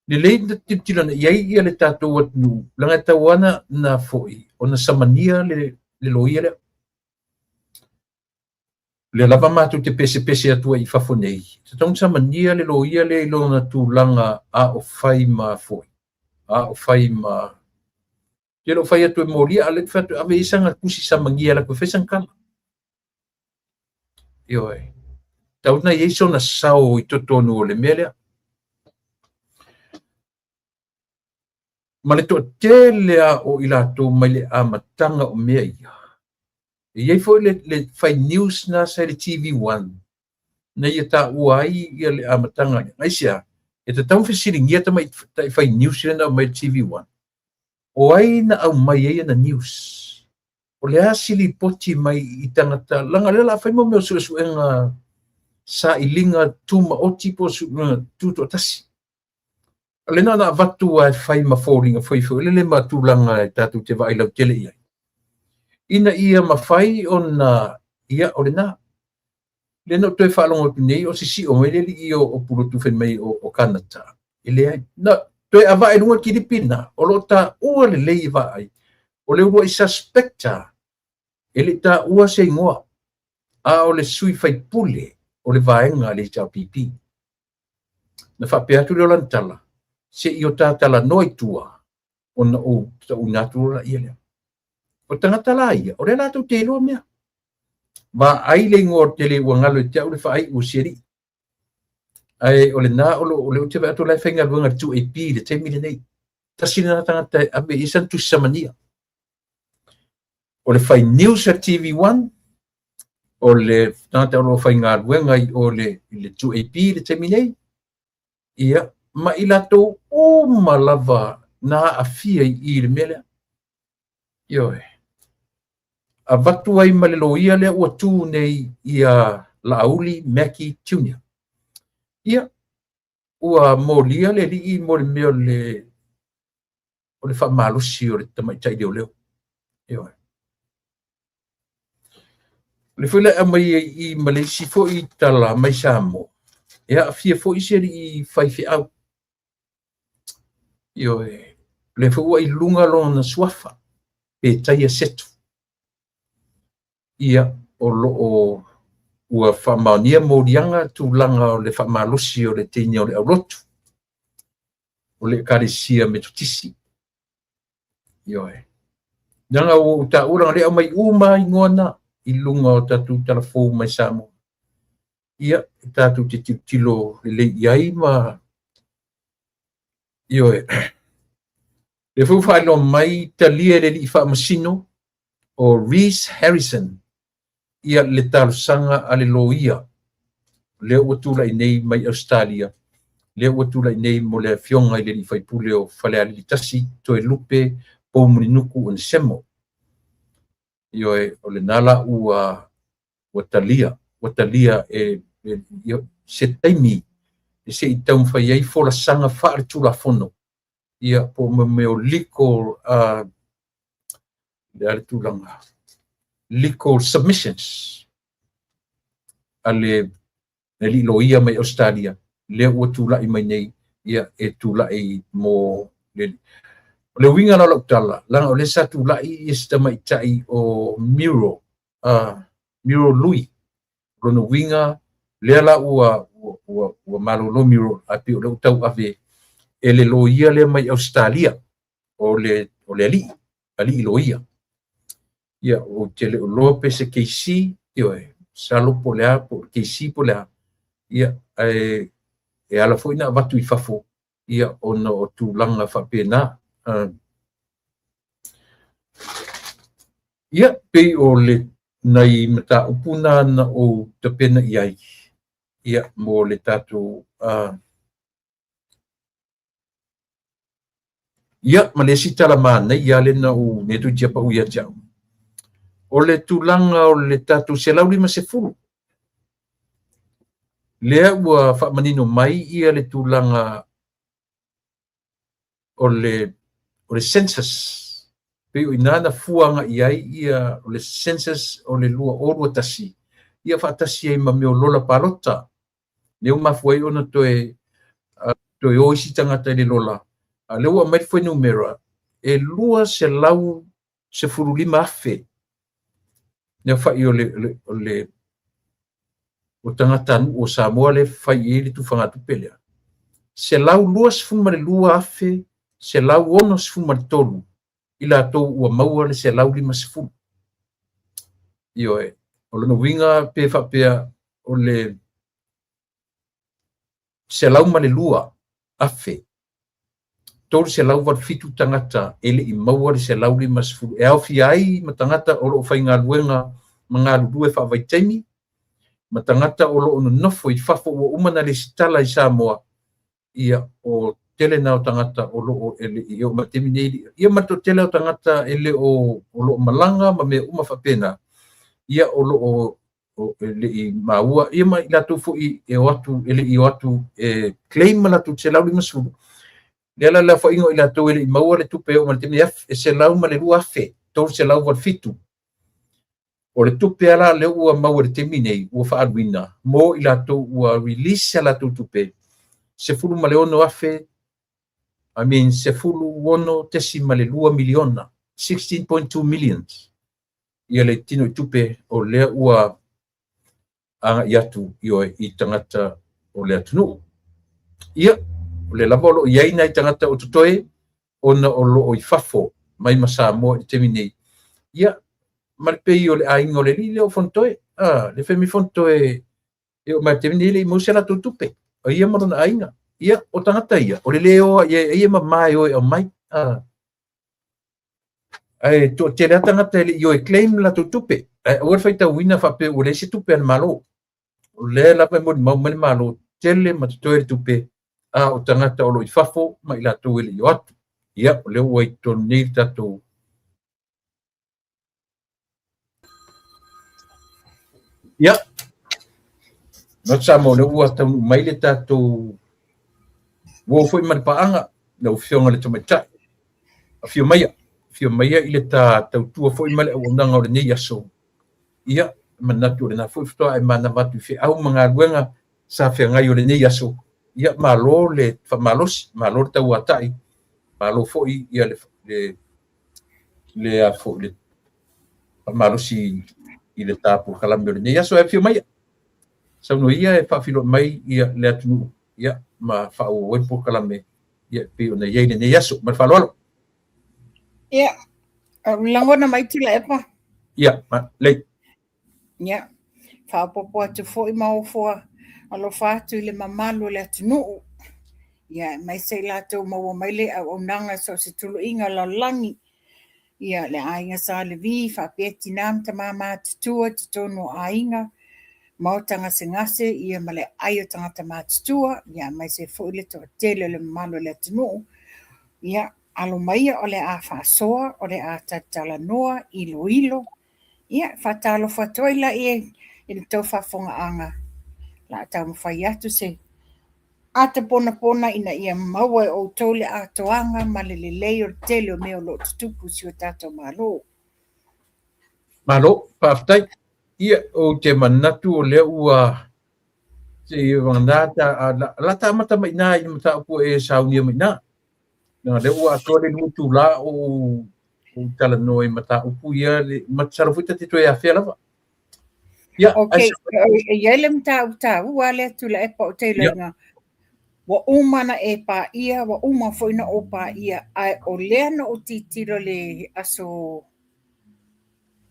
Lelei na tilotilo ane i ai ia le tatou atunuu, leaga e tatau lava na foi ona samania le loia lea. O lea lava matou te pesepese atu ai i fafo nei, e tatau ona samania le loia lea i lona tulaga a o fai ma foi, a o fai ma... Ou te le o fai atu e molia, a o lea ou te fai atu e ave i ai sana tusi samania e alu atu e fai sana tala. Ioe. Tau ona i ai sona sao i totonu o le mea lea. Ma le toatele lava o i latou mai le amataga o mea ia, E i ai foi le fai news na sa i le TV1 na ia taua ai ia le amataga lea. Aisea? E tatau ona fesiligia tamaitai fai news lea na aumai i le TV1. O ai na aumai ai ana news? O le a se lipoti mai i tagata? Leaga o lea o le a fai mo mea o suesuega sailiga tumaoti po o suesuega tutoatasi. O lea na ona avatu lava e fai ma foliga foi foi lele ma tulaga e tatou te vaai lautele i ai, ina ia mafai ona, ia, o lena. Lea na ou toe faalogo atu nei o sisio mai le alii o Pulotu fai mai o Kanata. E leai. Na toe avae i luga le kilipi lena, o lo o taua lelei e vaai, o le uluai suspecta e le i taua se igoa, a o le sui faipule o le vaega a le HRPP. Na faapea atu lea o lana tala, se i o ta talanoa i tua, ona ou tauina atu loa lea. O tagata la ia, o lea latou te iloa mea. Vaai le igoa o le tele ua galo ia te au le faaiu o si alii. Ae o lena o lo o lea ou te vaai atu o la e faigaluega i le 2AP i le taimi lenei. Tasi lena tagata e ave i ai sana tusi samania. O le fai news a TV1, o le tagata o lo o faigaluega i o le 2AP i le taimi nei, ia, ma i latou uma lava na aafia i i le mea lea. Ioe. Avatu ai ma le loia lea ua tu nei ia Laauli Mackey Jr. Ia, ua molia le alii mo le mea o le faamalosi o le tamaitai leoleo. Ioe. O le foi le aumai ai i ma le isi foi tala mai Samoa, e aafia foi se alii faifeau. Ioe. O lea foi ua i luga lona suafa, Petaia Setu. Ia, o lo o ua faamaonia moliaga tulaga o le faamalosi o le teine o le aulotu, o le Ekalesia Metotisi. Ioe. Leaga ua ou taua leaga o lea e aumai uma igoa na i luga o tatou talafou mai Samoa. Ia, e tatou te tilotilo lelei i ai ma... Ioe. Lea foi ua faailoa mai talia e le alii faamasino o Reece Harrison ia le talosaga a le loia lea ua tulai nei mai Ausetalia, lea ua tulai nei mo le afioga i le alii faipule o Falealili 1, Toelupe Poumulinuku Onesemo. Ioe, o lena la ua talia, ua talia e se taimi e se i taumafai ai folasaga faaletulafono, ia po o mea o legal, le a le tulaga, legal submissions a le alii loia mai Ausetalia, lea ua tulai mai nei, ia e tulai mo le... O le uiga la o lau tala, leaga o lea sa tulai ia se tamaitai o Miro, Miro Lui. O lona uiga, lea la ua malolo Miro, ae pei o lea ua tauave e le loia lea mai Ausetalia, o le alii loia. Ia, ou te le o loa pe se KC, ioe, masalo po o le a, po o le KC po o le a, ia, ae e ala foi na avatu i fafo, ia, ona o tulaga faapena. Ia, pei o le nai mataupu na na ou tapena i ai, ia, mo le tatou... Ia, ma le isi tala manaia lea na ou nei toeitiiti pau ia te au. O le tulaga o le tatou 150. Lea ua faamanino mai ia le tulaga o le census. Pei o ina na fuaga i ai ia o le census o le 2021. Ia faatasi ai ma mea o lola palota. Lea ua mafua ai ona toe o isi tagata i le lola. A lea ua aumai le fuainumera e 215,000 le aofai o le o tagatanuu o Samoa lea fai i ai le tufagatupe lea. 122,163 i latou ua maua le 150. Ioe, o lona uiga pe faapea o le 102,387 tagata e le i maua le 150 e aofia ai ma tagata o lo o faigaluega ma galulue faavaitaimi ma tagata o loo nonofo i fafo ua uma ona lesitala i Samoa. Ia, o tele na o tagata o loo e le i oo mai taimi nei, ia ma le toatele o tagata e le o o loo malaga ma mea uma faapena. Ia, o loo e le i maua, ia ma i latou foi e o atu e le i o atu e claim ma latou 150 lea la le aofaiga o i latou e le i maua le tupe e oo mai le taimi e 102,387. O le tupe ala lea ua maua i le taimi nei ua faaaluina mo i latou ua release a latou tupe, 16 afe, I mean 16.2 miliona, 16.2 millions ia le tino i tupe o lea ua agai atu ioe i tagata o le atunuu. Ia, o le lava o loo i ai nai tagata o totoe ona o loo i fafo mai ma Samoa i le taimi nei. Ia, ma le pei o le aiga o le alii lea o Fonotoe, le fai Fonotoe e oo mai taimi nei le i maua se latou tupe o ia ma lona aiga. Ia, o tagata ia o le lē oa ia ia mamā e o e aumai, ae toatele a tagata e le i o e claim latou tupe. Ae aua le faitauina faapea ua leai se tupe a le Malo. O lea lava e molimau mai le Malo, tele ma totoe le tupe, a o tagata o loo i fafo ma i latou e le i o atu. Ia, o lea ua i totonu nei le tatou. Ia, no Samoa, o lea ua taunuu mai le tatou uo foi ma le paaga, lau Afioga i le Tamaitai. Afio maia, afio maia i le ta tautua foi ma le auaunaga o lenei aso. Ia, manatu o lena foi faatoa e manava atu i feau ma galuega sa feagai o lenei aso. Ia, malo le faamalosi, malo le tauatai, malo foi ia le a foi le faamalosi i le ta polokalame o lenei aso. E afio maia, saunoa ia e faafeiloai mai ia le atunuu, ia ma faaauau ai le polokalame ia pei ona i ai lenei aso. Ma le faaaloalo. Ia, lagona mai Tuilaepa. Ia, ma, lei. Ia, faaopoopo atu foi ma ofo alofa atu i le mamalu o le atunuu. Ia, aemaise i latou maua mai le auaunaga so o se tuluiga o le lalolagi. Ia, le aiga Sa Levi, faapea tinā ma tamā matutua i totonu o aiga, maota gasegase, ia ma le ai o tagata matutua, ia aemaise foi le toatele o le mamalu o le atunuu. Ia, alo maia o le a faasoa, o le a talatalanoa, iloilo. Ia, faatalofa atu ai la i le tou faafofogaaga. La taumafai atu se ata ponapona ina ia maua e outou le atoaga ma le lelei o le tele o mea o lo o tutupu i si o tatou Malo. Malo, faafetai. Ia, ou te manatu o lea ua se vagana ta la ta amata mai na i mataupu e saunia mai na. Na lea ua atoa le 2 itula o talanoa i mataupu ia le masalo foi ta te toe afea lava. Ia, Ok, e i ai le mataupu taua lea Tuilaepa o te iloiga. Ua uma na e paia, ua uma foi na ou paia, ae o lea na ou tilotilo le aso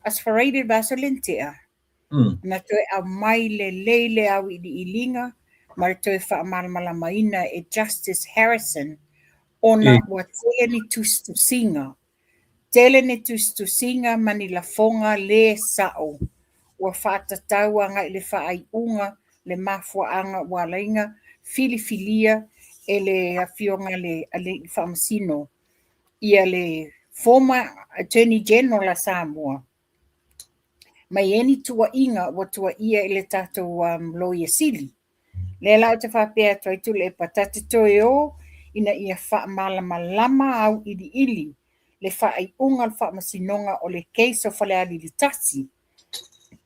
aso Friday le vaiaso lea na tea. Na toe aumai lelei le auiliiliga ma le toe faamalamalamaina e Justice Harrison ona ua tele ni tusitusiga. Tele ni tusitusiga ma ni lafoga le sa'o ua faatatau agai le faaiuga le mafuaaga ua ala ai ona filifilia e le afioga le alii faamasino ia le former Attorney General a Samoa mai ai ni tuuaiga ua tuuaia i le tatou Loia Sili. Lea la ou te faapea atu ai Tuilaepa, ta te toe o ina ia faamalamalama auiliili le faaiuga o le faamasinoga o le case o Falealili 1.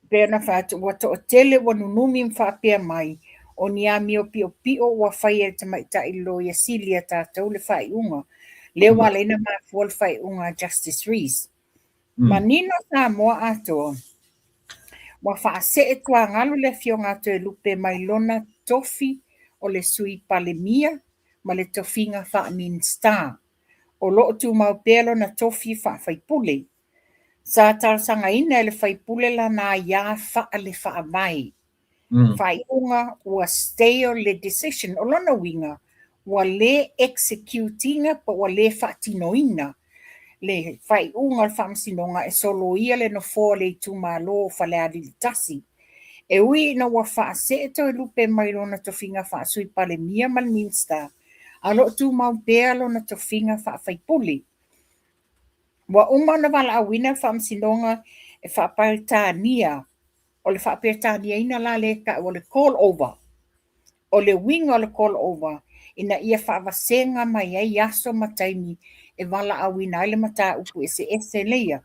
Pei ona fai atu ua toatele ua nunumi ma faapea mai o ni amio piopio ua faia e le tamaitai Loia Sili a tatou le faaiuga. Lea ua ala ai ona mafua le faaiuga a Justice Rees. Manino Samoa atoa, ua faasee tuagalu le afioga a Toelupe mai lona tofi o le Sui Palemia ma le tofiga faa-Minisita. O lo o tumau pea lona tofi faafaipule. Sa talosagaina e le faipule lana aiā faale faavae. Faaiuga ua stale le decision. O lona uiga, ua le execute ina po ua le faatinoina. le faaiuga o le Faamasinoga e soloia le nofoa o le itumalo o Falealili 1. E ui ina ua faasee Toelupe mai lona tofiga faa-Sui Palemia ma le Minisita, a o lo o tumau pea lona tofiga faa-faipule. Ua uma ona valaauina le Faamasinoga e faa-Peretania, o le faa-Peretaniaina la lea e tau o le call over. O le uiga o le call over, ina ia faavasega mai ai aso ma taimi e valaauina ai le mataupu eseese leia.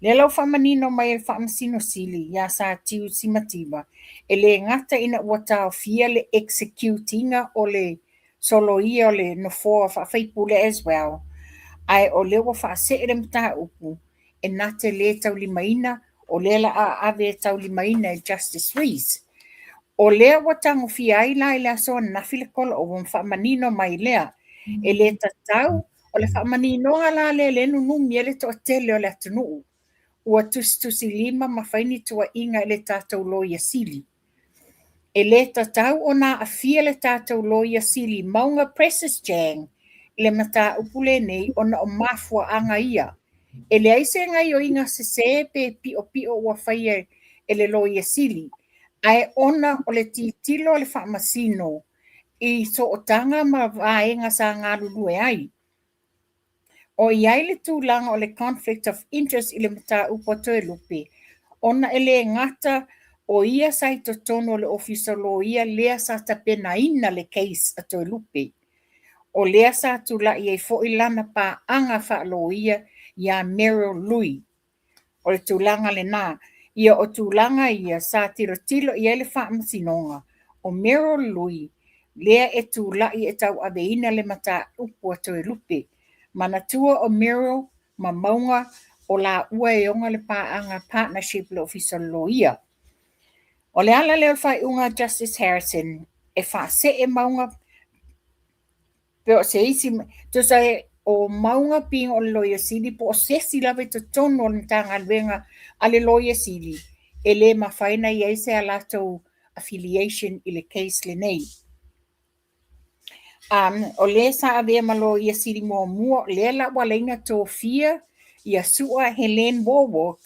Lea la ua faamanino mai e le Faamasino Sili ia Satiu Simativa, e le gata ina ua taofia le execute ina o le soloia o le nofoa faa-faipule as well, ae o lea ua faasee le mataupu e na te le taulimaina, o lea la a ave e taulimaina e Justice Rees. O lea ua tagofia ai la i le aso ananafi le call over ma faamanino mai lea, e le tatau, o le faamaninoga la lea lea e nunumi ai le toatele o le atunuu, ua tusitusilima ma fai ni tuuaiga i le tatou Loia Sili. E le tatau ona aafia le tatou Loia Sili Mauga Precious Chang i le mataupu lenei ona o mafuaaga ia. E leai se gaioiga sese pe piopio ua faia e le Loia Sili, ae ona o le tilotilo a le Faamasino i sootaga ma vaega sa galulue ai. O i ai le tulaga o le conflict of interest i le mataupu a Toelupe, ona e le gata o ia sa i totonu o le Ofisa o Loia lea sa tapenaina le case a Toelupe. O lea sa tulai ai foi lana paaga faaloia ia Meryl Lui. O le tulaga lena. Ia o tulaga ia sa tilotilo i ai le Faamasinoga, o Meryl Lui lea e tulai e tauaveina le mataupu a Toelupe. Manatua o Meryl ma Mauga o laua e ona le paaga partnership le Ofisa o le Loia. O le ala lea o le faaiuga a Justice Harrison e faasee Mauga pe o se isi, tusa e o Mauga being o le Loia Sili po o se isi lava i totonu o le Matagaluega a le Loia Sili, e le mafai ona i ai se a latou affiliation i le case lenei. O le sa avea ma Loia Sili muamua, o lea la ua ala ai ona tofia ia Su'a Helene Wallwork,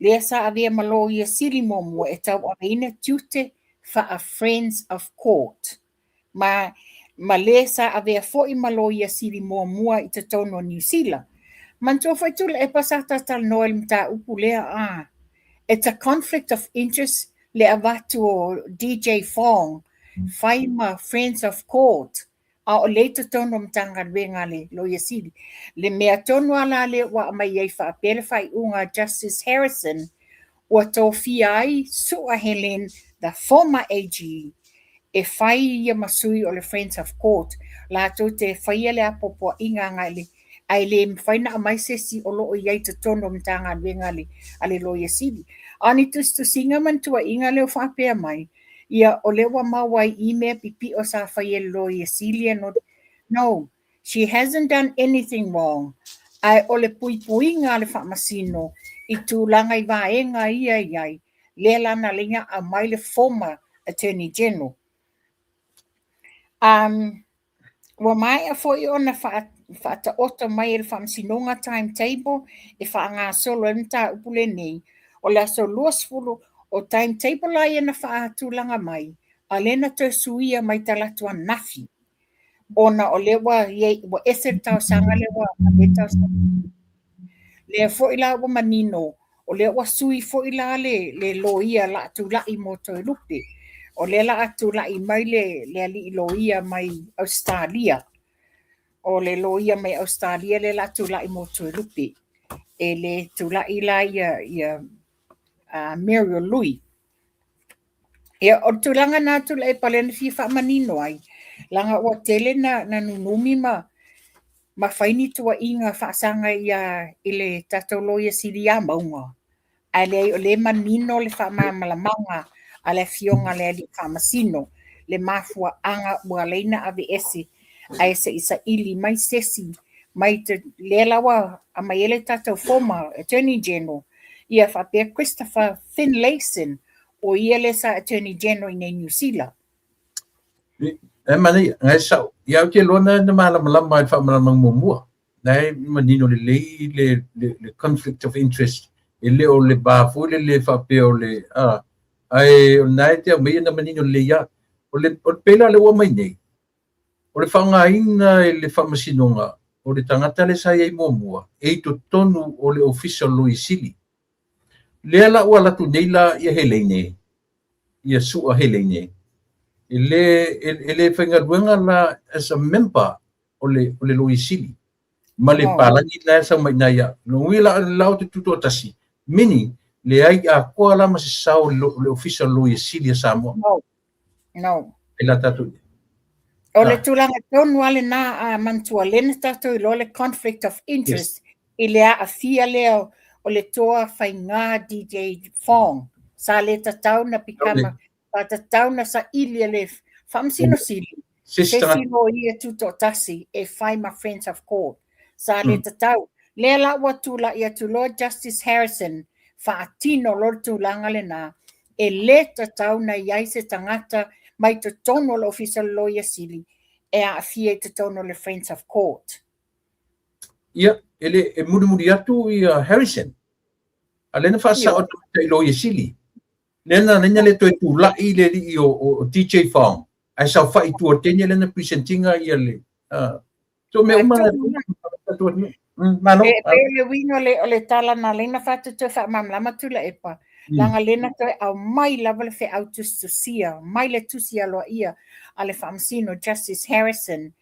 lea sa avea ma Loia Sili muamua e tauaveina tiute faa-Friends of Court. Ma, ma le sa avea foi ma Loia Sili muamua i totonu o Niu Sila. Manatua foi Tuilaepa sa talatalanoa i le mataupu lea, ah, it's a conflict of interest le avatu o DJ Fong fai ma Friends of Court a o lea i totonu o Matagaluega a le Loia Sili. Le mea tonu lava la lea ua aumai ai faapea le faaiuga a Justice Harrison, ua tofia ai Su'a Helen, the former AG, e fai ia ma sui o le Friends of Court, latou te faia le apoapoaiga agai le ae le mafai ona aumai se isi o lo o i ai i totonu o Matagaluega a le, a le Loia Sili. A o ni tusitusiga ma ni tuuaiga lea ua faapea mai, ia o lea ua maua ai i mea pipio sa fai e le Loia Sili and all. No, she hasn't done anything wrong. Ae o le puipuiga a le Faamasino i tulaga i vaega ia e i ai, lea la na ala ai ona aumai le former Attorney General. Ua maea foi ona faataoto mai e le Faamasinoga timetable e faagasolo ai le mataupu lenei. O le aso 20, o timetable la ia na faatulaga mai, a o lea na toe suia mai talaatu ananafi, ona o lea ua i ai, ua ese le talosaga lea ua ave ai le talosaga. Lea foi la ua manino, o lea ua sui foi la le le loia la a tulai mo Toelupe. O lea la a tulai mai le le alii loia mai Ausetalia. O le loia mai Ausetalia lea la a tulai mo Toelupe. E le tulai la ia ia Muriel Lui. Ia, o le tulaga na Tuilaepa lea na fia faamanino ai, leaga ua tele na, na nunumi ma, ma fai ni tuuaiga faasaga ia, i le tatou Loia Sili ia Mauga, ae leai o lea e manino le faamalamalamaga a le Afioga i le Alii Faamasino, le mafuaaga ua ala ai ona aveese ae se i saili mai se isi mai te, lea la ua aumai ai le tatou former Attorney General, ia faapea Christopher Finlayson, o ia lea sa Attorney General i nei Niu Sila. E manaia, ngai sao. Ia ou te iloa na na malamalama i le faamalamalamaga muamua. Na e manino lelei le conflict of interest, e le o le va foi lele faapea o le ae o lena e te aumaia na manino lelei lava. O le pei la lea ua aumai nei, o le faaaogaina e le Faamasinoga o le tagata lea sa i ai muamua e i totonu o le Ofisa o le Loia Sili. Lea la ua alu atu nei la ia Heleine, ia Su'a Heleine, e le faigaluega la as a member o le Loia Sili ma le palagi la e sau mai i ina. Lona uiga la o te tutoatasi, meaning leai atoa la ma se sao o le Ofisa o le Loia Sili a Samoa. No. No. E la tatou. O le tulaga tonu lava lena a manatua lea na tatou iloa le conflict of interest i le aafia lea o le toa faiga DJ Fong. Sa le tatau na pikama, sa tatau na saili e le Faamasino Sili se isi loia tutoatasi e fai ma Friends of Court. Sa le tatau. Lea la ua tulai atu loa Justice Harrison faatino loa le tulaga lena, e le tatau na i ai se tagata mai totonu o le Ofisa o le Loia Sili e aafia i totonu o le Friends of Court. Ia, e le, e mulimuli atu ia Harrison, a lea na faasao e le Tamaitai Loia Sili. Lea na ala le toe tulai le alii o DJ Fong, ae saofai i tua o le teine lea na present ina ia le, so mea uma na Malo. E pei o le uiga o le tala na ala ai ona fai atu toe faamalamalama Tuilaepa, leaga lea na toe aumai lava le feau tusitusia mai le tusi aloaia a le Faamasino Justice Harrison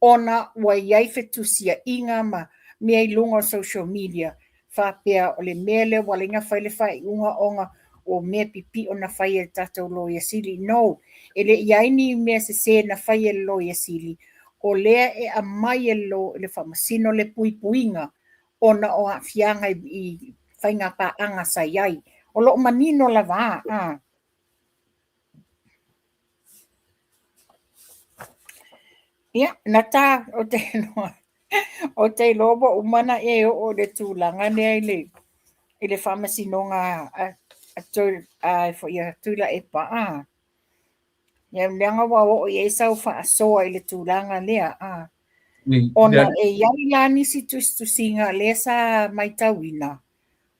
ona ua i ai fetusiaiga ma mea i luga o social media faapea o le mea lea ua ala ai ona fai le faaiuga ona o mea pipio na fai e le tatou Loia Sili. No, e le i ai ni mea sese na fai e le Loia Sili, o lea e aumai e le Faamasino le puipuiga ona o aafiaga i faiga paaga sa i ai. O lo o manino lava a. Ia, na ta, o te iloa, o te iloa ua uma ona e oo i le tulaga lea i le faamasinoga a foi a Tuilaepa a. Ia, leaga ua oo i ai sau faasoa i le tulaga lea a. Ona e i ai la nisi tusitusiga lea sa matauina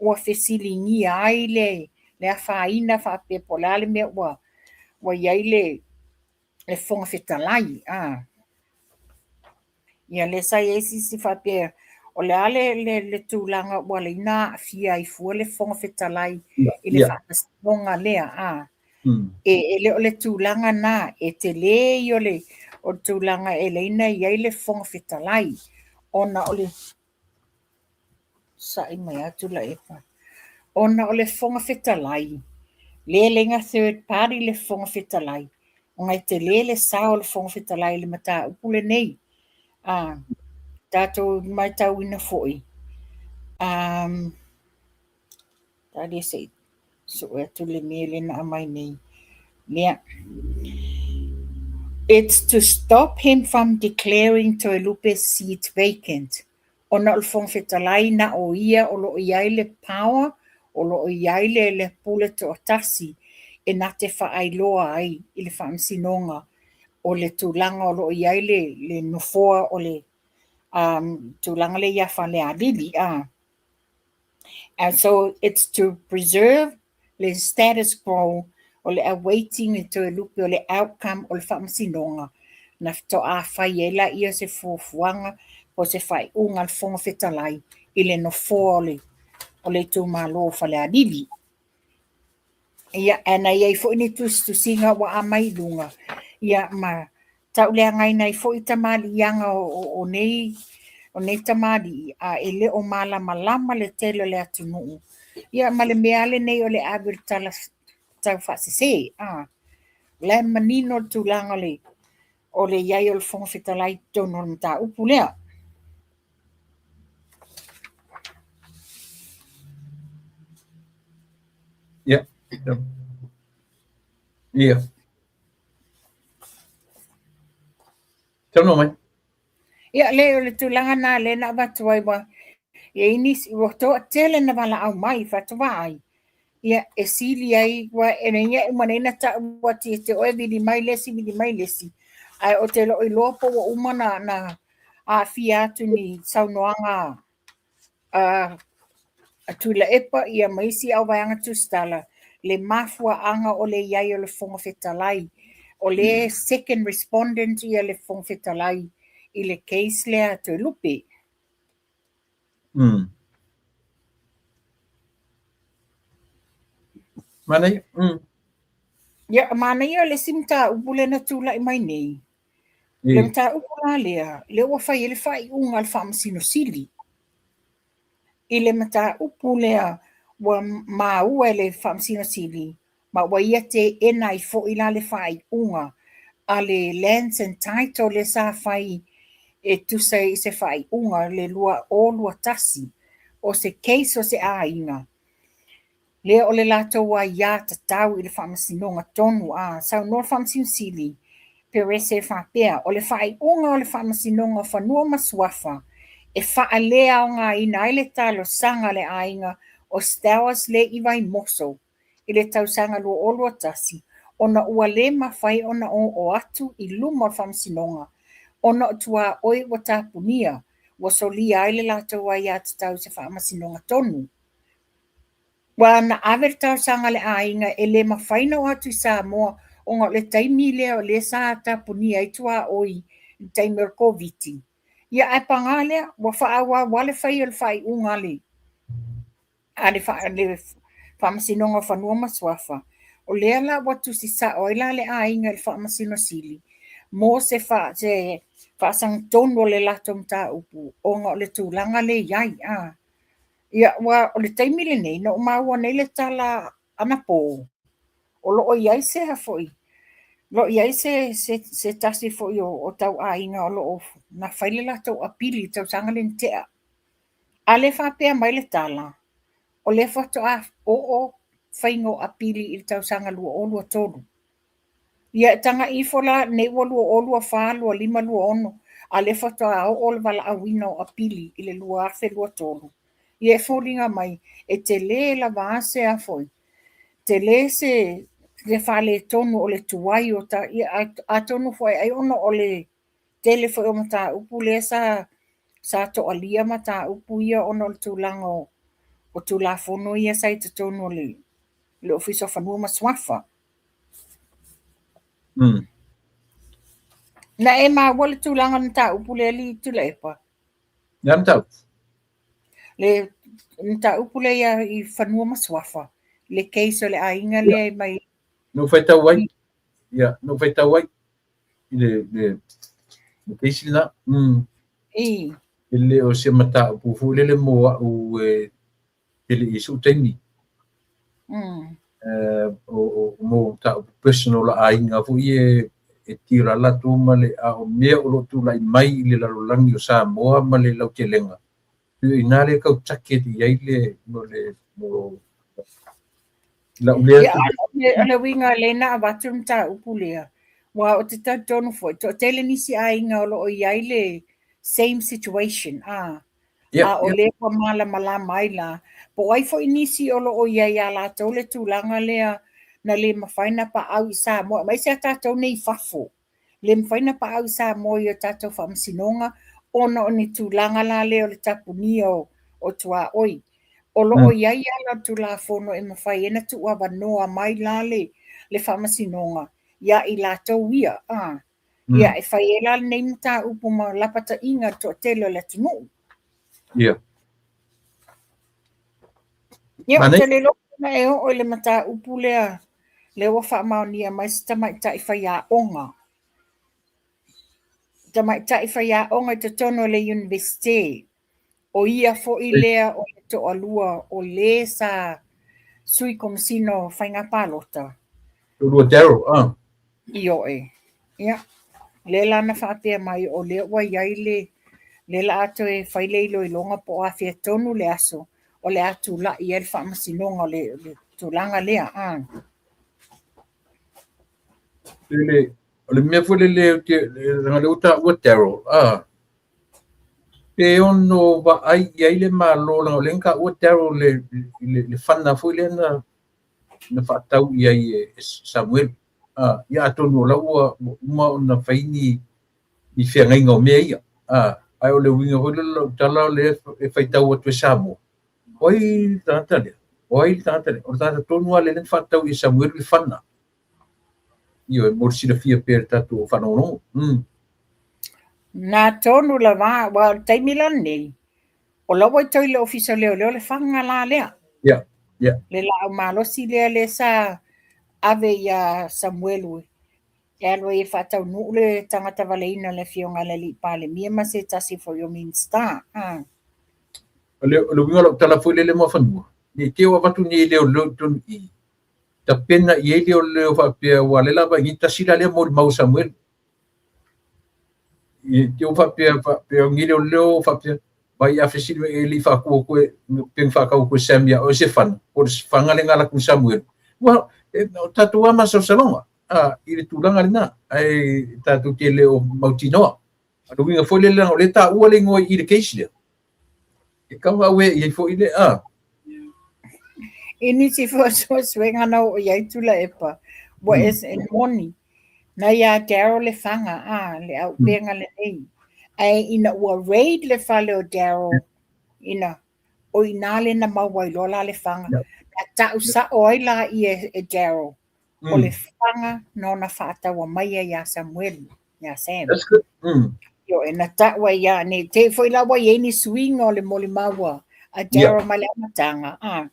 ua fesiligia ai le afaina faapea po o le a le mea ua i ai le Fofoga Fetalai. Ia lea sa i ai sisi faapea o le a le tulaga ua ala ai ona aafia ai fua le Fofoga Fetalai i le faamasinoga lea. E le o le tulaga na, e tele ia o le tulaga e ala ai ona i ai le Fofoga Fetalai ona o le Sa'i mai lava Tuilaepa. Ona o le Fofoga Fetalai, lea e leai na third party le Fofoga Fetalai, ona e tele le sao o le Fofoga Fetalai i le mataupu lenei. Tatou matauina foi, Talia se i sue atu le mea lea na aumai nei. Lea. It's to stop him from declaring Toelupe's seat vacant. Ona o le Fofoga Fetalai na o ia o lo o i ai le power, o lo o i ai le pule toatasi e na te faailoa ai i le faamasinoga o le tulaga o lo o i ai le nofoa o le tulaga lea ia Falealili. And so it's to preserve le status quo o le awaiting e Toelupe o le outcome o le faamasinoga na faatoa fai ai laia se fuafuaga po o se faaiuga a le Fofoga Fetalai i le nofoa o le itumalo o Falealili. Ia, ae na i ai foi ni tusitusiga ua aumai i luga, ia ma tauleagaina ai foi tamaliiaga o nei tamalii, a e le o malamalama le tele o le atunuu, ia ma le mea lava lenei o le ave o le tala taufaasese. O la e manino le tulaga o le i ai o le Fofoga Fetalai i totonu o le mataupu lea. Ia. Ia. Saunoa mai. Ia, le, o le tulaga na lea na avatu ai ua i ai nisi, ua toatele na valaau mai faatoa ai. Ia, e sili ai, ua e nei e uma nei na ta'u atu ia te oe vili mai le isi, vili mai le isi. Ae ou te le o iloa po ua uma na aafia atu ni saunoaga a Tuilaepa ia ma isi auvaega tusitala le mafuaaga o le i ai o le Fofoga Fetalai. O le second respondent ia le Fofoga Fetalai i le case lea a Toelupe. Manaia. Ia, manaia le isi mataupu lea na tulai mai nei. Le mataupu la lea, lea ua fai ai le faaiuga a le Faamasino Sili. I le mataupu lea ua maua e le Faamasino Sili, ma ua ia teena ai foi la le faaiuga a le Lands and Title lea sa fai e tusa i se faaiuga le 2021 o se case o se aiga lea o le latou aiā tatau i le faamasinoga tonu a saunoa le Faamasino Sili Perese e faapea, o le faaiuga o le Faamasinoga o Fanua ma Suafa e faaleaogaina ai le talosaga a le aiga o Stowers le i Vaimoso i le tausaga 2021 ona ua le mafai ona oo atu i luma o le Faamasinoga ona o tuaoi ua tapunia, ua solia ai le latou aiatatau i se faamasinoga tonu. Ua na ave le talosaga a le aiga e le mafai ona oo atu i Samoa ona o le taimi lea o lea sa tapunia ai tuaoi i le taimi o le Koviti. Ia ae paga lea, ua faaauau lava le fai o le faaiuga a le Faamasinoga o Fanua ma Suafa. O lea la ua tusi sao ai la le aiga i le Faamasino Sili mo se faasagatonu o le latou mataupu ona o le tulaga lea e i ai. Ia, ua o le taimi lenei, na ou maua nei le tala anapo, o lo o i ai se foi, o lo o i ai se tasi foi o tauaiga o lo o na fai le latou apili i le tausaga lea na tea. A lea faapea mai le tala, o lea faatoa oo faiga o apili i le tausaga 2023. Ia e tagai ifo la, nei ua 2024, 25, 26, a lea faatoa oo le valaauina o apili i le 2023. Ia e foliga mai, e tele lava se a foi, tele se faaletonu o le tuai o ta, ia atonu foi ai ona o le tele foi o mataupu lea sa toalia mataupu ia ona o le tulaga o Tulafono ia sa i totonu o le Ofisa o Fanua ma Suafa. Na e maua le tulaga o le mataupu lea li Tuilaepa? Le a mataupu? Le mataupu lea i Fanua ma Suafa, le case o le aiga lea e mai. Na ou faitau ai. Ia, na ou faitau ai i le case lena. E le o se mataupu foi lele mo au e tele i so'u taimi. O mo mataupu personal a aiga foi e tira latou ma le a o mea o lo o tulai mai i le lalolagi o Samoa ma le lautelega. Ina le kau take i ai le mo le mo lau lea. Ia, o le uiga le na avatu le mataupu lea. Ua o te talitonu foi, toatele nisi aiga o lo o i ai le same situation. A o lea ua malamalama ai la. Po o ai foi nisi o lo o i ai ia latou le tulaga lea na le mafai na paau i Samoa. Aemaise a tatou nei i fafo. Le mafai na paau i Samoa i o tatou faamasinoga ona o ni tulaga la lea o le tapunia o tuaoi. O lo o i ai ala o Tulafono e mafai ai na tuuavanoa mai la le faamasinoga ia i latou ia. Ia, e fai ai la lenei mataupu ma lapataiga le toatele o le atunuu. Ia. Ia, ou te le iloa na e oo i le mataupu lea, lea ua faamaonia mai se tamaitai faiaoga. Tamaitai faiaoga i totonu o le Universite. O ia foi lea o le toalua o le sa sui komesina o faiga palota. Toalua Daryl, ah. Ioe. Ia, lea la na faapea mai o lea ua i ai le lea la a toe fai le iloiloga po o afea tonu le aso o le a tulai ai le faamasinoga o le tulaga lea. O le mea foi lele leaga lea ua taua Daryl, pe ono vaai i ai le Malo, leaga o lea na taua Daryl le fana foi lea na faatau i ai e Samuel. Ia atonu o la ua uma ona fai ni feagaiga o mea ia. Ae o le uiga foi lea o lau tala o lea e faitau atu e Samoa, o ai le tagata lea? O ai le tagata lea? O le tagata tonu lava lea na faatatau i Samuelu le fana. Ioe, mo le silafia pea e le tatou faalogologo. Na tonu lava, aua o le taimi la lenei, o la ua i toi le Ofisa o Leoleo le faga la lea. Ia, ia. Le laau malosi lea lea sa ave ia Samuelu e alu ai e faataunuu le tagata valeina o le afioga i le alii Palemia ma se tasi foi o Minisita. O le uiga o lau tala foi lele Muafanua, ne i te i ua avatu nei leoleo i totonu i i, tapena i ai leoleo faapea aua o lea o le a vaai nei, tasi la lea molimau a Samuelu. I te i faapea faapea o nei leoleo faapea vai a fesili mai e le i faatua atu e pe na faatau atu e Sam ia oe se fana, po o le faga lea na alu atu i Samuelu. Ua o tatou lava masalosaloga i le tulaga lena, ae tatou te le o mautinoa. A o le uiga foi lea leaga o lea e taua le igoa i le case lea, e tatau ona auē i ai foi le a. I nisi foi o suesuega na oo i ai Tuilaepa, ua ese e moni, na ia Daryl le faga, a, le auupega lenei. Ae ina ua raid le fale o Daryl, ina, o i ina lea na maua ai loa la le faga. Na tau sao ai laia e Daryl, o le faga na ona faataua maia ia Samuelu, ia Sam. That's good. Ioe, na tau ai ia, ne i te i foi la ua i ai ni suiga o le molimau a Daryl mai le amataga. A,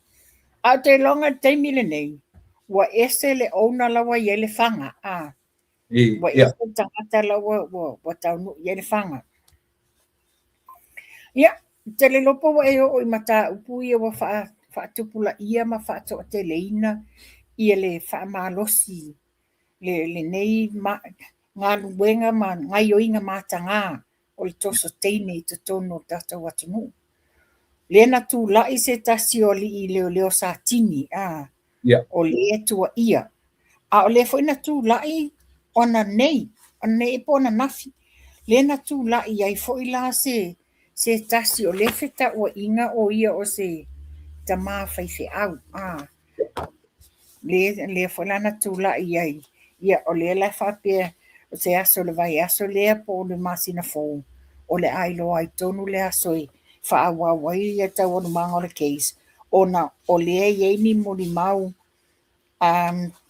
a ou te iloga i le taimi lenei, ua ese le owner la ua i ai le faga. A, ua ese le tagata la ua, ua, ua taunuu i ai le faga. Ia, ou te le iloa po ua e oo i mataupu ia ua faatupulaia ma faatoateleina ia le faamalosi lenei galuega ma gaioiga mataga o le toso teine i totonu o le tatou atunuu. Lea na tulai se tasi o alii leoleo Satini, a, o lea e tuuaia. A o lea foi na tulai ona nei, ona nei po o ananafi, lea na tulai ai foi la se se tasi o lea fetauaiga o ia o se tama faifeau. A, lea, lea foi la na tulai ai. Ia, o lea la faapea o se aso o le vaiaso lea po o le masina fou, o le a iloa ai tonu le aso e faaauau ai ia taualumaga o le case, ona o lea e i ai ni molimau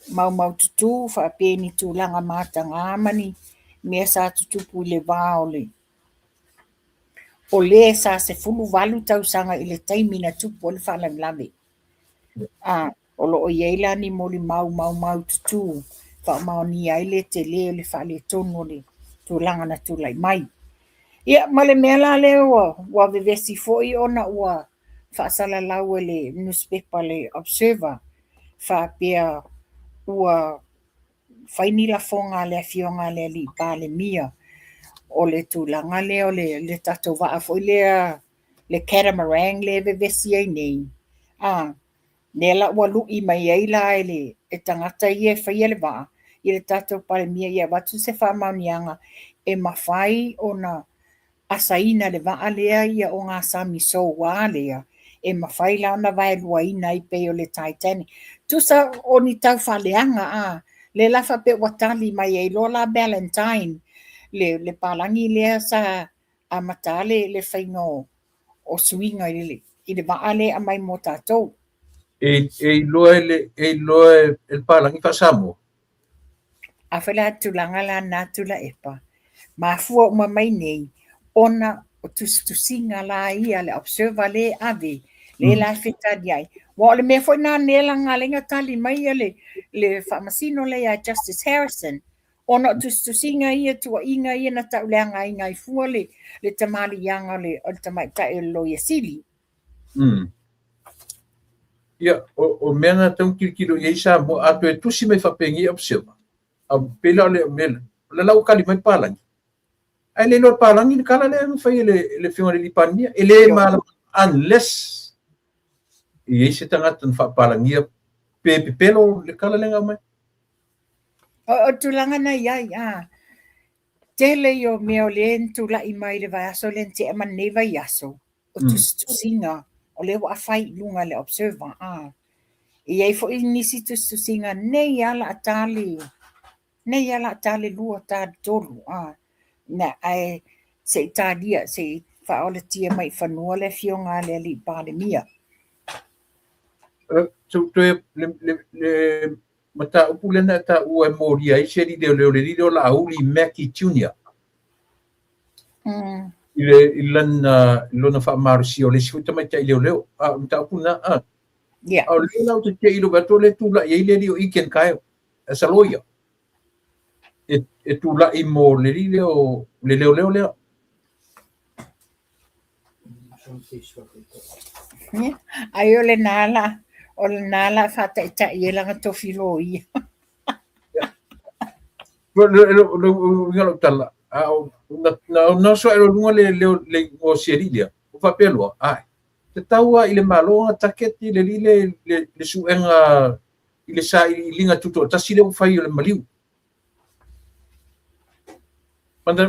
maumaututu faapea ni tulaga mataga ma ni mea sa tutupu i le va o le o le sa 18 tausaga i le taimi na tupu ai le faalavelave. A, o lo o i ai la ni molimau maumaututu faamaonia ai le tele o le faaletonu o le tulaga na tulai mai. Ia, ma le mea la lea ua vevesi foi ona ua faasalalau e le nusipepa le Observer faapea ua fai ni lafoga a le afioga a le alii Palemia o le tulaga lea o le tatou vaa foi lea le catamaran lea e vevesi ai nei, a, lea la ua lui mai ai la e le e tagata ia e faia le vaa i le tatou Palemia ia avatu se faamaoniaga e mafai ona asaina le vaa lea ia ogasami soua lea, e mafai la ona vaeluaina ai pei o le Titanic. Tusa o ni tau faaleaga a, lea la faapea ua tali mai ai loa la Ballantyne, le palagi lea sa amata le faiga o suiga i le vaa lea e aumai mo tatou. E iloa e le palagi faa-Samoa. Afai la tulaga la na Tuilaepa, mafua uma mai nei ona o tusitusiga la ia le Observer lea e ave, lea la e fetali ai. Aua o le mea foi lena lea na ala ai ona tali mai le faamasino lea ia Justice Harrison, ona o tusitusiga ia, tuuaiga ia na tauleagaina ai fua le tamaliiaga o le tamaitai o le Loia Sili. Ia, o mea na tatau ona tilotilo i ai Samoa, a toe tusi mai faapenei Observer, a pei la o le mea lea, o lea la ua tali mai le palagi. Ae le iloa e le palagi le tala lea na fai e le Afioga i le Palemia. E le malamalama unless e i ai se tagata na faapalagia pe pepelo le tala lea na aumai. O tulaga na i ai, a tele ia o mea o lea na tulai mai i le vaiaso lea na tea ma lenei vaiaso, o tusitusiga o lea ua fai i luga e le Observer. A e i ai foi nisi tusitusiga nei lava o le a ta le nei lava o le a ta le 2, ta le 3, a na, ae Se i talia, se i faaolatia mai i fanua le afioga a le alii Palemia. Toe le mataupu lea na e taua e molia ai se alii leoleo, le alii lea o Laauli Mackey Junior. I lona faamalosia o le isi foi tamaitai leoleo. A o le mataupu lena, a. Yeah. A o lea la ou te te i lou vaai atu o lea e tulai ai le alii o Egan Kyle as a lawyer. E tulai mo le alii lea o le leoleo lea. Ai o lena la, o lena la faataitai ai lana tofi loia. Uiga lau tala, a o na oso ae loa i luga le leo le igoa o si alii lea, ua faapea loa, ae, tatau lava i le Malo ona target le alii lea le suega i le sailiiliga tutoatasi lea ua fai o le maliu.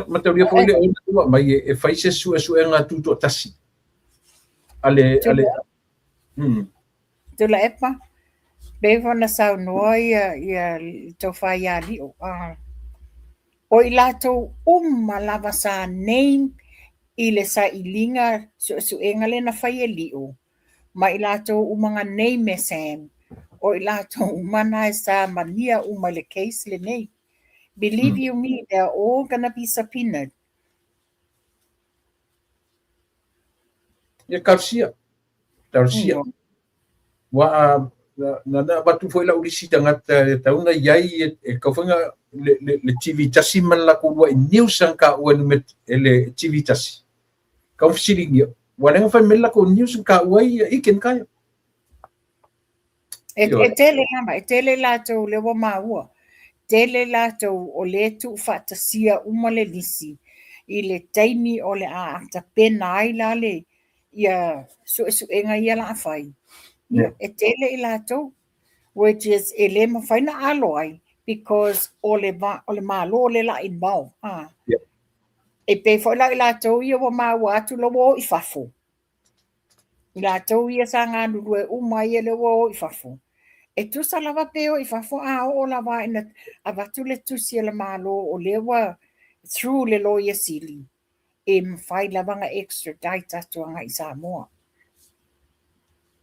Mataulia foi le ona ua aumai e fai se suesuega tutoatasi a le a le Tuilaepa, pei foi ona saunoa ia ia le tofa ia Lio, o i latou uma lava sa name i le sailiga suesuega lea na fai e Lio, ma i latou uma na name e Sam, o i latou uma na sa malia uma i le case lenei. Believe you me, they are all gonna be subpoenaed. Ia talosia, talosia. Ua na avatu foi lau lisi tagata e tatau ona i ai e tatau foi ona le TV tasi ma le latou uluai news sa na taua e le TV tasi. Tau fesiligia, ua leai na fai mai le latou news na taua ai Egan Kyle. E tele lava, e tele latou lea ua maua. Tele latou o lea e tuufaatasia uma le lisi i le taimi o le a tapena ai la le ia suesuega ia la a fai. Ia, e tele i latou, which is e le mafai na alo ai because o le Malo lea la involve. E pei foi la i latou ia ua maua atu la ua o i fafo. I latou ia sa galulue uma ia lea ua o i fafo. E tusa lava pe o i fafo a oo lava ina avatu le tusi a le Malo o lea ua through le Loia Sili, e mafai lava ona extradite atu agai i Samoa.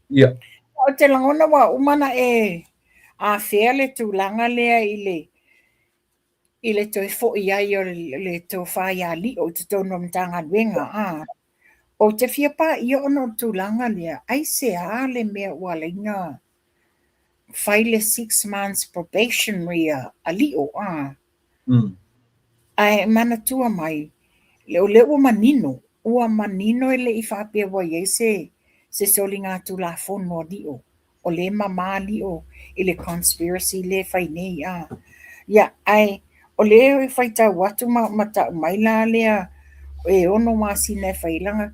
Yeah. Ou te lagona ua uma ona e afea le tulaga lea i le i le toe foi ai o le tofa ia Lio i totonu o le Matagaluega. A. Ou te fia paia ona o le tulaga lea, aisea le mea ua ala ai ona fai le 6 months probationary a Lio, a. Ae manatua mai, o lea ua manino, ua manino e le i faapea ua i ai se soligatulafono a Lio. O lea e mama Lio i le conspiracy lea e fai nei. A. Ia, ae o lea e faitau atu ma tau mai la lea e 6 masina e fai lana.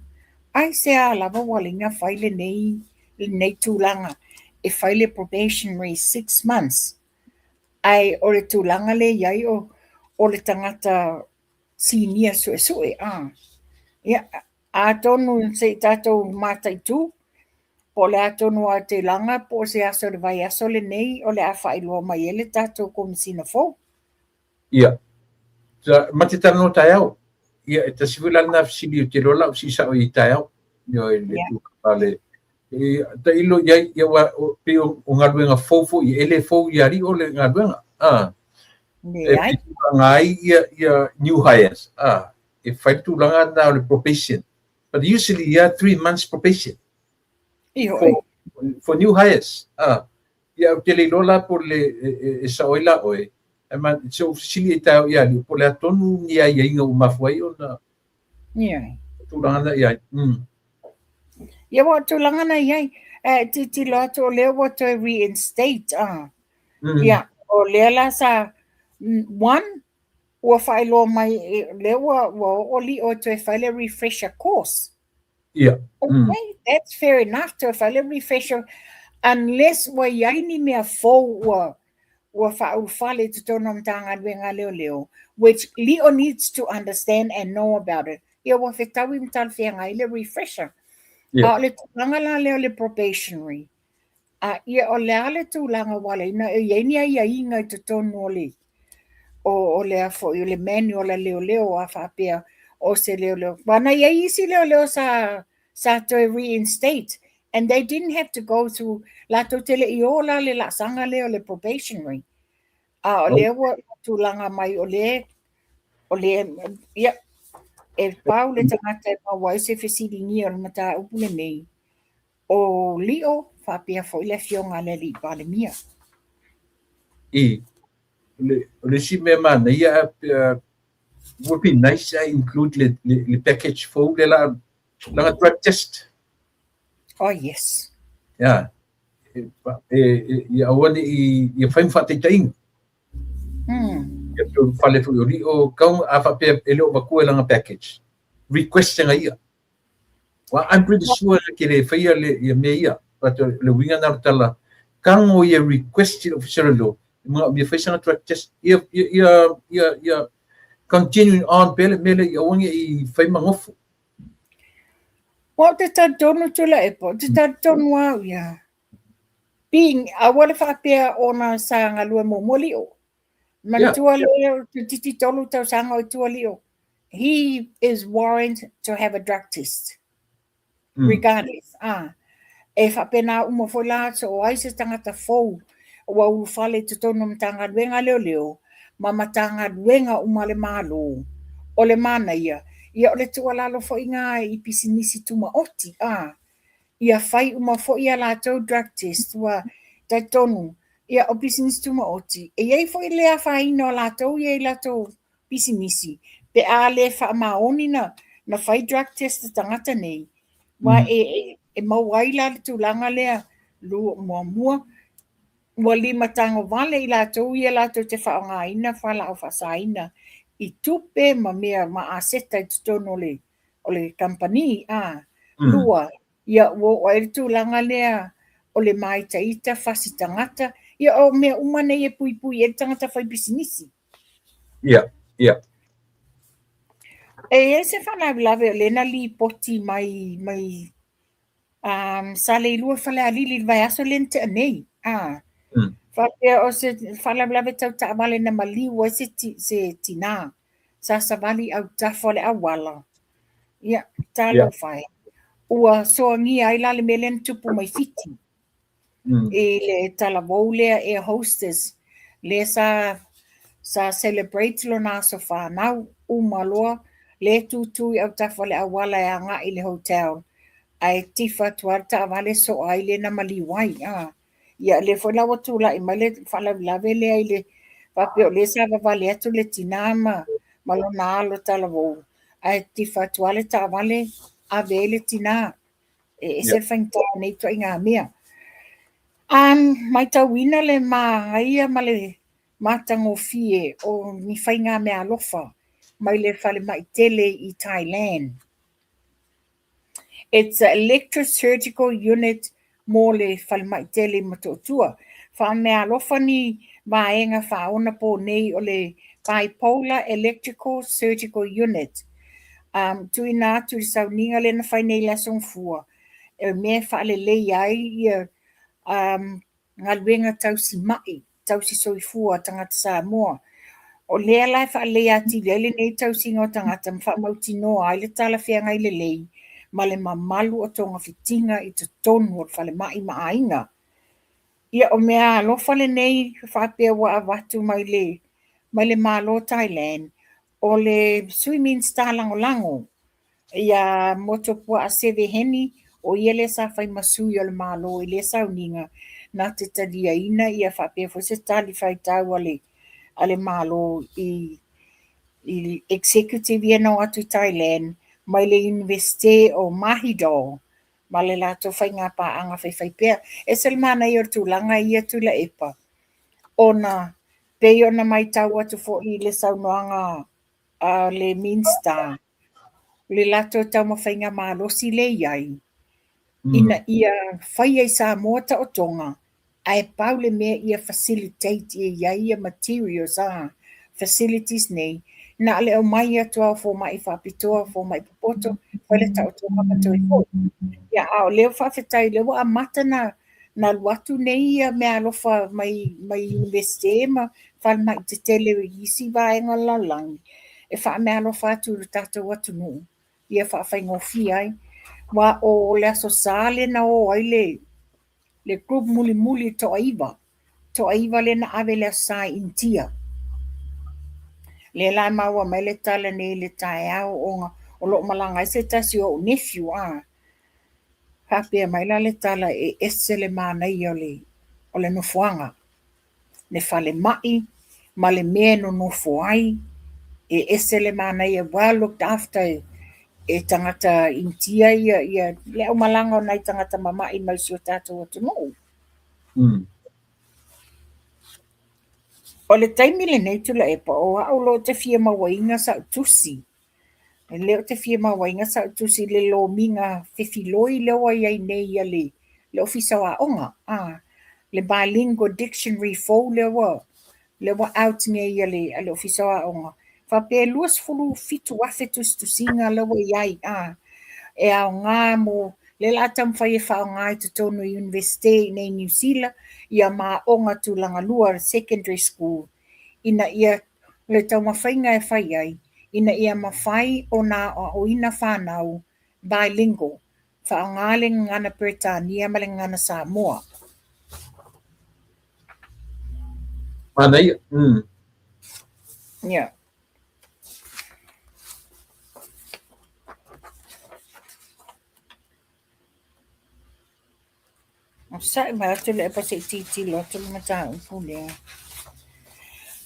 Aisea lava ua ala ai ona fai lenei tulaga e fai le probationary 6 months. Ae o le tulaga lea e i ai o le tagata sinia suesue. A. Ia, atonu se i tatou mataitu, po o le a tonu lava o tulaga po o se aso o le vaiaso lenei o le a faailoa mai ai le tatou Komesina fou. Ia, ma te talanoa taeao. Ia, e tasi foi la lena fesili ou te iloa la au sii sao i taeao. Ioe, le tulaga le tailo i ai, ia ua pei o galuega fou foi, e le fou ia Lio le galuega. A. E Leai. tulaga ai ia new hires. A. E fai le tulaga lena o le probation. But usually, yeah, 3 months probation. I hoi. For new hires. A. Ia, ou te le iloa la po o le e sao ai la oe. Ae ma se ou fesili i taeao ia Lio, po o le a tonu ni aiaiga ua mafua ai ona tulaga na i ai. Ia ua o tulaga na i ai. E tilotilo atu o lea ua toe reinstate. A. Ia, o lea la sa one ua faailoa mai lea ua oo Lio e toe fai le refresher course. Okay, that's fair enough toe fai le refresher unless ua i ai ni mea fou ua faaulufale i totonu o Matagaluega a Leoleo, which Lio needs to understand and know about it. Ia ua fetaui ma talafeagai le refresher. A o le tulaga la lea o le probationary. A ia o le a le tulaga ua ala ai ona e i ai ni aiaiga i totonu o le o lea foi o le manual a leoleo a faapea. o se leoleo. Aua na i ai isi leoleo sa sa toe reinstate and they didn't have to go through, latou te le i o la le laasaga lea o le probationary. A o lea ua tulaga mai o lea, o lea, ia, e pau le tagata e maua ai se fesiligia o le mataupu lenei, o Lio faapea foi le afioga a le alii Palemia. I, o le isi mea manaia, would be nice to include le package fou le la langa drug test. Oh yes. Yeah. E ia aua ne i ia fai ma faataitaiga. Ia pei o le fale foi o Lio kau a faapea e le o avatua i lana package. Request ega ia. Well, I'm pretty sure na ke le faia le ia mea ia. But le uiga na o le tala, kago ia request i le Ofisa o Leoleo, e manaomia fai sana drug test, ia, ia, ia, ia, ia continuing on pea le mea lea ia aua ne i fai ma nofo. Ua ou te talitonu Tuilaepa, ou te talitonu au ia. Being, aua le faapea ona sa galue muamua Lio. Manatua lea o toeitiiti 3 tausaga o i tua Lio. He is warrant to have a drug test. Regardless. Ah. E faapena uma foi la so o ai se tagata fou ua ulufale i totonu o Matagaluega a Leoleo ma Matagaluega uma a le Malo. O le manaia, ia o le tuualalo foi na i pisinisi tumaoti, ah, ia fai uma foi a latou drug test, ua talitonu, ia o pisinisi tumaoti, e i ai foi le afaina o latou ia i latou pisinisi pe a le faamaoni na fai drug test a tagata nei, aua e maua ai la le tulaga lea, lua, muamua, ua limatagovale i latou ia latou te faaaogaina fualaau faasaina i tupe ma mea ma aseta i totonu o le kamupani, a, lua, ia ua oo ai le tulaga lea o le māitaita fasi tagata, ia o mea uma nei e puipui ai le tagata fai pisinisi. Ia, ia. E i ai se faalavelave o lea na lipoti mai mai um, Saleilua Falealili i le vaiaso lea na tea nei. Ah. Faapea o se faalavelave tau taavale na maliu ai se, ti, se tinā. Sa savali i autafa o le auala. Ia, talofa e. Ua soagia ai la le mea lea na tupu mai Fiti. I le talavou lea air hostess lea sa sa celebrate lona aso fanau, uma loa lea tutu i autafa o le auala e agai i le hotel ae tifa atu lava le taavale soa ai lea na maliu ai. Ia lea foi la ua tulai mai le faalavelave lea i le faapea o lea sa vavale atu le tina ma ma lona alo talavou ae tifa atu lava le taavale ave ai le tina. E ese le faigata o nei ituaiga mea. Matauina le manaia ma le matagofie o ni faiga meaalofa mai le falemai tele i Thailand. It's a electrosurgical unit mo le falemai tele i Motootua. Faameaalofa ni vaega faaonaponei o le Bipolar Electrical Surgical Unit. Tuuina atu i le sauniga lea na fai nei i le Aso Gafua, e mea e faaleleia ai ia galuega tausi ma'i, tausi soifua a tagata Samoa. O lea la e faaleleia atili ai lenei tausiga o tagata ma faamautinoa ai le talafeagai lelei ma le mamalu o togafitiga i totonu o le falemai ma aiga. Ia, o mea alofa lenei faapea ua avatu mai le mai le Malo o Thailand, o le Sui Minisita Lagolago ia Motuopuaa Seve Heni, o ia lea sa fai ma sui o le Malo i lea sauniga na te taliaina ia faapea foi se tali faitau a le a le Malo i i executive ia na o atu i Thailand mai le Iunivesite o Mahidol ma le latou faiga paaga faifaipea. E ese le manaia o le tulaga ia Tuilaepa, ona pei ona matau atu foi i le saunoaga a le Minisita, le latou taumafaiga malosi lea e i ai, ina ia faia i Samoa taotoga, ae pau le mea ia facilitate ia i ai ia materials a facilities nei, na o le aumai atu lava o fomai faapitoa, fomai popoto, fai le taotoga ma toe foi. Ia, a o lea faafetai o lea ua amata na na alu atu nei ia meaalofa mai mai Iunivesite ma falemai tetele i isi vaega o le lalolagi. e faameaalofa atu i lo tatou atunuu ia faafaigofie ai. Aua o le Aso Sa lea na o ai le le group mulimuli toaiva, toaiva lea na ave i le Aso Sa i Initia. Lea la e maua mai le tala nei i le taeao ona o lo o malaga ai se tasi o ou nephew a. Faapea mai la le tala e ese le manaia o le nofoaga, le falemai ma le mea e nonofo ai, e ese le manaia, well looked after e tagata Initia ia le aumalaga o nai tagata mama'i mai si o tatou atunuu. O le taimi lenei Tuilaepa, o au o lo o te fia mauaina sa'u tusi. E lea ou te fia mauaina sa'u tusi i le lomiga fefiloi lea ua i ai nei a le Ofisa o Aoga, le Bilingual Dictionary fou lea ua out nei a le Ofisa o Aoga. Faapea e 27,000 tusitusiga lea ua i ai, e aoga mo lea o le a taumafai e faaaoga i totonu o Iunivesite i inei i Niu Sila ia ma aoga tulaga lua, secondary school, ina ia le taumafaiga e fai ai ina ia mafai ona aoaoina fanau bilingual, faaaoga le gagana Peretania ma le gagana Samoa. Manaia. Yeah. Onosai mai atu le epa se i tilotilo atu le mataupu lea.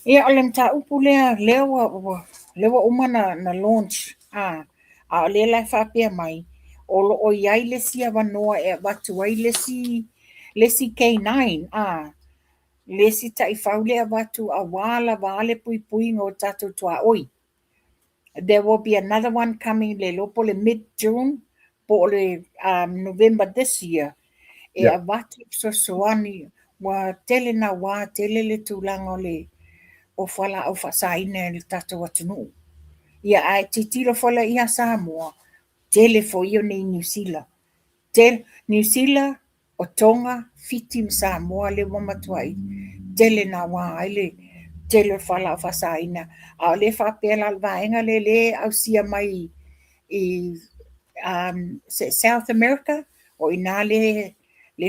Ia o le mataupu lea, lea ua uma na launch, a o lea la e faapea mai, o lo o i ai le isi avanoa e avatu ai le isi K9, le isi taifau lea e avatu aua lava le puipuiga o tatou tuaoi. There will be another one coming le iloa po o le mid June po o le November this year e avatu fesoasoani. Ua tele naua tele le tulaga o le o fualaau faasaina i le tatou atunuu. Ia ae tilotilo foi la ia Samoa, tele foi ia nei Niu Sila. Tele, Niu Sila, o Tonga, Fiti ma Samoa lea ua matuai tele naua ai le tele o fualaau faasaina. A o lea faapea la o le vaega lea lea e ausia mai i South America, o i ina lea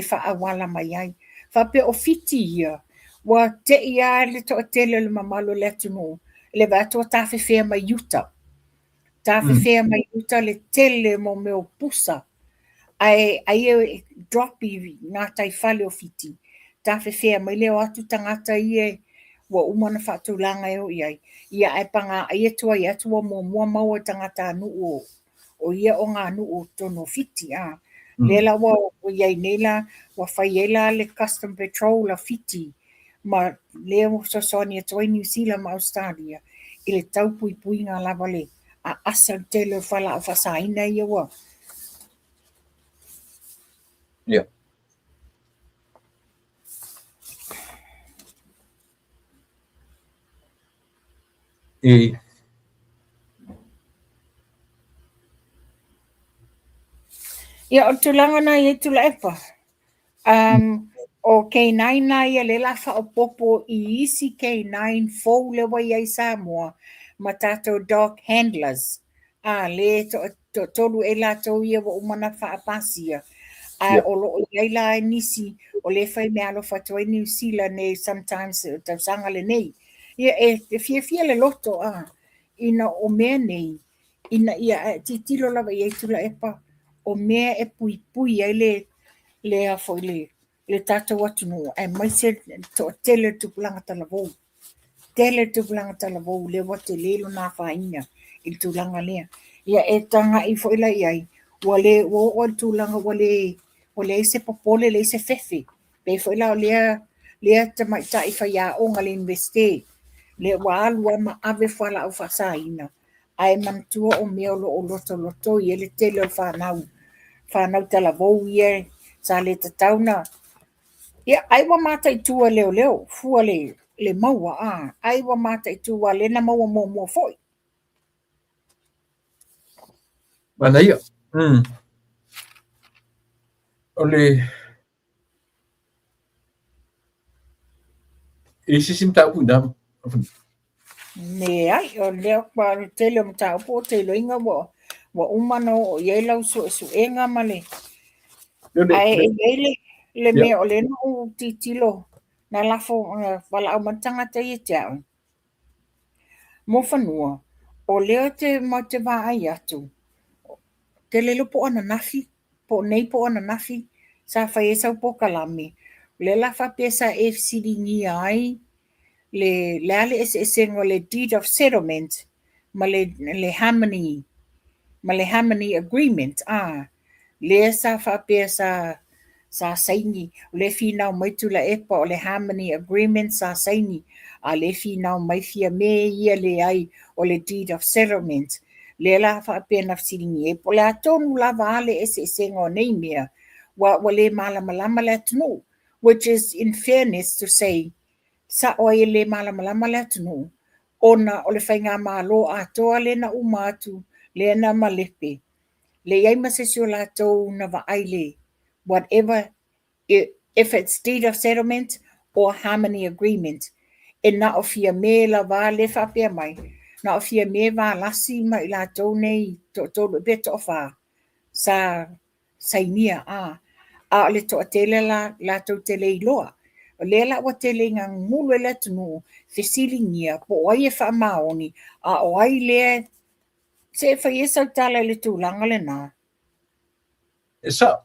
faaauala mai ai. Faapea o Fiti ia, ua tei lava le toatele o le mamalu o le atunuu i le vaai atu ua tafefea mai uta. Tafefea mai uta le tele mo mea o pusa, ae ai e drop i gataifale o Fiti, tafefea mai lea o atu tagata ia ua uma ona faatulaga e o i ai. Ia ae paga ai e tuai atu ua muamua maua i tagatanuu o ia o ngā nuu o totonu o Fiti. Lea la ua i ai nei la, ua fai ai la le custom patrol a Fiti, ma lea ua fesoasoani atu ai Niu Sila ma Ausetalia i le tau puipuiga lava le aasa le tele o fualaau faasaina ia ua. Yeah. E Ia, o le tulaga na i ai Tuilaepa, o K9 na ia lea o le a faaopoopo i isi K9 fou lea ua i ai i Samoa ma tatou dog handlers, lea e toatolu ea i latou ia ua uma ona faapasia, ae o lo o i ai la nisi o lea e fai meaalofa atu ai Niu Sila nei sometimes i le tausaga lenei. Ia e fiafia le loto ina o mea nei, ina ia e tilotilo lava i ai Tuilaepa, o mea e puipui ai le foi le tatou atunuu, aemaise le toatele o le tupulaga talavou. Tele le tupulaga talavou lea ua tele lona afaina i le tulaga lea. Ia e tagai foi la i ai, ua le ua oo i le tulaga ua leai se popole, leai se fefe. Pei foi la o lea tamaitai faiaoga i le Iunivesite, lea ua alu lava ma ave fualaau faasaina, ae manatua o mea o lo o lotolotoi ai le tele o fanau, fanau talavou ia sa le tatau na. Ia, ai ua mataitu e leoleo, fua le maua, ai ua mataitu aua lea na maua muamua foi. Manaia. O le e se isi mataupu i ina. Leai, o lea ua o le tele o mataupu ou te iloaina ua uma ona oo i ai lau suesuega ma le ae e i ai le mea o lea na ou tilotilo na lafo na valaau mai le tagata ia te au mo fanua, o lea ou te matou te vaai atu, ou te le iloa po o ananafi, po o nei po o ananafi sa fai ai sau polokalame, o lea la faapea sa e fesiligia ai le a le eseesega o le deed of settlement ma le harmony ma le harmony agreement a lea sa faapea sa saini o lea finau mai Tuilaepa o le harmony agreement sa saini a lea finau mai Fiame ia leai o le deed of settlement lea la faapea na fesiligia ai po o le a tonu lava a le eseesega o nei mea ua le malamalama le atunuu, which is in fairness to say, sa'o ai e le malamalama le atunuu ona o le faigamalo atoa lea na uma atu lea na malepe le i ai ma se isi o latou na vaai le whatever, if it's deed of settlement or harmony agreement, e na o Fiame lava le faapea mai na o Fiame Valasi ma i latou nei toatolu pe toafa sa sainia a o le toatele la latou te le iloa. O lea la ua tele ina gugulu ai le atunuu fesiligia po o ai e faamaoni a o ai lea se e fai ai sau tala i le tulaga lena. E sa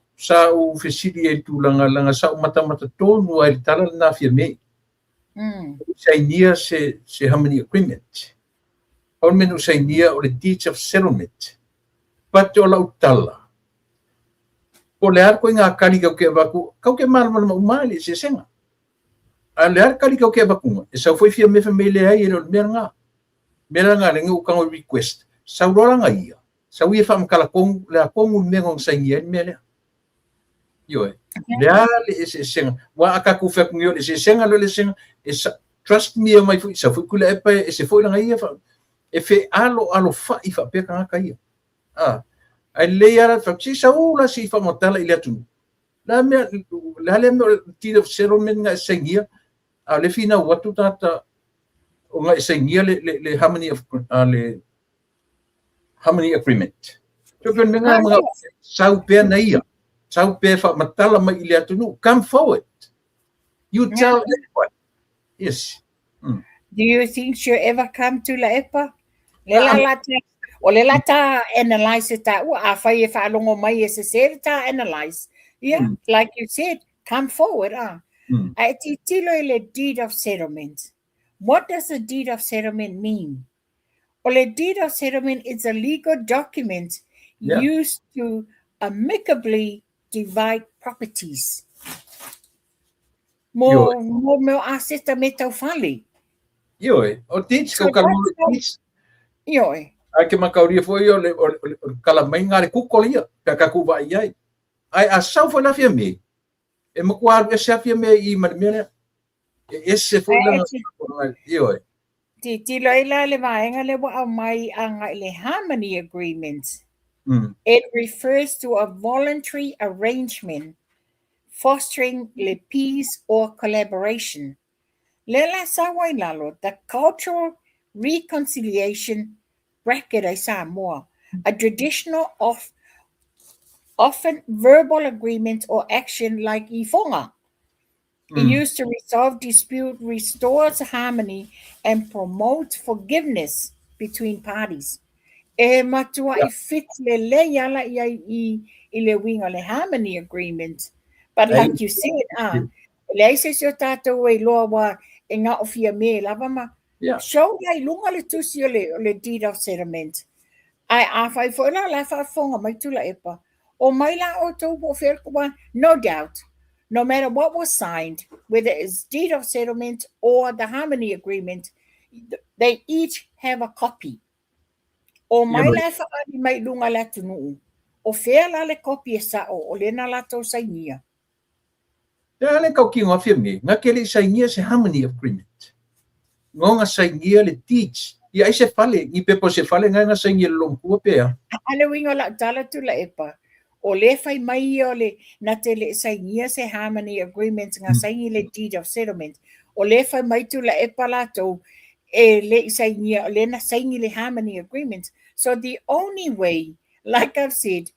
ou fesili ai i le tulaga leaga sa ou matamata tonu ai i le tala lena a Fiame. Sainia se harmony agreement. Pau le mea na ou sainia o le deeds of settlement. But o lau tala, po o le a le ituaiga kali kau ke avatu, kau ke malamalama uma i le eseesega. A o le a le kali kau ke avatuga, e sau foi Fiame fai mai leai e le o le mea lena. Mea la lena lea na ou tago i request, sau loa laga ia, sau ia faamatala tonu, le a tonu le mea na ona sainia ai le mea lea. Ioe, le a le eseesega, aua a tatou fai atu nei o le eseesega lea o le eseesega, e trust me e omai foi, sau foi Tuilaepa e ese foi laga ia, e fealoalofa'i faapea tagata ia. Ae lelei lava la fai atu, se i sau la se i faamatala i le atunuu. Le a mea, le a lea mea o le deed of settlement na e sainia, a o lea e finau atu tagata ona e sainia le harmony of le harmony agreement. So pei o le mea lena e manao sau pea na ia, sau pea e faamatala mai i le atunuu, come forward. You tell everybody. Yes. Do you think she'll ever come to Tuilaepa? Le la la ta, o le la ta analyze e tāua, afai e faalogo mai e sese le ta analyze. Yeah, like you said, come forward. Ah. Ae tilotilo i le deed of settlement. What does the deed of settlement mean? O le deed of settlement is a legal document used to amicably divide properties. Mo, Ioe. mo mea o aseta me tau fale. Ioe, o deeds So kau kala that's how- deeds. Ioe. Ai ke makauria foi o le, o le, o le, o le kala mai ngā le kukola ia, pe ka ku vai ai. Ai a sau foi la Fiame, e matua alu ese a Fiame i ma le mea lea. E ese foi Ai, lana ioe. Tilotilo ai la le vaega lea ua aumai agai i le Harmony Agreement. It refers to a voluntary arrangement fostering le peace or collaboration. Lea la sau ai lalo, the cultural reconciliation bracket ai Samoa, a traditional of often verbal agreement or action like ifoga. Used to resolve dispute, restores harmony, and promotes forgiveness between parties. E matua i fit lelei ala ia i le uiga o le Harmony Agreement. But like you said, e leai se isi o tātou e iloa ua e gaofia me lava ma show la i luga le tusi o le deed of settlement. Ae afai foi la la e faafofoga mai Tuilaepa, o mai la outou po o fea le no doubt, no matter what was signed, whether it's deed of settlement or the Harmony Agreement, they each have a copy. O mai la e faaali mai i luga le atunuu, o fea la le kopi e sa'o o lea na latou sainia. Le a le tautino a Fiame, na te le i sainia se Harmony Agreement. Nga sainia le deeds. Ia ai se fale, ni pepa o se fale nga nga sainia le loomatua pe a. A le uiga o lau tala Tuilaepa, o lea fai mai ia o le na te le i sainia se Harmony Agreement nga saini le deed of settlement. O lea fai mai Tuilaepa latou e le i sainia, o lea na saini le Harmony Agreement. So the only way, like I've said,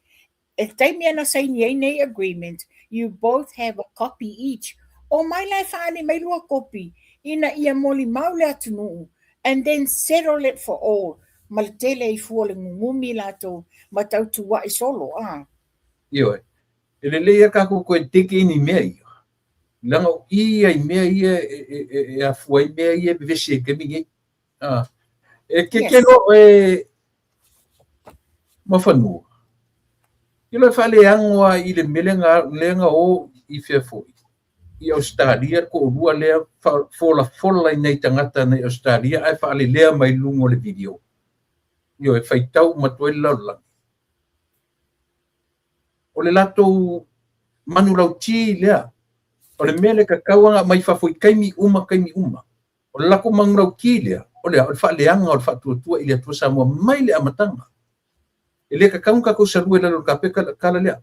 e taimi ana saini ai nei agreement, you both have a copy each. O mai la e faaali mai lua kopi ina ia molimau le atunuu and then settle it for all ma le tele ai fua o le gugumi latou ma tautua'i solo a. Ioe. E lelei a kākou koe teke i ni mea ia. Leaga o i ia i mea ia e afua ai mea ia e vevesi ai i le taimi nei. E keke loa oe Muafanua. I loa e faaleago lava i le mea lea na o i fea foi, i Ausetalia le toalua lea folafola i nai tagata nei Ausetalia ae faalelea mai luga o le video. Ioe, faitau uma atu ai le lalolagi. O le latou manulauti lea, o le mea lea e tatau ona aumai i fafo i taimi uma taimi uma. O le latou manulauti lea, o le a? O le faaleaga o le faatuatua i le Atua Samoa mai le amataga. E le tatau ona tatou salua i lalo o le kapeta le tala lea.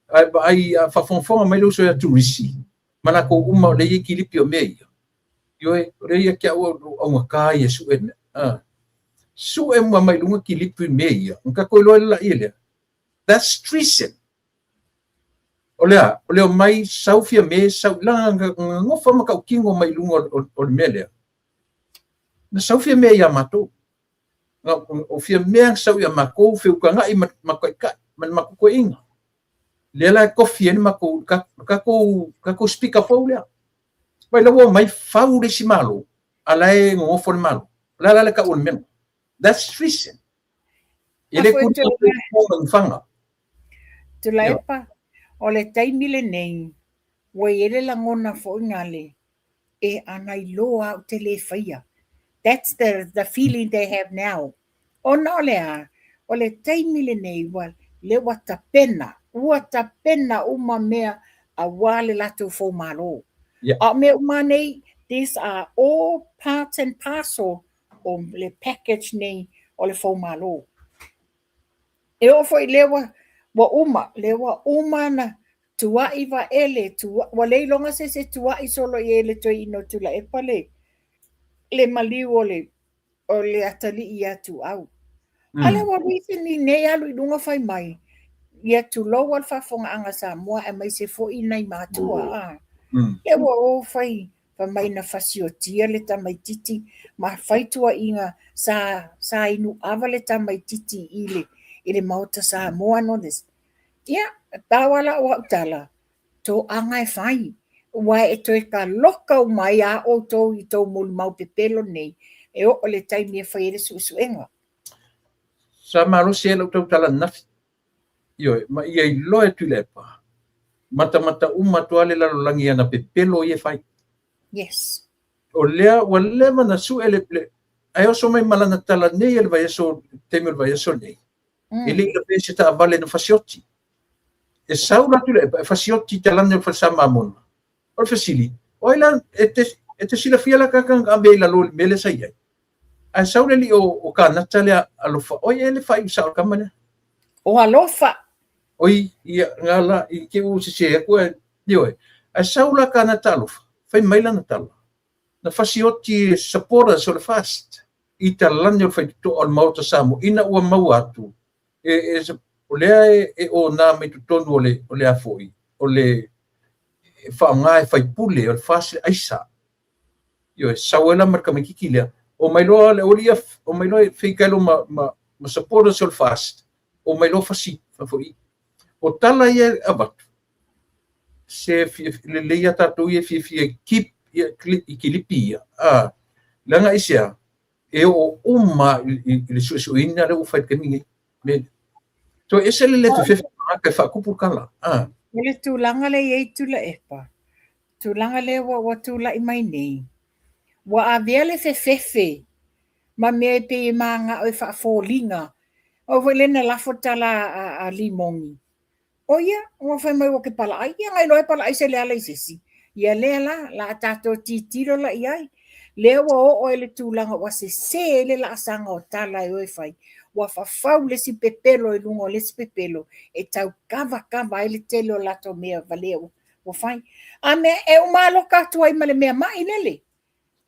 Ae vaai, a faafogafoga mai le uso ia Turisi ma latou uma o lea e i ai kilipi o mea ia, ioe, o lea ia te au o augata ia e sue le mea. Sue uma mai luga kilipi mea ia, ona tatou iloa ai lea lea. That's treason. O le a? O le omai sau Fiame, sau, leaga na nofo ma tautino mai luga o le mea lea. Na sau Fiame ia matou. O Fiame na sau ia matou, feutaga'i ma taitai, ma le matou toeaina. Lea la e tofi ai le matou, tatou, tatou speaker fou lea. Vai la ua omai fau le isi Malo, a la e nonofo le Malo. O le a la le tau o le mea lena? That's treason. E le kuni o le faga. Tuilaepa, o le taimi lenei, ua i ai le lagona foi gale, e ana iloa au te le faia. That's the feeling they have now. Ona o le a? O le taimi lenei, ua lea ua tapena, ua tapena uma mea aua le latou foumalo. A o mea uma nei, these are all parts and parcel o le package nei o le foumalo. E oo foi lea ua, ua uma, lea ua uma na tua'i Vaele, ua le iloga se isi e tua'i solo i ai le toeaina o Tuilaepa le, le maliu o le, o le atalii ia Tuuau. A lea ua recently nei alu i luga fai mai, ia tulou a le faafofogaaga a Samoa aemaise foi nai matua a. Lea ua o fai Fai mai na fasiotia le tamaititi ma fai tuaiga sa sa inu ava le tamaititi i le i le Maota Samoa and all this. Ia, pau lava la o au tala, toaga e fai, ua e toe taloka uma ai a outou i tou molimau pepelo nei e oo i le taimi e fai ai le suesuega. Sa malosi ai lau tautala ananafi. Ioe, ma ia iloa e Tuilaepa, matamata uma atu lava le lalolagi i ana pepelo ia e fai. Yes. O lea ua leva na sue le, le ae oso mai ma lana tala nei e le vaiaso, taimi o le vaiaso nei. E le i lavea se taavale na fasioti. E sau la Tuilaepa e fasioti i talane o le falesa Mamona. O le fesili, o ai la e te, e te silafia la tagata na ave i lalo i le mea lea sa i ai? Ae sau le alii o Kanata lea alofa, oi e le faaiu sao le tama lea. O alofa. Oi, ia, nga la, i te u sese atu e, ioe. Ae sau la Kanata alofa, fai mai lana tala. Na fasioti e supporters o le FAST i talane o le faitotoa o le Maota Samoa ina ua maua atu e, e, o lea e, e ona mai totonu o le, o le a foi, o le e faaaoga e faipule o le FAST le aisa. Ioe, sau ai la ma le tamaititi lea, omai loa le aualii ia, omai loa e feitai loa ma, ma, ma supporters o le FAST, omai loa fasi, foi. O tala ia e avatu, se lelei a tatou ia e fiafia e keep ia, i kilipi ia, a, leaga aisea, e oo uma i le suesueina lea ua fai i le taimi nei. Me, toe ese le le fefefe tagata e faakupu le tala. A. O le tulaga lea e i ai Tuilaepa, tulaga lea ua, ua tulai mai nei, ua avea le fefefe ma mea e pei e manao e faafoliga. O foi lea na lafo tala a, a Limoni. O ia, ua fai mai ua ke palaai, ia na iloa e palaai se leala i se isi. Ia lea la, la a tatou titilo la i ai. Lea ua oo ai le tulaga ua sese ai le laasaga o tala e o e fai. Ua fafau le isi pepelo i luga o le isi pepelo e tau kava kava ai le tele o latou mea valea ua fai. A mea e uma aloka atu ai ma le mea ma'i lele.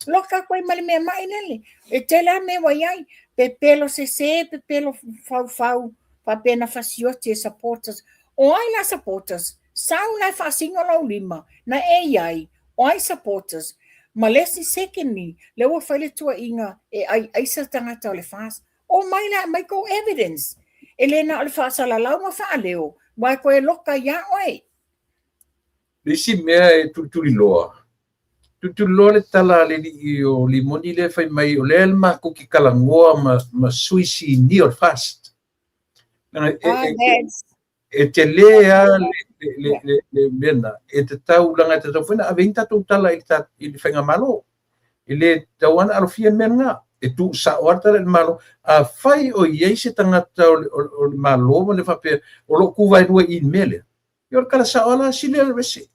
Loka atu ai ma le mea ma'i lele. E tele lava mea ua i ai, pepelo sese, pepelo faufau, faapea na fasioti e supporters. O ai la supporters? Sau la e faasino lou lima, na e i ai, o ai supporters? Ma le isi secondly, lea ua fai le tuuaiga e ai aisa tagata o le FAST. Omai la e aumai tou evidence. E le na o le faasalalau ma faaleo, aua e toe loka ia oe. Le isi mea e tulituliloa, tulituliloa le tala a le alii o Limoni lea e fai mai o lea matou te talanoa ma sui sinia o le FAST. E tele lava le mea lena, e tatau, leaga e tatau foi ona ave ai ni tatou tala i le faigamalo. E le tatau lava ona alofia le mea lena. E tuusao lava le tala i le Malo. Afai o i ai se tagata o le Malo ma le faapea o lo o tu vaelua i i le mea lea, ia o le tala sao lava la sili ona ese.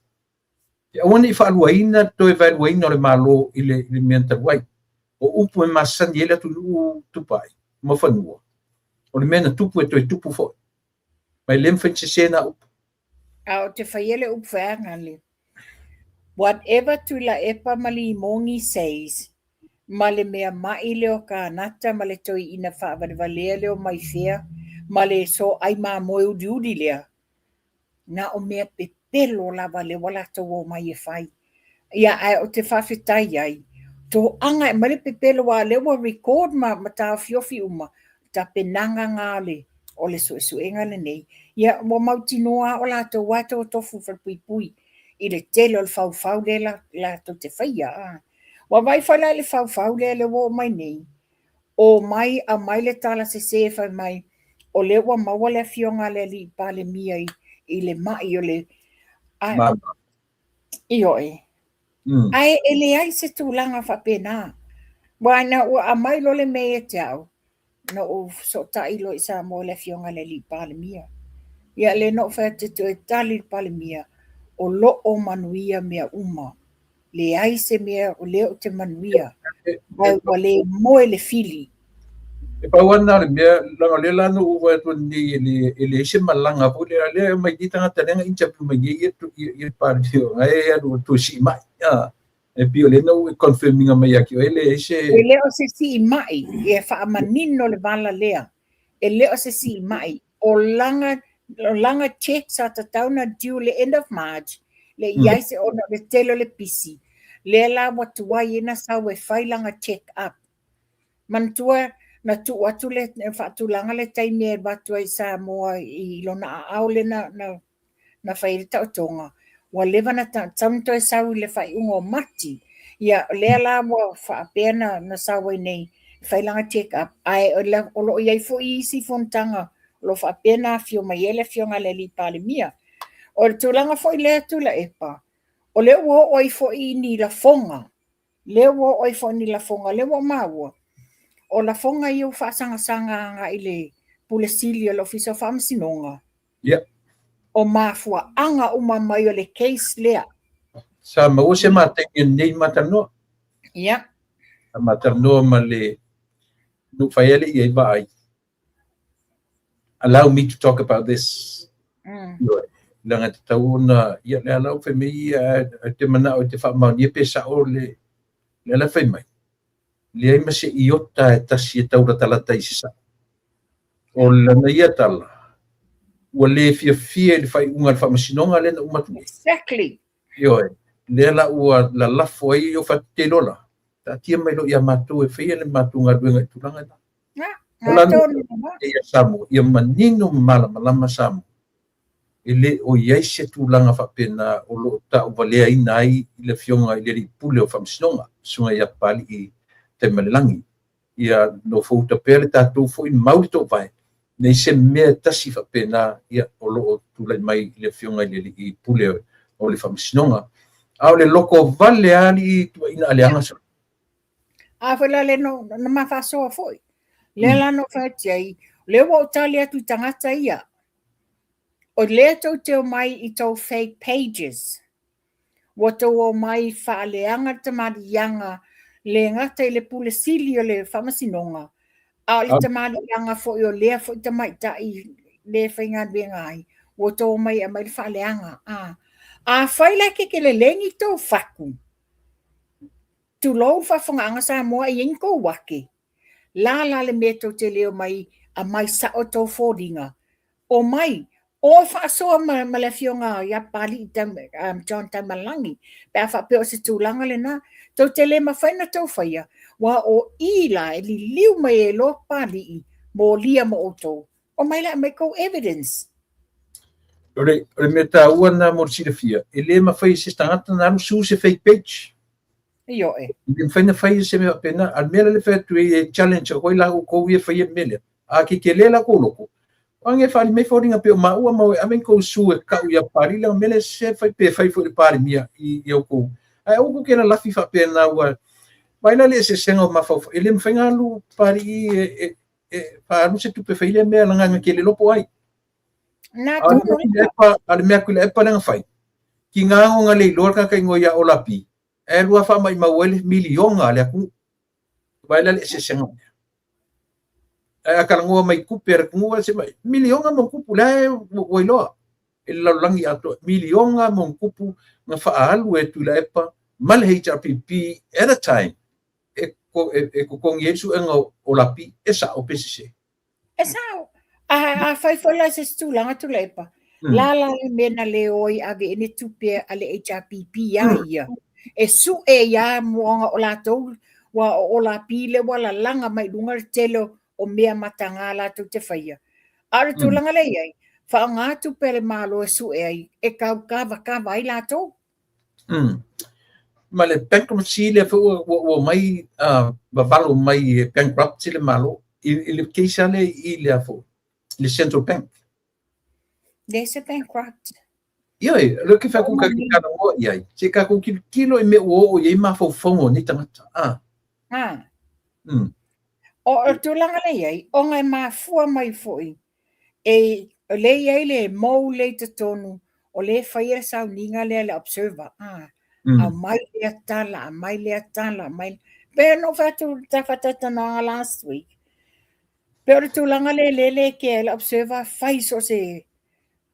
E aua ne i faaluaina le toe vaeluaina o le Malo i le mea talu ai. O upu e masani ai le atunuu tupai ma fanua, o le mea na tupu e toe tupu foi. Ma e le mafai ona sese na upu. A ou te faia le upu feaga le Whatever Tuilaepa ma Limoni says, ma le mea ma'i lea o Kanata ma le toeaina faavalevalea lea o Maifea ma le soai mamoe uliuli lea, na o mea pepelo lava lea ua latou omai e fai. Ia, ae ou te faafetai ai, toaga e aumai le pepelo aua o lea ua record ma taofiofi uma tapenaga na o le suesuega lenei. Ia, ua mautinoa lava o latou lava e totofu i le falepuipui i le tele o le faufau lea latou te faia. Ua vaai foi la i le faufau lea lea ua oo mai nei, omai aumai le tala sese fai mai o lea ua maua le afioga a le alii Palemia i le ma'i o le Ioe. Ae e leai se tulaga faapena. Aua ina ua aumai loa le mea ia te au, na ou fesootai loa i Samoa i le afioga i le alii Palemia. Ia lea na ou fai atu e toe tali le Palemia, o lo o manuia mea uma. Leai se mea o lea ou te manuia, ae ua le moe le fili. E pau lava lena o le mea, leaga o lea la na ou vaai atu nei e leai se malaga foi lea, lea e omai nei tagata lea na interview mai nei ia le Palemia, o la e alu e toe sii mai. E pei o lea na ou confirm ina mai ia te oe e leai se... E le o se sii mai, e faamanino le vala lea. E le o se sii mai. O lana check sa tatau na due le end of March, le i ai se ona o le tele o le pisi, lea la ua tuai ai na sau e fai lana check up. Manatua na tuu atu le faatulaga le taimi e alu atu ai i Samoa i lona aao lea na fai ai le taotoga, ua leva na tatau ona toe sau i le faaiuga o Mati. Ia, lea la ua faapea na sau ai nei e fai lana check up, ae o lo o i ai foi isi fonotaga o lo o faapea na afio mai ai le afioga i le alii Palemia. O le tulaga foi lea Tuilaepa, o lea ua oo ai foi ni lafoga, lea ua oo ai foi ni lafoga, lea ua maua, o lafoga ia ua faasagasaga agai i le Pule Sili o le Ofisa o Faamasinoga. Yeah. O mafuaaga uma mai o le case lea. Sa maua se ma taimi nei ma talanoa. Yeah. Sa ma talanoa ma le nu fai ale i ai vaai. Allow me to talk about this. Leaga e tatau ona, ia lea la ua fai mai ia te manao i te faamaonia pe sao le lea la fai mai. Leai ma se iota e tasi e taulatalata i se sao. O lana ia tala, ua le fiafia i le faaiuga a le faamasinoga lea na uma atu nei. Exactly. Ioe, lea la ua lalafo ai o fatu te iloa la, taatia mai loa ia matou e faia le matou galuega i tulaga na. Ia Samoa, ia manino ma malamalama Samoa. E le o i ai se tulaga faapena o lo o tauvaleaina ai i le afioga i le alii pule o Faamasinoga, Susuga ia Papalii Taimalelagi. Ia nofouta pea le tatou foi mau le toovae, nei se mea e tasi faapena ia o lo o tulai mai i le afioga i le alii pule o le Faamasinoga. A o le loko vale lava alii tuuaiina aleaga sa. A foi la le no, na ma faasoa foi. Lea la no fai atu ai, lea ua ou tali atu i tagata ia. O lea tou te omai i tou fake pages. Ua tou omai faaleaga le tamaliiaga le gata i le Pule Sili o le Faamasinoga, a o le tamaliiaga foi o lea foi tamaitai le faigaluega ai, ua tou omai e aumai le faaleaga. Afai la e kekelelegi tou fatu, Tulou le faafofogaaga Samoa e i ai ni tou ake. La la le mea tou te le omai aumai sao tou foliga. Omai, o e faasoa ma, ma le afioga ia Papalii John Taimalelagi pe a faapea o se tulaga lena. Tou te le mafai ona tou faia, aua o i la e liliu mai ai loa Papalii molia mo outou. Omai la e aumai tou evidence. O le mea taua lena mo le silafia, e le mafai e se tagata ona alu sue se fake page. Ioe. E le mafai ona fai se mea faapena. A o le mea la lea e fai atu ai e challenge atu ai la outou ia e faia le mea lea, a tetele la tou loto, age e faaali mai foliga pei o maua ma e ave ni tou sue e tau ia Papalii leaga mea lea se fai pe fai foi i le Palemia i outou. Ae aua tou te lalafi faapena ua vaai la le eseesega o mafaufau. E le mafai ona alu Papalii e faaalu se tupe fai lea mea leaga na te le iloa po o ai. Na tonu. A le mea Tuilaepa lea na fai, tiga ona le iloa le tagata igoa ia Olapi, ae alu lava faamaimau ai le miliona a le atunuu. Vaai la le eseesega lea. Ae a talanoa mai i tupe a le atunuu, se miliona ma tupu, la e ua iloa e le lalolagi atoa, miliona ma tupu na faaalu e Tuilaepa ma le HRPP at a time e totogi ai le suega o Olapi, e sao pe sese? E sao. A fai foi la se tulaga Tuilaepa, la la le mea na le o ai ave i ai ni tupe a le HRPP iā ia, e sue ia ona o latou, ua o Olapi lea ua lalaga mai i luga le tele o mea mataga latou te faia. A o le tulaga lea e i ai, faaaoga tupe a le Malo e sue ai, e tau kavakava ai latou. Ma le bankruptcy lea foi ua omai vavalo mai e bankrupt le Malo i le case lava lea i le foi i le Central Bank. Le se bankrupt. Ioe, o lea ou te fai atu tatou te talanoa i ai, se i tatou tilotilo i mea ua oo i ai mafaufauga o nei tagata. O le tulaga lea e i ai, ona e mafua mai foi E, o lea e i ai le mou lea i totonu, o lea e faia le sauniga lea le observer, aumai lea tala, aumai lea tala, aumai. Pei ona ou fai atu i le faatalatalanoaga last week, pei o le tulaga lea lea e le kea ai le observer fai so o se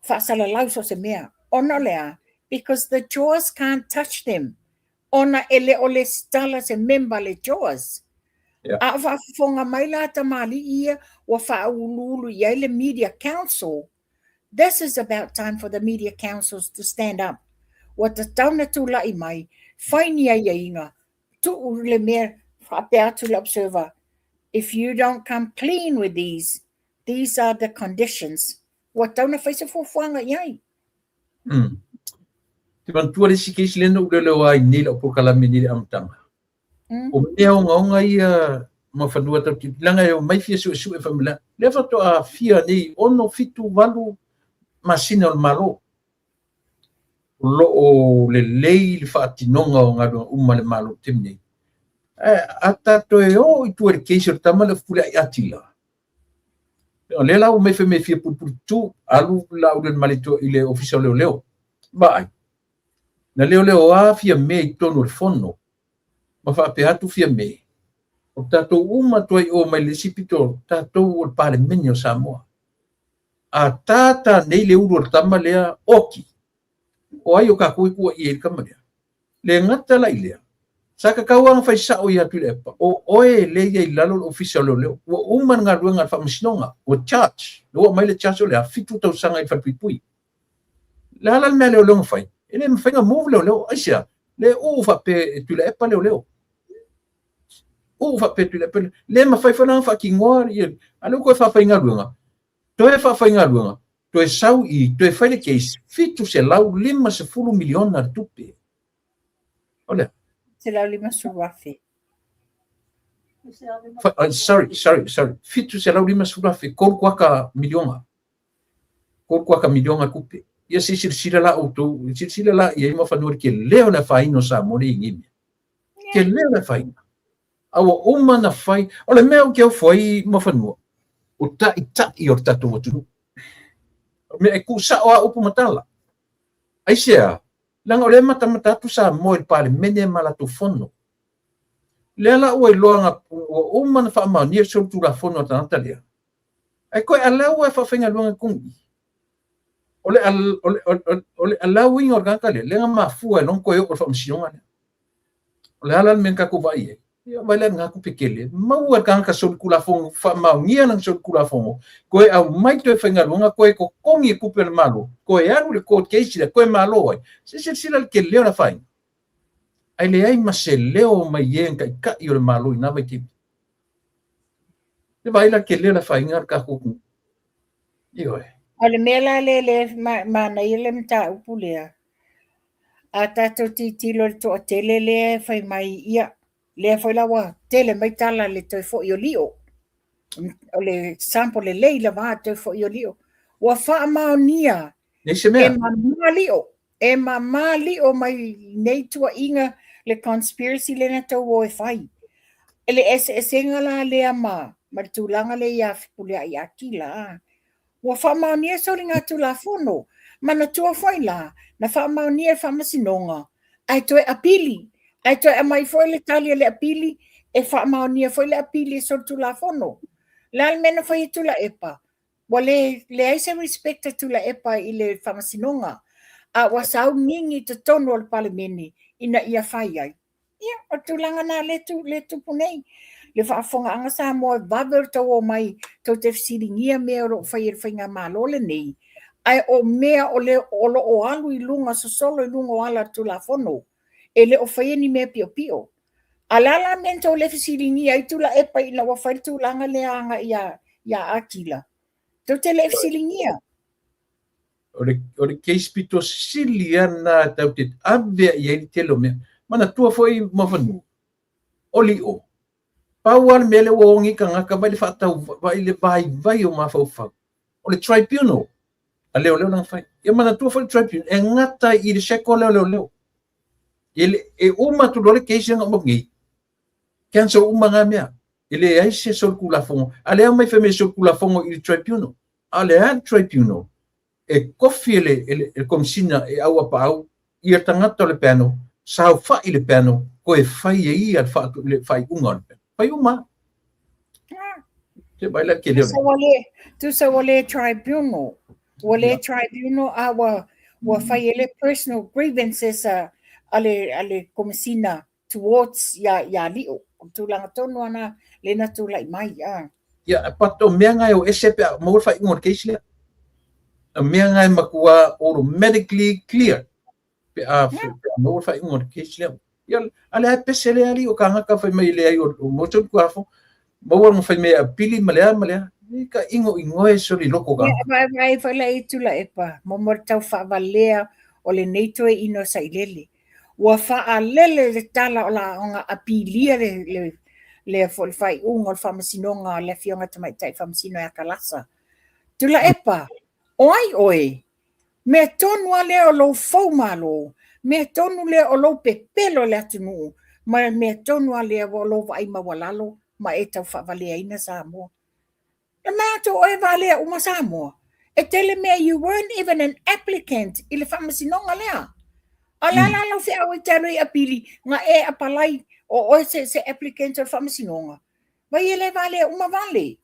faasalalau so o se mea. Ona o le a? Because the jaws can't touch them. Ona e le o lesitala se member le JAWS. A o faafofoga mai la tamalii ia ua faauluulu i ai le Media Council, this is about time for the Media Councils to stand up. Ua tatau na tulai mai, fai ni aiaiga, tuu le mea faapea atu le observer, if you don't come clean with these, these are the conditions. Ua tatau na fai se fuafuaga i ai. Te manatua le isi case lea na ou leoleo ai nei lau polokalame nei i le amataga. O mea ogaoga ia ma fanua tau te leaga e omai fia suesue fai mai lea faatoa fia nei 6, 7, 8 masina o le Malo. O lo o lelei le faatinoga o galuega uma a le Malo i le taimi nei. Ae a tatou e o i tua i le case o le tama lea o Fepuleai Atila, O lea la ua omai fai mai e fia pulupulu tu, alu Laaulialemalietoa i le Ofisa o Leoleo. Vaai, na leoleo lava Fiame i totonu o le fono, ma faapea atu Fiame, o tatou uma atu ai o mai le isi pito, tatou o le Palemene o Samoa. A tata nei le ulu o le tama lea, oki, o ai o tatou e tuuaia ai le tama lea? Le gata la i lea, sa tatau lava ona fai sao ia Tuilaepa, o oe lea e i ai i lalo o le Ofisa o Leoleo, ua uma le galuega a le Faamasinoga, ua charge, ua aumai le charge o le a? 7 tausaga i le falepuipui. O le a la le mea a leoleo na fai? E le mafai ona move leoleo, aisea? Le uu faapea e Tuilaepa leoleo. Uu faapea e Tuilaepa leoleo. Le mafai foi la ona faatinoa, a lea ua toe faafaigaluega, toe faafaigaluega, toe sau i i, toe fai le case, $750 miliona le tupe. O le a? $750,000. Sorry, sorry, sorry. $750,000, tolu kuata miliona. Tolu kuata miliona tupe. Ia se i silasila la outou, silasila la i ai Muafanua i le tele o le afaina o Samoa lea e i ai nei mea. Tele o le afaina. A ua uma ona fai, o le mea ou te ofo ai Muafanua, o taitai o le tatou atunuu. O mea e tuusao lava upu ma tala. Aisea? Leaga o lea e matamata atu Samoa i le Palemene ma latou fono. Lea la ua iloa na, ua uma ona faamaonia le solitulafono a le tagata lea. Ae toe allow e faafaigaluega i totonu i i. O le, o le, o le, o le allowing o le tagata lea, lea na mafua ai loa ona toe oo i le faamasinoga lea. O le a la le mea na tatou vaai ai? Ia vaai la i lena tupe tele, maua e le tagata solitulafono, faamaonia lana solitulafono, toe aumai toe faigaluega, toe totogi e tupe a le Malo, toe alu i le court case lea, toe malo ai. Se i silasila i le tele o le afaina. Ae leai ma se leo mai e na taitai o le Malo i na vaitaimi. E vaai la le tele o le afaina o le tatou atunuu. Ioe. O le mea la lea lea manaia le mataupu lea, a tatou tilotilo i le toatele lea e fai mai, ia, lea foi la ua tele mai tala i le toe foi o Lio. O le example lelei lava le toe foi o Lio. Ua faamaonia Leai se mea. E mama Lio. E mama Lio mai nei tuuaiga le conspiracy lea na tou o e fai. E le eseesega la lea ma, ma le tulaga lea ia Fepuleai Akila. Ua faamaonia soligatulafono. Manatua foi la, na faamaonia e le Faamasinoga, ae toe apili, ae toe aumai foi le tali a le apili e faamaonia foi le apili e solitulafono. O le a le mea na fai e Tuilaepa? Ua le leai se respect a Tuilaepa i le Faamasinoga, a ua saugigi i totonu o le Palemene ina ia fai ai. Ia, o le tulaga lena lea tu, lea tupu nei. Le faafofogaaga Samoa, e vave o le tou omai tou te fesiligia mea o lo o fai e le faigamalo lenei, ae o mea o le o lo o alu i luga, sosolo i luga o ala o le Tulafono. E le o faia ni mea piopio. A o le a la le mea na tou le fesiligia ai Tuilaepa ina ua fai le tulaga lea agai ia, ia Akila? Tou te le fesiligia. O le case pito sili lava lena tatou te ave i ai le tele o mea. Manatua foi Muafanua, o Lio, pau lava le mea lea ua ogi tagata vaai le faatau, vaai le vaivai o mafaufau, o le tribunal a leoleo lana fai. Ia manatua foi le tribunal, e gata i le circle lea o leoleo. E uma atu loa le case lea na uma atu nei, cancel uma na mea. E leai se solitulafono. A lea aumai fai mai e solitulafono i le tribunal. A o le a le tribunal? E kofi e le, e le, e le Komesina e auapaau ia tagata o le panel, saofai le panel, toe fai e ia le, fa, le faaiuga o le panel. Fai uma. Se vai la ke leo. Tusa ua le tribunal. Ua le tribunal a ua, ua fai e le personal grievances a, a le, a le Komesina towards ia, ia Lio. O le tulaga tonu lava na, lea na tulai mai. A. Ia, but o mea na e o ese pe a maua le faaiuga o le case lea. O mea na e matua automatically clear pe a, pe a maua le faaiuga o le case lea. Ia, a lea e pese lea alii o kāngata fai mai leai o, o maua tonu tuafo, maua lona fai mai e apili ma le a ma le a. I ka ingo ingoe soli loko ka. Ia, vaevae foi la i Tuilaepa, mo mo le tau faavalea o lenei toeaina o Sailele. Ua faalele le tala o la apilia le, le, le, foi le faaiuga o le faamasinoga a le Afioga Tamaitai Faamasino ia Kalasa. Tuilaepa, o ai oe? Mea tonu lava lea o lou fou malo, mea tonu lea o lou pepelo i le atunuu, ma le mea tonu lava lea o lou vaai maualalo ma e tau faavaleaina Samoa. E manatu oe e valea uma Samoa. E tele mea you weren't even an applicant i le faamasinoga lea. A o le a la lau feau e te alu ai e apili na e apalai o oe se, se applicant o le faamasinoga. Vai e le valea uma vale.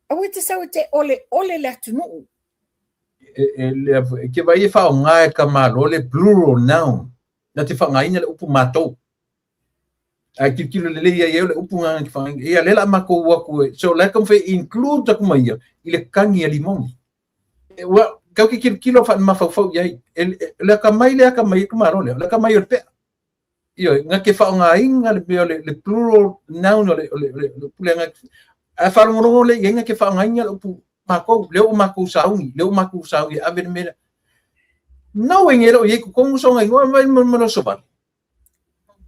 Aua e te sau e te oleole le atunuu. E, e, le, e ke vai e faaaoga e ka Malo le plural noun na te faaaogaina le upu matou. Ae tilotilo lelei ai o le upu na te faaaogaina. Ia lea la matou o atu e, so la e taumafai e include atu ma ia i le kagi a Limoni. Ua tatou te tilotilo faamafaufau i ai. E, e, le akamai le akamai e itumalo lea, o le akamai o le pea. Ioe, na te faaaogaina le mea o le, le plural noun o le, o le, o le, o le upu lea na ae faalogologo lea i ai na te faaaogaina le upu matou, lea ua matou sauni, lea ua matou sauni e ave le mea lea. No way e le o i ai i totonu sona igoa mai ma le sovale.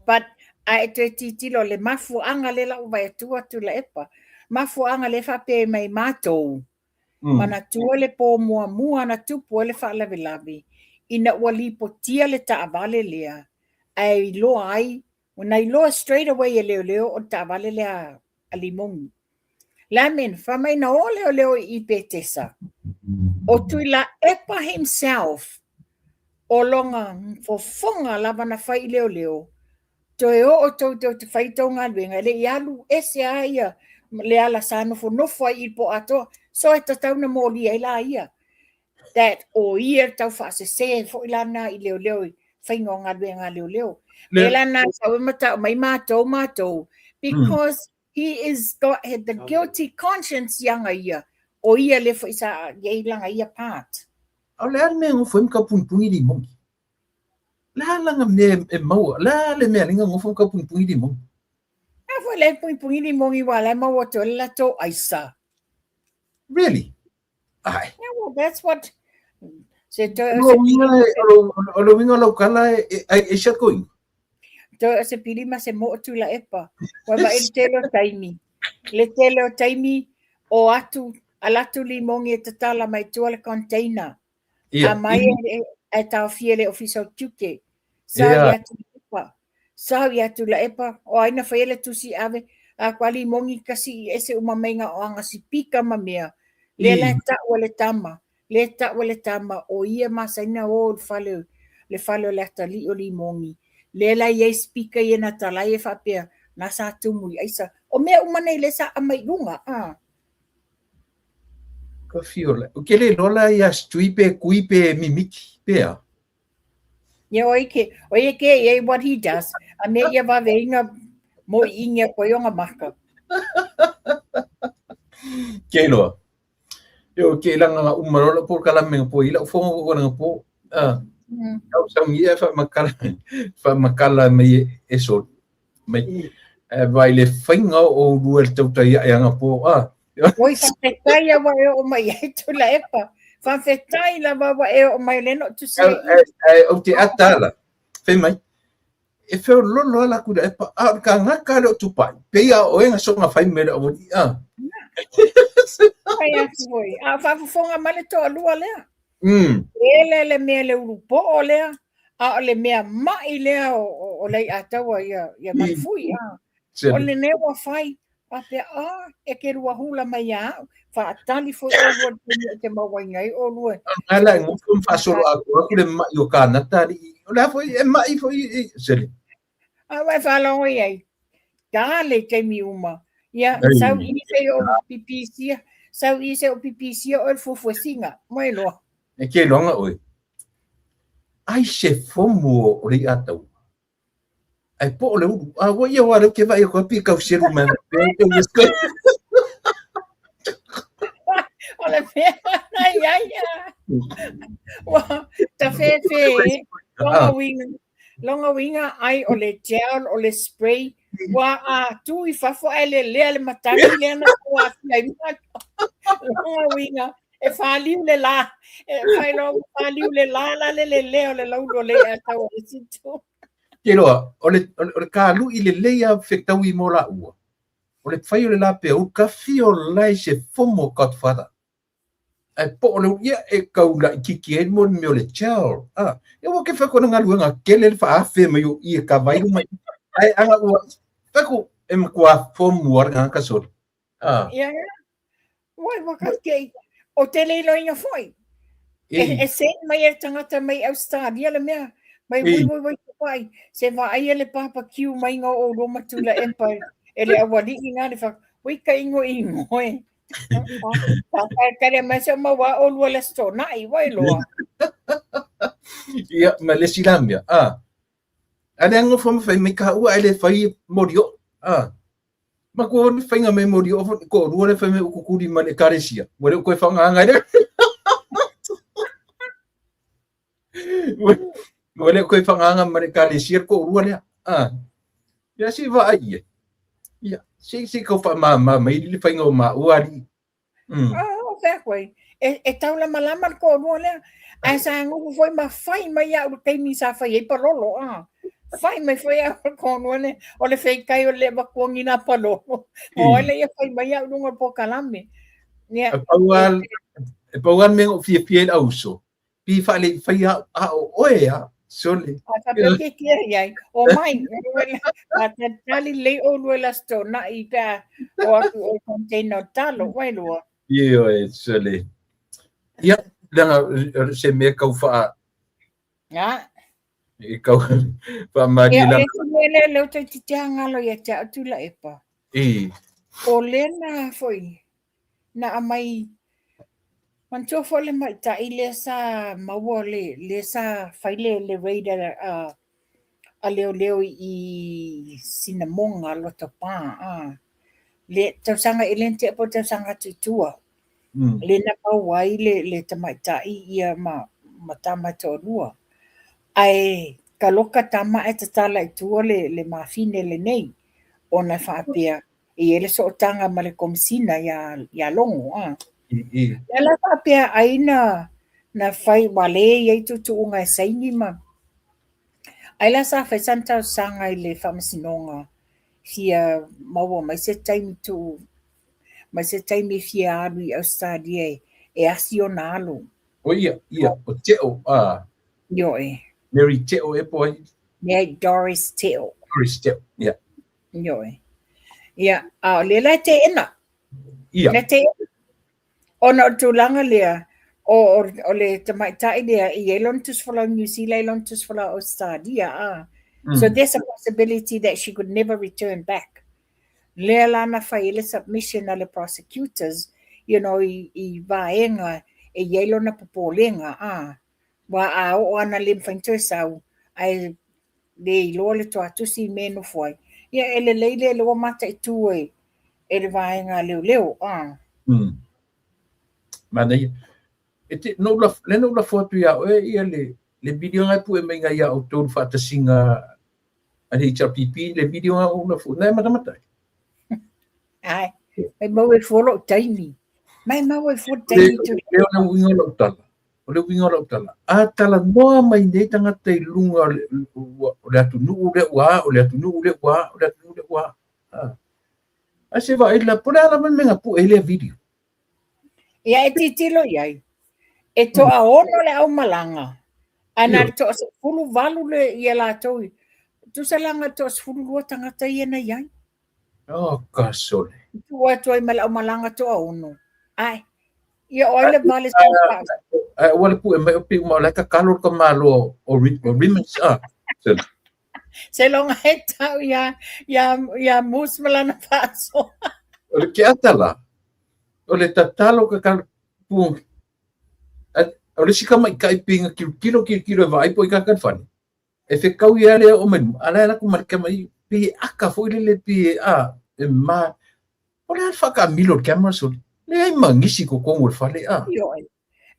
But a e toe tilotilo le mafuaaga lea la ua vaai atu a Tuilaepa, mafuaaga lea faapea mai matou, manatua le po muamua na tupu ai le faalavelave ina ua lipotia le taavale lea ae iloa ai, na iloa straight away e leoleo o le taavale lea a Limoni. Lamin, fai mai na o leoleo i Petesa, o Tuilaepa himself, o lona fofoga lava na fai i leoleo, toe oo tou tou te fai tou galuega, e le i alu ese lava ia le ala sa nofonofo ai i le po atoa, so e tatau na molia ai la ia. That o ia le tau faasese foi la na i leoleo i faiga o galuega a leoleo. Le la na sa we mata mai matou matou because he is got the guilty conscience ianga ia. O ia le foi sa ia langa ia part. O le a le mea ngofo ai ma punipuni limogi. Le a langa mea e maua. Le a le mea linga ngofo ma punipuni limogi. A foi le punipuni limogi wa la maua to le lato aisa. Really? Ai. Yeah, well, that's what se to o le uiga o lau kala e e se koinga. To se pili ma se mo tu la epa. Wa va e tele o taimi. Le tele o taimi o atu alatu limogi e tatala mai tua le container. Ia. A mai e, e taofia le ofisa o tiute. Sau Ia. ia Tuilaepa. Sau ia Tuilaepa. O ai na faia le tusi ave a kua limogi kasi i ese uma mai nga o anga sipika ma mea. Lea la e ta'u e le tama. Lea e ta'u e le tama o ia masaina o le fale le fale o le atalii o limogi. Lea la e i ai speaker ia na talai e faapea na sa tumu i aisa. O mea uma nei lea sa aumai i luga a. Ka fio la. O ke le iloa la ia Stui pe Kui pe Mimiki pe a? Ia oi ke, oi e ke ia what he does. A me ia vave inga mo i inga koe onga maka. Ke iloa. Io ke ilanga nga uma lola po kala me po ila ufonga ko nga po. Ah. Au sa ngia fa makala fa makala me e so mai e vai le fainga o lua le tautai ae anga po a. Oi whawhetai awa e o mai e tula epa. Whawhetai lava wa e o mai le no tu se. E o te atala. Fai mai. E feo lolo ala kura epa a o ka ngaka le o tupai. Pe ia o enga songa fai me le o a. Fai atu foi. A whafofonga mai le toa lua lea. E le mea le ulu po'o lea, a o le mea ma'i lea o, o, o Lei'ataua ia, ia Manufui. A. O lenei ua fai, faapea, a, e ke lua hula mai ia a'u, fa'atali foi ʻolua i le taimi o te mauaina ai ʻolua. Nga la e ngofo ma fa'asolo atoa atu le ma'i o Kānata ali'i. O le a foi e ma'i foi i sele. A ua e faalogo i ai, tā le taimi uma. Ia, sau i se i o pipisia, sau i se o pipisia o le fuafuasiga, mai loa. E ke iloaga oe. Ai se fomu o Lei'ataua. Ai po o le ulu. A ua ia wa leu ke vai ko pi kau selu mai. O le mea na ia ia. Ua ta fefe longa uiga longa uiga ai o le gel o le spray ua a tu i fafo ae lelea le matagi lea na ua afia ai ma longa uiga e faliu le la e failoa ua faliu le la la le lelea o le laulu o Lei'ataua i le isi itu. Ke loa, o le, o le, o le kalu'i lelei a fetaui mo la'ua, o le fai o le lapea ulu, ka fia o lae se fomo Godfather. Ae po o le ia e kau laʻitiiti ai mo le mea o le gel. Ah, ia ua ke fai kona galuega tele le faaafe mai o i e kava ai luma i. Ae aga ua fai ku e matua fomu a le tagata sole. Ah. Ia, ia. Ua ua ka te o te le iloina foi. E, e send mai e le tagata mai Australia le mea. Mai wai wai wai wai. Se vaai le barbecue mai ngā o Roma Tula Empire. E le awali'i ngā le whak. Wai ka ingo ingo e. Kare mai se maua o lua le sto na'i wai loa. Ia, ma le isi la mea, a. A le ngofo ma fai mai ka ua ai le fai mori o, a. Ma ko le fainga mai mori o ko lua le fai mai ukukuri ma le ekalesia. Ua le koe whanganga le. Ua le koe whanganga ma le ekalesia ko lua lea. A. Ia se vaai ia. Ia, se se kau whaamāmā mai le fainga o maua ali'i. Oh, fea koe. E, e taulamalama le toalua lea. Ae sa nofo foi ma fai mai au le taimi sa fai ai palolo. Ah. Fai mai foi au le toalua lea. O le feitai o le avatua ni nā palolo. O ai lea ia fai mai au luga o le polokalame. Ia. E pau lava e pau lava le mea na ou fiafia ai le auso, pi faale fai a a o oe a, sole. A faapea ke kia i ai. O mai, a tali lelei ʻolua i le Aso Toonai pe a o atu o container o talo, wailua. Ioe, sole. Ia, leaga se mea kau whaa. Ia. E kau whaamārie Ia, lana. o le isi mea lea lea ou toeitiiti lava galo ia te au Tuilaepa. I. O lena foi, na aumai, manatua foi le maita'i lea sa maua le, lea sa fai le, le raid a, a, a leoleo i Sinamoga Lotopa a le tausaga e le na tea po o le tausaga atu i tua. Le na maua ai le tamaitai ia ma tama e toalua. Ae taloka tama ae tatala i tua le mafine lenei ona e faapea e i ai le sootaga ma le Komesina ia Logo. A. Lea la faapea ai na fai, ua le i ai tuutuuga e saini ma... Ai la sa fai sana talosaga i le faamasinoga fia maua mai se taimi tuu mai se taimi e fia alu i Ausetalia e asi ona alo. O ia, ia, o Teo, a. Ioe. Mary Teo e po ai. Mary Doris Teo. Doris Teo, ia. Ioe. Ia, a o lea la e teena. Ia. Le teena. Ona o le tulaga lea, o le tamaitai lea, e i ai lona tusi folau New Zealand, e i ai lona tusi folau Australia. A. So there's a possibility that she could never return back. Lea la na fai ai le submission a le prosecutors, you know, i vaega e i ai lona popolega, a. Ua a oo ana le mafai ona toe sau, ae le iloa le toatusi i mea e nofo ai. Ia, e lelei lea lea ua mataitu e e le vaega a leoleo. A. Manaia. E te, no laf, le no lafo atu ia oe ia le video ngai pu e mai ngai ia outou le faatasiga a le HRPP, le video ngai o lafo, nai matamata. Ai, mai mau e fua lou taimi. Mai mau e fua le taimi tu. Le o le uiga o lau tala. O le uiga o lau tala. A talanoa mai nei tagata i luga o le atunuu lea ua a, o le atunuu lea ua a, o le atunuu lea ua a. Ae se vaai la, po o le a lava le mea na pue ai lea video. Ia e tilotilo i ai. E toaono le aumalaga, ae na o le toasefuluvalu le ia latou. Tusa la na o le toasefululua tagata ia na i ai. Oh, kasole. Tuu atu ai ma le aumalaga toaono. Ae, ia o ai le vale sa pau. Ae ua le pue mai o pe uma o la e tatalo le tamaloa o Rimmons. Ah, Seiloga e tau ia Moose ma lana faasoa. O le keata la, o le tatalo tatalo pu. O le isi tamaitai pei na tilotilo tilotilo e vaai po o i tagata i le fale. E fetau ia lea o mai luma, a la e alu atu ma le tama i, pei e aka foi lele, pei e, a, e ma, o le a le faataamilo o le camera sole, leai ma nisi i totonu o le fale, a. Ioe.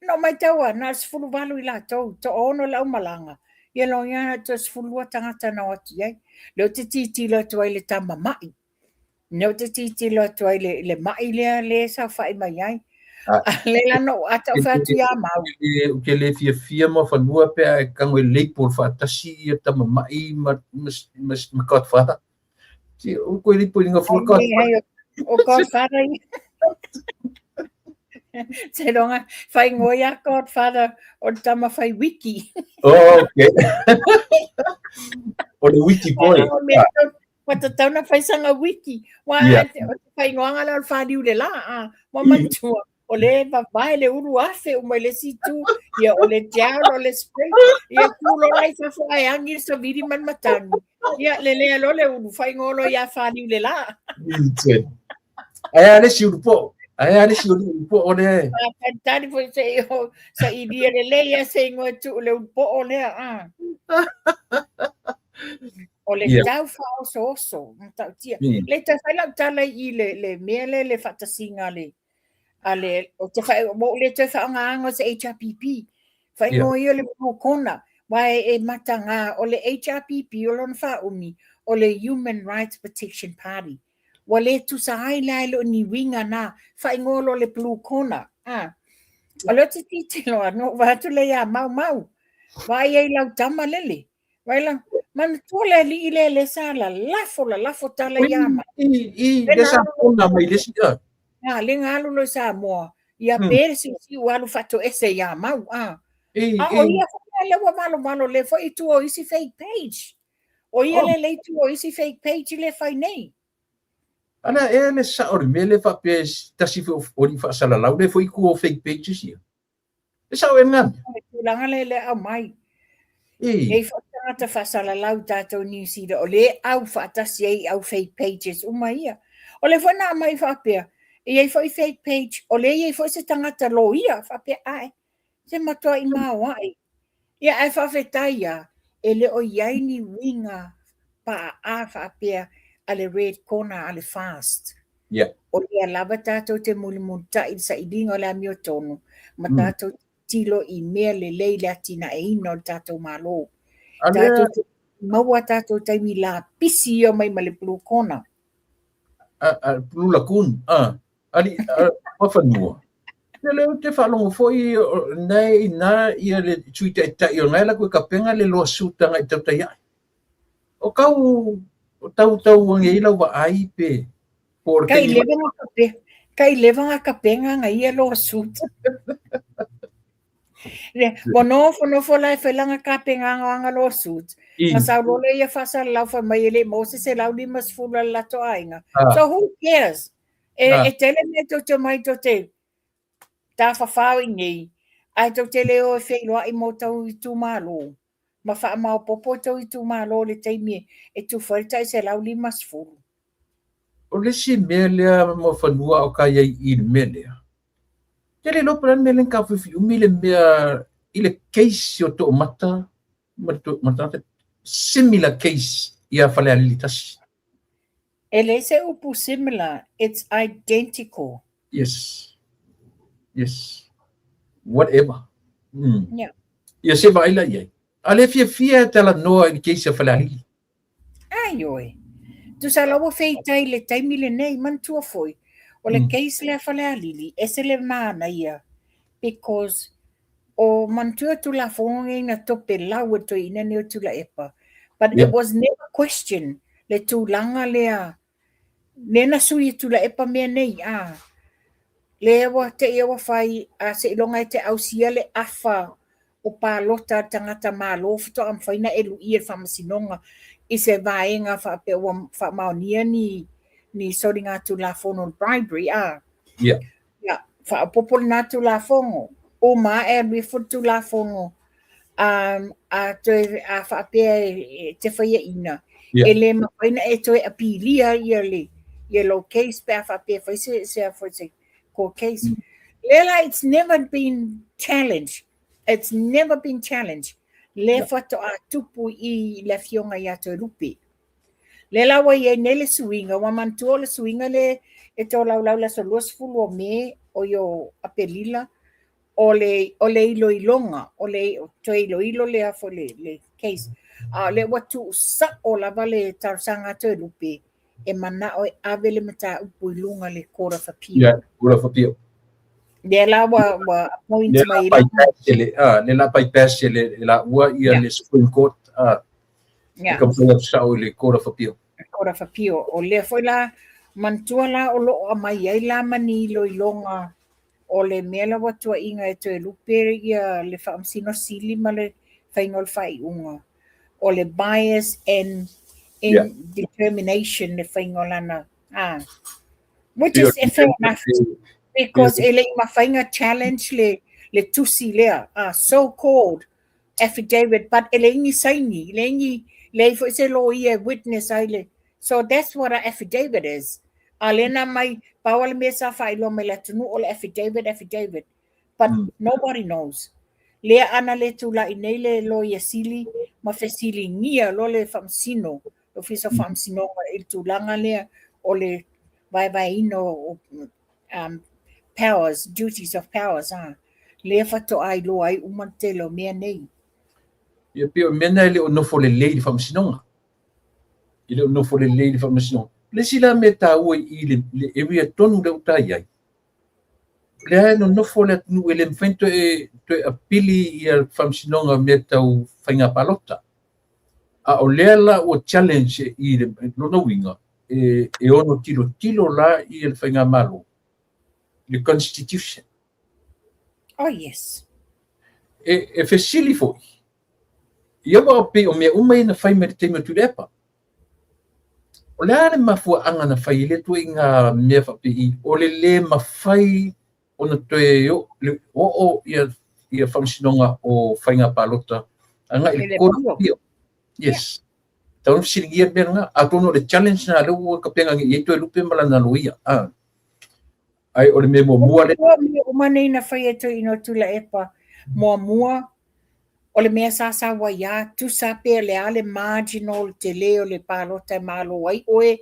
Na ou matau lava, na o le 18 i latou, toaono le aumalaga, ia loa ia na o le toa-12 tagata na o atu i ai. Lea ou te tilotilo atu ai i le tama ma'i. Lea ou te tilotilo atu ai i le ma'i lea lea e saofai mai ai. A lea la na ou ata ou fai atu ia Mau. Ou te le fiafia ma fanua pe a e tago e label faatasi ia tama ma'i ma Godfather. Si o koe lipo i ngā fua Godfather. O Godfather ia. Seiloga, faaigoa ia Godfather o le tama fai wiki. Oh, okay. O le wiki boy. Ua tatau na fai sanga wiki. Ua yeah. o te faaigoaga lea o le faliu le la. A, ua manatua. O le vavae le ulu afe uma i le isi itu. Ia o le gel o le spray. Ia tu loa la i fafo ae agi le savili ma le matagi. Ia lelea loa le ulu faaigoa loa ia faliu le la. Ae a le isi ulu po'o. Ae a le isi ulu po'o lea. Talitali foi se i o sailia lelei ia se igoa e tuu le ulu po'o lea. A. O le yeah. tau faaosooso, matautia. Le toe fai lau tala i le, le mea lea le faatasiga a le, a le, o te wha, mo le toe whaongaanga o se HRPP. Whaingoa yeah. ia le Blue Corner, wa e, e matanga o le HRPP o lona whaumi, o le Human Rights Protection Party. Ua le tusa ai la e le o ni uiga na, faaigoa loa le Blue Corner. A. O lea ou te tilotilo a, na ou vaai atu lea ia Mau Mau. Vaai ai lau tama lele. Vaai la, manatua le alii lea lea sa lalafo lalafo tala ia Mau. I, lea sa pona mai le isi a. A, le ga alu loa i Samoa, ia pe le siusiu alu faatoese ia Mau. A. A o ia foi lea ua valovalo lea foi i tua o isi fake page. O ia lea le itu o isi fake page lea fai nei. Ana ea le sao o le mea lea faapea e tasi foi o alii faasalalau lea foi i tua o fake pages ia. E sao ea lena mea? O le tulaga lea lea aumai. E i foi tagata faasalalau i tatou New Zealand o lea au faatasi ai i au fake pages uma ia. O lea foi na aumai faapea, e i ai foi fake page, o lea e i ai foi se tagata loia faapea, ae, se matuai maoae. Ia, ae faafetai lava, E le o i ai ni uiga paaa faapea a le red corner a le fast. Yeah. O lea lava tatou te mulimulitai i le sailiga o le amiotonu ma tatou tilo i mea lelei le atinaeina o le tatou Malo. Tatou te maua tatou taimi lapisi ia mai ma le blue corner. A, blue lagoon, a, ali, mafanua. Ia lea ou te faalogo foi nae ina ia le Sui Taitai o nae la koe kapenga le loa suit agai tautai ae. O kau o tau tau ange i lau vaai pe po o le Kai leva nga kape, kai leva nga kapenga nga ia loa suit. Le, ua nofo nofo la e fai langa kapenga nga anga loa suit. Nga sau loa lea ia faasalalau fai mai e le maua se 150 a le latou aiga. So who cares? E, e tele mea tou te omai tou te tafafao i nei, ae tou te le o e feiloai mo tou itumalo, ma faamaopopo tou itumalo i le taimi e tufa ai le tai 150. O le isi mea lea Muafanua o ka i ai i le mea lea, te le iloa po o le a le mea lea na taofiofi umi le mea i le case o Toomata ma le tagata, similar case ia Falealili 1. E leai se upu similar, it's identical. Yes. Yes. Whatever. Yeah. Ia se vaai la i ai. A le fiafia e talanoa i le case a Falealili. Ai oi. Tusa la ua feitai le taimi lenei, manatua foi, o le case lea Falealili, ese le manaia, because o manatua Tulafono nei na topelau e le toeaina nei o Tuilaepa, but it was never questioned le tulaga lea, lea na sui e Tuilaepa mea nei, a. Lea ua te i ua fai, a seiloga e te ausia le afa o palota a le tagata Malo faatoa mafai ona e luia i le Faamasinoga i se vaega faapea ua faamaonia ni ni soligatulafono o le bribery, a. Ia, faaopoopo lena Tulafono, uma ae alu ifo le Tulafono a, a toe a faapea e te faiaina, e le mafai ona e toe apilia ia le ia lou case pe a faapea e fai se se a foi se court case. Lea la it's never been challenged. It's never been challenged. Lea faatoa tupu i le afioga ia Toelupe. Lea la ua i ai nei le suiga, ua manatua o le suiga lea e tolaulau i le aso 20 o Me, o i o Apelila, o le, o le iloiloga, o le toe iloilo lea foi le, le case. A o lea ua tuusao lava le talosaga a Toelupe e manao e ave le mataupu i luga le Court of Appeal. Yeah, Court of Appeal. Lea la ua, ua appoint mai la bypass le, ah, le la bypass le la ua ia le Supreme Court, ah, yeah. Ka mafai atu sao i le Court of Appeal. Court of Appeal. O lea foi la, manatua la o lo o aumai ai la ma ni iloiloga o le mea la ua tuuaiina e Toelupe ia le Faamasino Sili ma le faiga o le faaiuga. O le bias and in yeah. determination le faiga o lana ah, which is fair enough because e le i mafai ona challenge le le tusi lea ah, so called affidavit but e leai ni saini, leai ni, leai foi se loia e witness ai le, so that's what a affidavit is. A lea na mai, pau le mea sa faailoa mai le atunuu o le affidavit, affidavit. But nobody knows. Lea ana le tulai nei le loia sili ma fesiligia loa le faamasino, le ofisa o faamasinoga i le tulaga lea o le vaevaeina o powers, duties of powers, a lea faatoa iloa ai uma le tele o mea nei. Ia pei o mea na e le o nofo lelei i le faamasinoga. E le o nofo lelei i le faamasinoga. O le isi la mea taua i le, le area tonu lea ua ta i ai, o lea e nonofo le atunuu e le mafai ona toe, toe apili ia faamasinoga mea tau faiga palota. A o lea la ua challenge i le lona uiga, e, e ono tilotilo la ia le faigamalo i le constitution. Oh yes. E, e fesili foi, ia ua pei o mea uma ia na fai mai le taimi o Tuilaepa. O le a le mafuaaga na fai ai lea ituaiga mea faapei, o le le mafai ona toe oo ia ia faamasinoga o faiga palota agai i le Court of Appeal. Yes. Tau na fesiligia mea lena. Atonu o le challenge na lea ua kapega nei i ai Toelupe ma lana loia. Ah. Ai o le mea muamua le. Mea uma nei na fai e Toeaina o Tuilaepa muamua. O le mea sa sau ai lava, tusa pe o le a le marginal le tele o le palota e malo ai oe,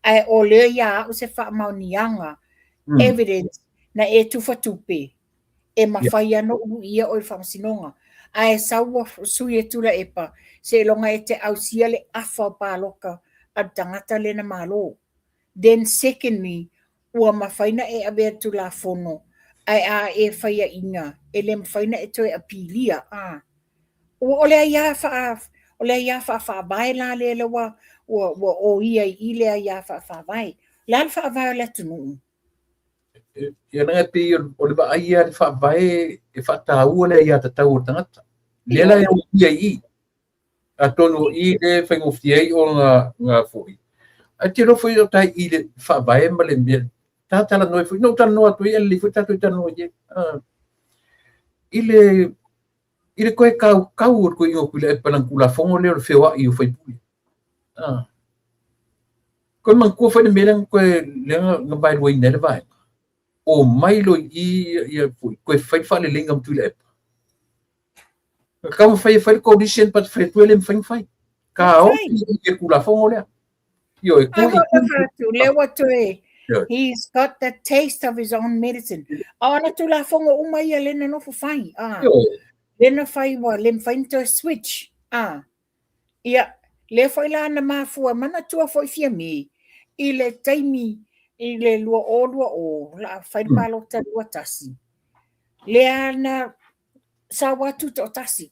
ae o lea ia au se faamaoniaga, evidence, na e tufatupe, e mafai lava ona uluia oe i le faamasinoga. Ae sau ua sui e Tuilaepa, seiloga e te ausia le afa o paloka a le tagata lea na malo. Then secondly, ua mafai na e avea le Tulafono, ae a e faiaina, e le mafai na e toe apilia, a. Ua o le aia faa, o le aia faafaavae la lea lea ua, ua, ua oia i i le aia faafaavae. O le a le faavae o le atunuu? Ia leaga e pei o le vaai ia a le faavae e faataua le aiatatau o le tagata. Lea la e oia i i. Atonu o i lea e faigofie ai ona na foi. Ae te iloa foi o tai i le faavae ma le mea ta talanoa ai foi. Na ou talanoa atu ai, e lelei foi tatou e talanoa i ai. I le toe kaukau o le toeaina o Tuilaepa i lana Tulafono lea o le feoai o faipule. Toe manatua foi le mea lea na toe lea na vaeluaina ai le vaega. O mai loa i i ia foi toe fai le faaleleiga ma Tuilaepa. Na taumafai e fai le coalition but fai atu e le mafai ona fai. Taofi i le Tulafono lea. Ioe, tu i lea ua toe he's got the taste of his own medicine. A ona Tulafono uma ia lea na nofo fai. Ah. Lea na fai ua le mafai ona toe switch. Ah. Ia, lea foi la na mafua, manatua foi Fiame, i le taimi i le 2020, la fai le palota 21, lea na sau atu toatasi.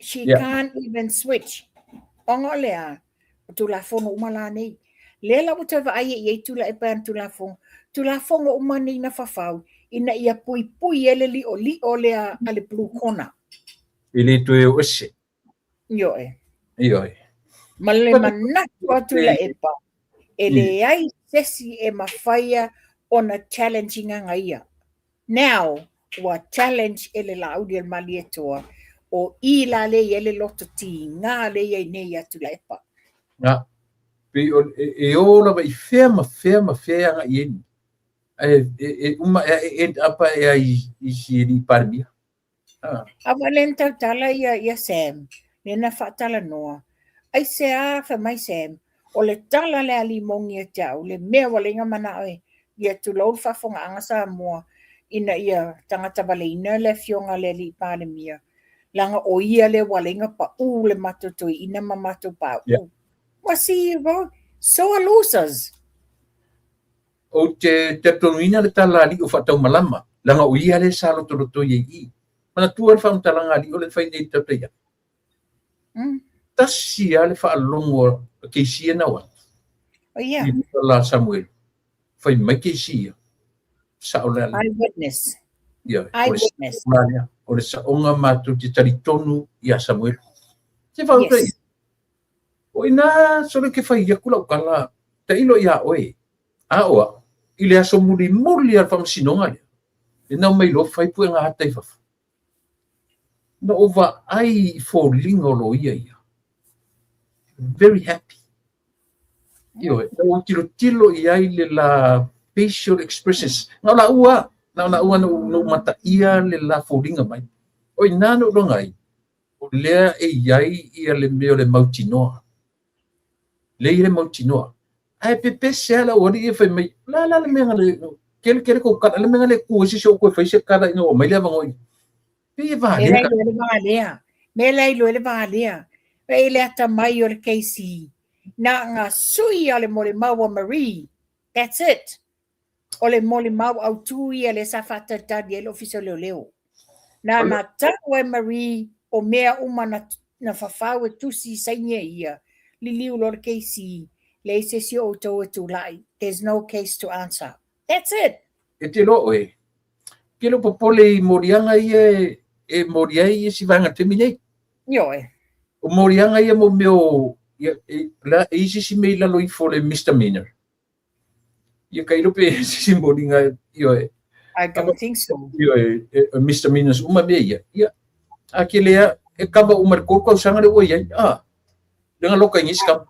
She can't even switch. Ona o le a, o Tulafono uma la nei. Lea la ua toe vaai ai i ai Tuilaepa i ana Tulafono. Tulafono uma nei na fafau, ina ia puipui ai le li'oli'o lea a le blue corner. E le toe o ese. Ioe. Ioe. Ma le manatu a Tuilaepa, e leai se isi e mafaia ona challenge ina ia. Now, ua challenge e le Laauli o le Malietoa, o i la lea e i ai le loto tiga lea e i ai nei ia Tuilaepa. Na, pei o, e, e o lava i fea ma fea ma fea e agai i ai. Ae e, e uma e, e end up e ai i si alii Palemia. Ah. A ua le na tautala ia, ia Sam, le na faatalanoa. Aisea, fai mai Sam, o le tala le alii moni ia te au, le mea ua leai na manao e, ia tulou le faafofogaaga Samoa, ina ia tagata valeina le afioga a le alii Palemia, leaga o ia lea ua leai na pau le matou toeaina ma matou pauu. Yeah. Ua si, so are losers. Ou te talitonuina le tala a Lio faataumalama, leaga o ia lea sa lotolotoi ai i i. Manatua le faamatalaga a Lio lea na fai nei i le tautai atu. Tasi lava le faalogo a Keisia na o atu. Oh, yeah. I le tala a Samuelu. Fai mai Keisia. Sao le alii. Eye witness. Ia, Eye witness. O le saoga matou te talitonu ia Samuelu. Te whautai. Yes. O ina sole ke fai aku lau tala, tailo ia oe. A o au, i le aso mulimuli a le faamasinoga lea, e nau mai loa fai puega ata i fafo. Na ou vaai i foliga o loia ia. Very happy. Ioe, na ou tilotilo i ai le la facial expressions. Na o laua, na o laua na ou mataia le la foliga mai. O ina na ou iloga ai, o lea e i ai ia le mea o le mautinoa. Lea e i ai le mautinoa. Ae pepese lava le aualii ia fai mai, o le a la le mea na le, kele kele kou tala, le mea na le tu ai se isi o outou e fai se tala ina ua aumai le avanoa i Pei e valea. Me la iloa le valea. Me la iloa le valea. E le atamai o le KC. Na nga sui a le molimau a Marie. That's it. O le molimau autū ia lea sa faatalitali ai le Ofisa o Leoleo. Na na tau e Marie o mea uma na, na fafau e tusi i saini e ia, liliu loa le KC, leai se isi o outou e tulai, there's no case to answer. That's it! E te iloa oe, ke le o popole i moliaga ia e moli ai isi vaega i le taimi nei. Ioe. O moliaga ia mo mea o, ia, e, la, e isi isi mea i lalo ifo o le misdemeanor. Ia tailo pe se isi moliga ioe. I don't think so. Ioe, e misdemeanors uma mea ia. Ia, a ke lea, e kava uma i le 3 tausaga lea ua i ai. A, le ga loka i nisi kava.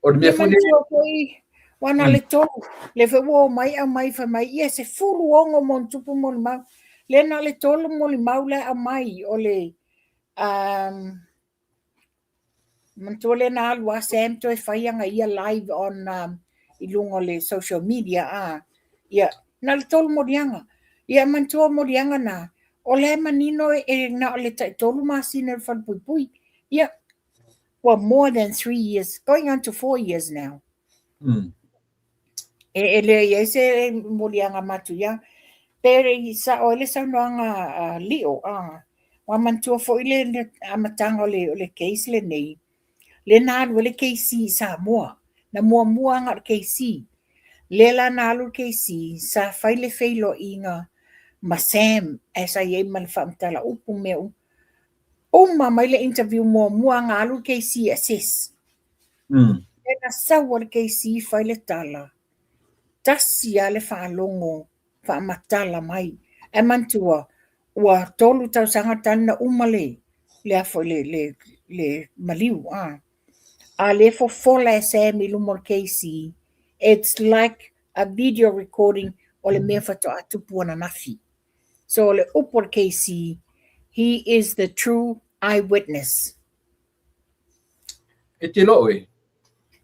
O le mea foi lea. Foi, ua na le tolu, le foi ua omai aumai fai mai, ia 16 ma ona tupu molimau. Lea na o le tolu molimau la e aumai o le Um, manatua lea na alu a Sam toe fai ana ia live on um, i luga o le social media a. Ia, na le tolu moliaga. Ia, manatua moliaga na, o la e manino e na o le taitolu masina le falepuipui. Ia, well, more than 3 years, going on to 4 years now. E le i ai se moliaga matuia. Pe i sao ai le saunoaga a Lio, a. Ua manatua foi le amataga o le case lenei, lea na alu ai le KC i Samoa. Na muamua aga o le KC. Lea la na alu le KC, sa fai le feiloaiga ma Sam, ae sa i ai ma le faamatala upu mea uma. Uma mai le interview muamua aga alu le KC e assess. E na sau a le KC fai le tala. Tasi a le faalogo faamatala mai. Ae manatua, ua 3 tausaga talu na uma le a foi le maliu. A. A le fofola e Sam i luma o le KC, it's like a video recording o le mea faatoa tupu ananafi. So le upu o le KC, he is the true eyewitness. E te loa oe,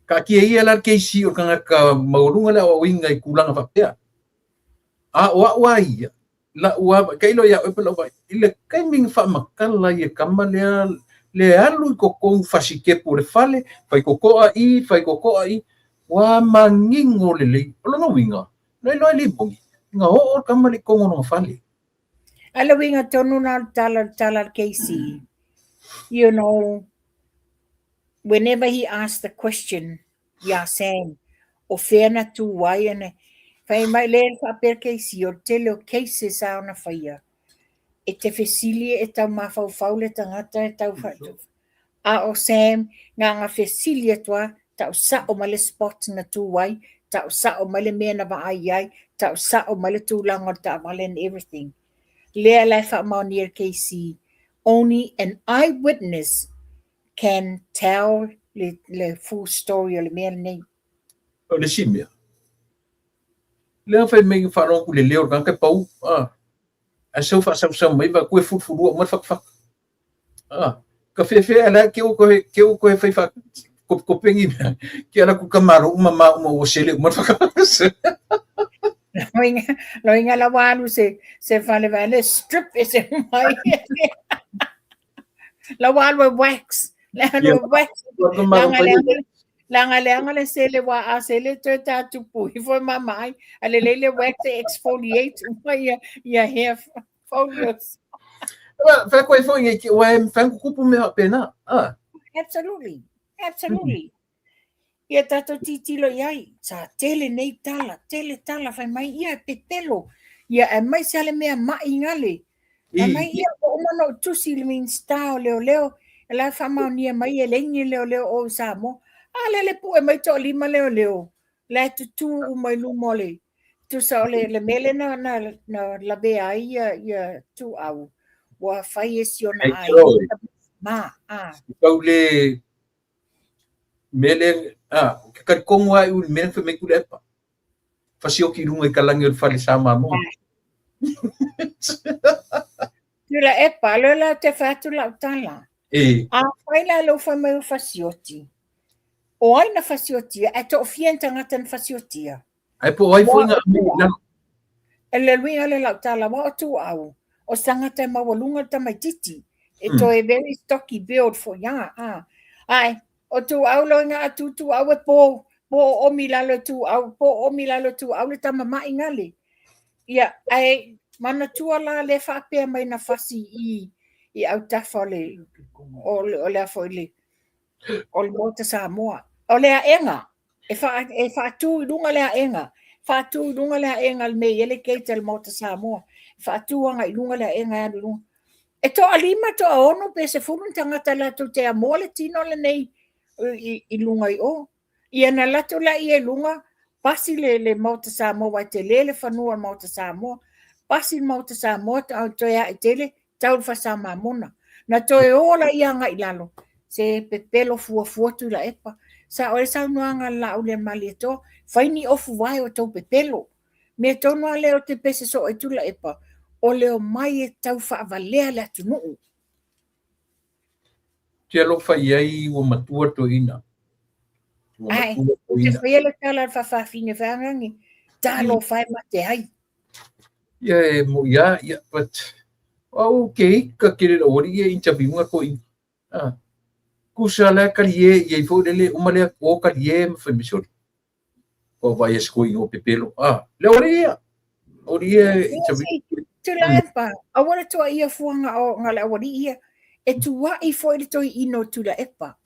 ka tia ia la le KC o le tagata maualuga le aoaoina i tulaga faapea. A o au a ia, la ua ka ilo ia oe pe lau vai, i le taimi na faamatala ai e tama lea le alu i totonu fasitepu o le fale, fai totoa i, fai totoa i, ua manino lelei. O lona uiga, na iloa e le moni, na oo le tama lea i totonu o lona fale. A le uiga tonu na o le tala le KC. Whenever he asked the question, ia Sam, o whea na tū ai ane, whai mai le whaapea KC, o tele o cases a ona whaia. E te fesili e tau mafaufau le tagata e tau wha. A o Sam, ngā ngā fesili atua, tau sao mai le spot na tū ai, tau sao mai le mea na vaai ai, tau sao mai le tūlanga o le taavale and everything. Lea la e faamaonia le KC, only an eyewitness can tell le full story o le mea lenei. O le isi mea, lea fai mai faalogo atu le leo o le tagata e pau, ah, ae sau faasausau mai va ku e fulufulua uma le fatafata. Ah, ka feafea la ke o koe ke o koe fai fa kopengi mea, ke ala ku ka malo uma ma uma ua sele uma le whakawhasa. Loinga la walu se fale vale strip e se mai. La walu e wax. La alu e wax. Langa leanga le sele wa a sele toe tātu pui fo mama ai. A le leile wax e exfoliate uma ia hair folios. Fa koe foi ngai ki wa e fa kupu mea pena. Ah. Absolutely. Absolutely. Ia tātou titilo i ai, sa tele nei tala, tele tala whai mai ia e pepelo. Ia e mai se ale mea mai ngale. E mai ia o uma no tusi le Minista o leo leo, e la whamaonia mai e lengi leo leo o Samoa. A le le pu e mai to lima leo leo. La tutu u mai luma o le. Tusa o le mele na lawe ai ia tu au. Ua whai e si ona ai. Ma, a. Pau le mele, ah, ke karikongo ai u le mele whai mai kule epa. Fasioki runga i kalangi o le fale sa mamo. Tula epa, lo la te whatu lau tala. E. A whai la lo whai mai o fasioti. O ai na fasiotia, e to fia tangata na fasiotia. Ai po ai foi nga me lalo. E le luinga le lau tala, wa o tu au. O sangata e maualunga le tamaititi. E toe very stocky build fo ia. Ah. Ai, o tu au lo nga atu tu au e po o mi lalo tu au, po o mi lalo tu au le tama mai ngale. Ia, ai, manatua la le whaapea mai na fasi i au tafa o le afo i le, o le Maota Samoa. O le aenga, e whaatu i lunga le aenga. Whaatu i lunga le aenga le mea i ele keita le Maota Samoa. E whaatu anga i lunga le aenga e alu i lunga. E toa 5, toa 6, pe 10 ni tagata latou te amoa le tino lenei i lunga i o. Ia na latou la i e lunga, pasi le Maota Samoa, wai te le fanua le Maota Samoa. Pasi le Maota Samoa, au toe a i tele, tau le fasa mamona. Na toe o la ia ngai lalo, se pepelo fuafua tu la epa. Sa o e saunoaga le laau le malietoa, fai ni ofu vae o tou pepelo. Mea tonu a lea o te pese so e tula epa, o leo mai e tau whaavalea le atunuu. Te alofa i ai ua matua toeaina. Ua matua toeaina. Te faia le tala a le faafafine whaangangi. Talofa e mate ai. Ia e mo ia, ia, but au ke ika ke le ori ia interview nga ko Ah. Kusa la kali e ia i fo lele uma lea o kali e ma fai misori. O vai e sko o pepelo. Ah, le ori ia. Ori ia interview. Tulaepa, aua le tuaia fuaga o nga le aualii ia, e tuai foi le toeaina o Tulaepa.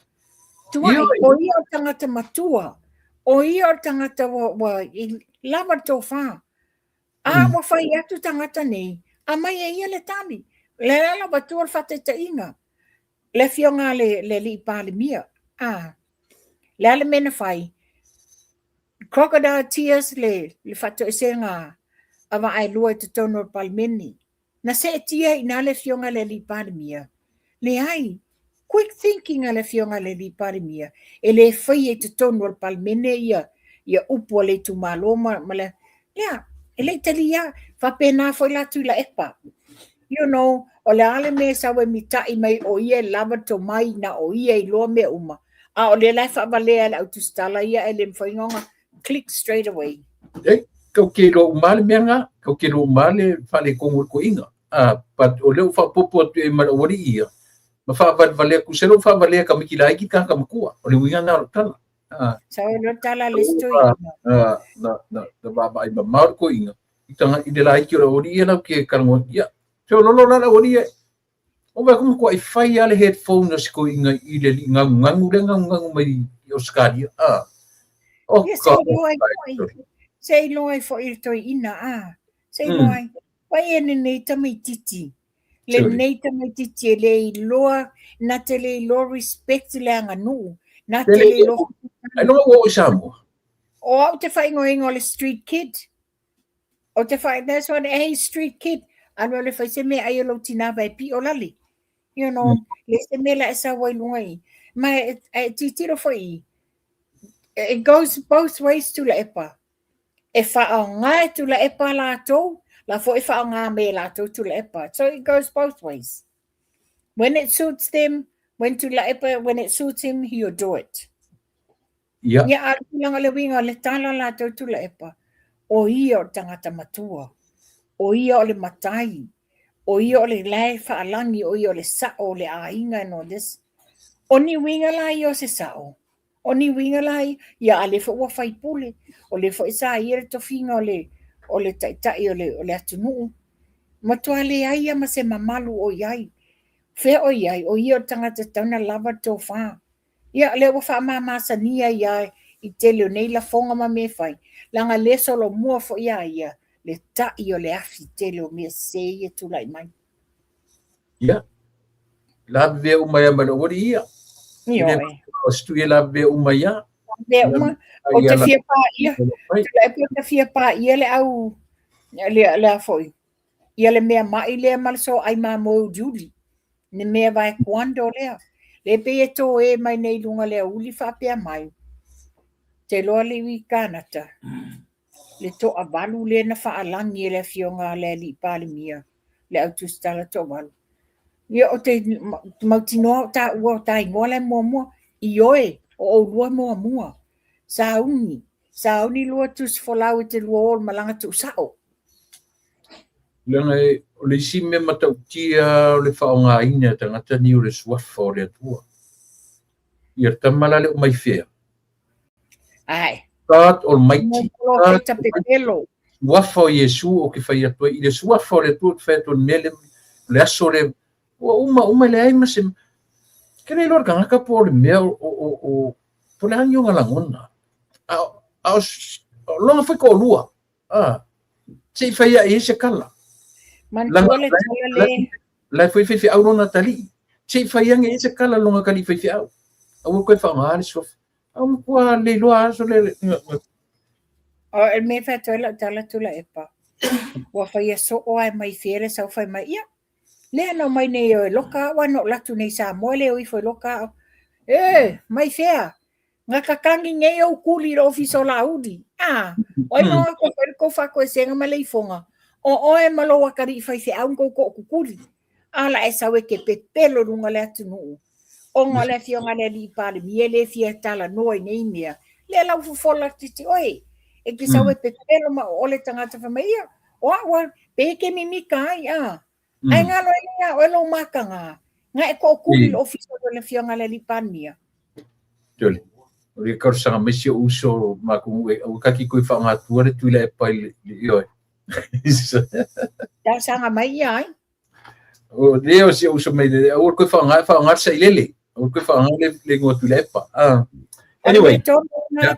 Tuai, o ia o le tagata matua, o ia o le tagata ua, ua i, lava le tofa. A ua fai atu tagata nei, aumai e ia le tali. O le a lava tua le faataitaiga, le afioga a le, le alii Palemia, a, le a le mea na fai? Crocodile tears le, le faatoesega a Vaaelua i totonu o le Palemene. Na seetia ai i ina le afioga i le alii Palemia. Leai, quick thinking a le afioga i le alii Palemia, e le faia i totonu o le Palemene ia, ia upu a le itumalo ma, ma le, lea, e le i talia. Faapena foi la Tuilaepa. You know, o le a le mea e sau e mita'i mai o ia e lava le tomai, na o ia e iloa mea uma, a o lea la e faavalea e le au tusitala ia ae le mafai ona click straight away. E, kau ke iloa uma le mea lena, kau ke iloa uma le faaletonu o le toeaina. Ah, but o lea ua faaopoopo atu i ai ma le aualii ia, ma faavalevale atu, se lea ua faavalea e tamaiti laiti tagata matua. O le uiga lena o lau tala. Ah. Sao e tala le isi toeaina. Ah, na, na, na vaavaai mamao le toeaina, i tanga, i le laiti o le aualii ia lau ke talanoa, ia, feoloolo la le aualii e, o vai kuma kua i fai a le headphone a se toeaina i le alii ganuganu lea ganuganu mai i Ausetalia. Ah. Oh, Ia, se iloa ai foi. Se iloa ai foi le toeaina, ah. Se iloa ai. Vai e lenei tamaititi. Lenei tamaititi e le iloa, na te le iloa respect le aganuu. Na te le iloa. Ai loa ua oo i Samoa. O au te whaingoinga o le street kid. O te whai, that's what, hey, street kid. Alu alu e whai se mea ai o lou tina vai pi o lali. You know, le se mea la e sau ai lunga i. Ma e, e titiro foi i. It goes both ways Tuilaepa. E whaonga e Tuilaepa latou, la foi e whaonga me latou Tuilaepa. So it goes both ways. When it suits them, when Tuilaepa, when it suits him, he'll do it. Ia. Ia, a le tulaga le uiga o le tala latou Tuilaepa, o ia o le tagata matua, o ia o le matai, o ia o le lae faalagi, o ia o le sa'o o le aiga and all this. O ni uiga la ia o se sa'o? O ni uiga la ia? Ia, a lea foi ua faipule, o lea foi sa ia le tofiga o le, o le taitai o le, o le atunuu. Matua leai lava ma se mamalu o i ai. Fea o i ai? O ia o le tagata e tatau ona lava le tofa. Ia, lea ua faamamasania ia i tele o nei lafoga ma mea e fai, leaga lea solomua foi ia ia le ta'i o le afi tele o mea sese ia e tulai mai. Ia, lavevea uma ia ma le aualii ia. Ioe. O se tui e lavevea uma ia. Lavevea uma. O te fia pāia, Tuilaepa te fia pāia le au, le, le a foi, Ia le mea ma'i lea ma le soaai mamoe uliuli. Le mea vae kuando lea. Le pei e tō e mai nei lunga le auli faapea mai. Te loa le iwi kānata. Le toavalu lea na faalagi e le afioga a le alii Palemia, le au tusitala toavalu. Ia o te mautinoa o tāua o tā ingoa la e muamua. Ioe, o oulua muamua. Sauni, sauni lua tusi folau i te lua o le malaga tuusao. Leaga e, o le isi mea matautia o le faaaogaina e tagata nei o le suafa o le Atua. Ia tama la le o mai fea. Ae. God Almighty. God Almighty. Suafa o Iesu o ke fai atu ai. I le suafa o le Atua o ke fai atu ai le mea le, le aso le, ua uma uma e leai ma se, ke le iloa le tagata po o le mea o, o, o, o po o le a ni ona lagona. A, a o, o lona foi toalua. Ah, se i fai aʻe ai se tala. Manatua le tala le. La e foi faifeau lona atalii. Se i fai ane ai se tala lona atalii faifeau. Aua koe whaonga le suafa. Au matua le iloa aso le... O e me fai atu ai lau tala Tuilaepa. Ua faia soo ae mai fea le sau fai mai. Ia, lea na omai nei o e loka au, a na ou alu atu nei i Samoa e le o ifo i loka au. E, mai fea, Nga kakangi nei ou kuli i le ofisa o Laauli. A, o ai ma ko fai ko faakoesega ma le ifoga. O oe ma lou atalii faifeau na tou tookukuli. A la e sau e te pepelo i luga o le atunuu. Ona o le afioga i le alii Palemia e le fia talanoa i nei mea, lea la ua fofola laitiiti oe. E te sau e pepelo ma o le tagata fai mai, ia, o au a, pe e te mimita ai, a. Ae galo ai le ia oe lou mataga, na e tootuli i le ofisa o le afioga i le alii Palemia. Tole. O le talosaga mai si ou uso ma ku e aua kaki koe whaangatua le tui laepa i le ioe. Talosaga mai ia ai. O le o si ou uso mai le aua koe whaanga whaanga sa ilele. Aua koe whaanga le le ngoa tui laepa. Ah. Anyway. O le yeah.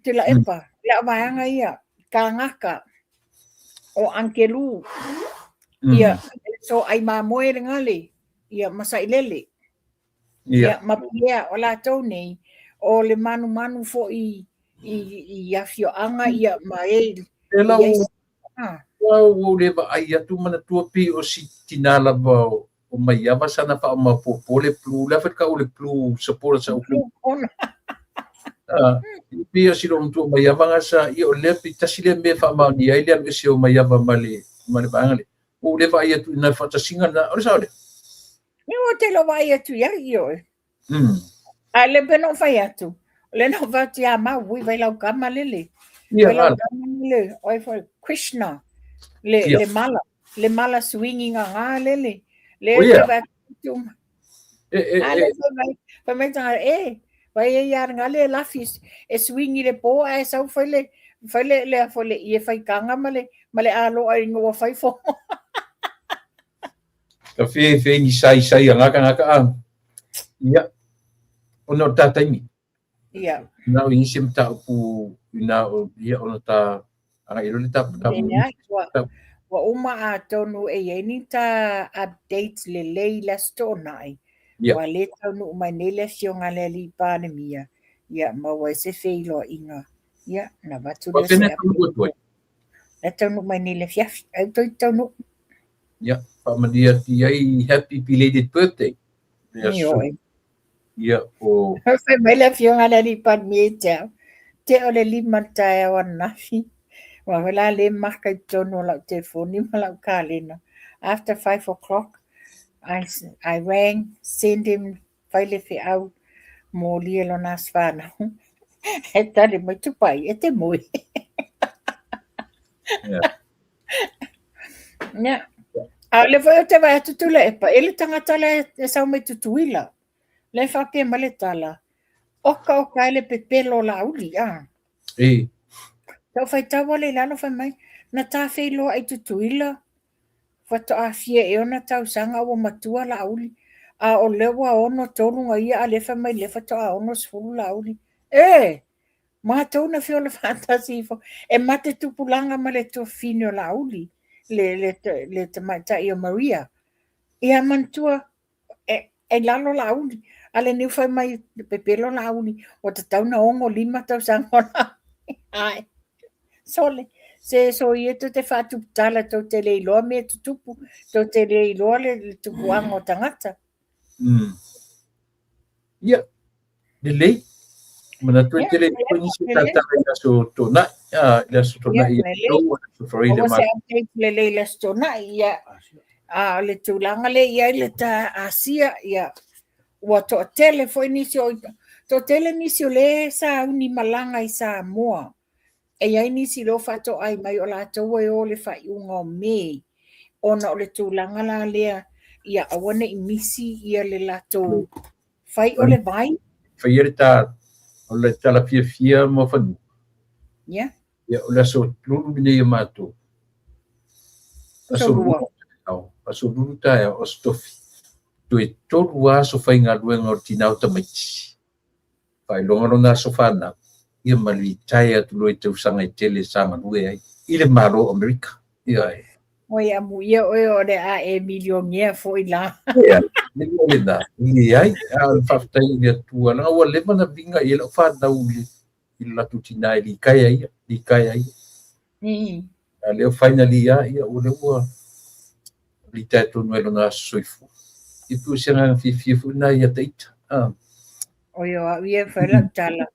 Tui Laepa. Le vaega ia, kāngaka, o Ankelu, ia, so ai mamoe le gale, ia, ma sailele. Ia, ma pea o latou nei, o le manumanu foi i afioaga, ia, ma e... E lau, ua le vaai atu manatua pei o si tina lava o Maiava sana faamaopoopo le Blue, le afa tau le Blue supporter sa upu. Ah, pei o si matua o Maiava nga sa, ia o lea pei tasi lea mea faamaonia ai le alu ese o Maiava ma le vaega lea. Ua ou le vaai atu i nai faatasiga na, o le sao lea? Ia ua te iloa vaai atu i ai i oe. A le pe no fai atu. Le no fai atu ia mau, ui vai lau kama lele. Ia, Vai lau kama lele, oi foi Krishna. Le, le mala, le mala swingi nga nga lele. Le Oh, yeah. vai atu. E, e, A le e, fai mai, fai mai tanga, e, vai e ia nga le lafi e swingi le po a e sau fai le, fai le, le afo le ie fai kanga ma le, ma le aloa i ngua fai fo. Ka fe fe ni sai sai a ngaka ngaka a. Ia. Ona o tā taimi. Ia. Na o isi mataupu ina o ia ona tā anga i role tā tā. Ia, ua uma atonu e iai ni tā update lelei le Aso Toonai. Ia. Ua le taunuu mai nei le afioga i le Alii Palemia, ia maua ai se feiloaiga. Ia, na avatu Ua lea o se pēnei taunuu atu ai. Le taunuu mai nei le afiafi. Ai ua toe taunuu. Ia, faamanuia atu i ai happy belated birthday. Le aso. Ioe. Ia, o... Fai mai le afioga i le Alii Palemia ia te au, te o le 5 i le taeao ananafi. Aua foi la le maka i totonu o lau telefoni ma lau kalena. After 5 o'clock, I rang, send him, fai le feau, molia lona aso fanau. E tali mai, Tupai, e te moe. Yeah. Ia. A o lea foi ou te vaai atu Tuilaepa, e le tagata lea e sau mai Tutuila. Lea e faapea mai le tala, oka oka e le pepelo o Laauli, a. E. Sa ou faitau ale i lalo fai mai, na ta feiloai i Tutuila, faatoa fia ea ona tausaga ua matua Laauli, a o lea ua 63 na ia a lea fai mai lea faatoa 60 Laauli. E! Matou na feola faatasi ifo, e mate tupulaga ma le tuafafine o Laauli, le, le, le tamaitai o Maria. Ia manatua, e, e lalo Laauli, a le niu fai mai, pepelo Laauli, ua tatau na 65 tausaga o Laauli. Ai, sole, se soia tou te faatuputala, tou te le iloa mea tutupu, tou te le iloa le, le tupuaga o tagata. Ia, lelei. Manatu e tele i nisi o tātara i le Aso Toonai, i le Aso Toonai ia tou, Aso Faraile ma. Se update lelei i le Aso Toonai, ia. A o le tulaga lea i ai le ta Asia, ia, ua toatele foi nisi o, toatele nisi o le sauni malaga i Samoa. E i ai nisi lea ua faatoai mai o latou e o i le faaiuga o Me, ona o le tulaga la lea, ia aua ne i misi ia le latou fai o le vai. Faia le ta, o le tala fiafia mo fanua. Ia. Ia, o le aso lulu lenei a matou. Aso lua. Aso lulu taeao, aso tofi. Toe 3 aso faigaluega o le tina o tamaiti. Faailoga lona aso fanau, ia ma litaea atu loa i tausaga e tele sa galue ai i le Malo o Amerika. Ia e. Oi amuia oe o le a e milionea foi la. Ia, le mea lena, leai, a o le faafetai i le Atua, leaga ua leva ona viga i ai lau fanau i le latou tina e litaea ia, litaea ia. A lea finally lava, ia o lea ua litaea tonu ai lona aso soifua. Ia pei o se agaga fiafia foi lena ia te ita. Ah. Oi o au ia e fai lau tala,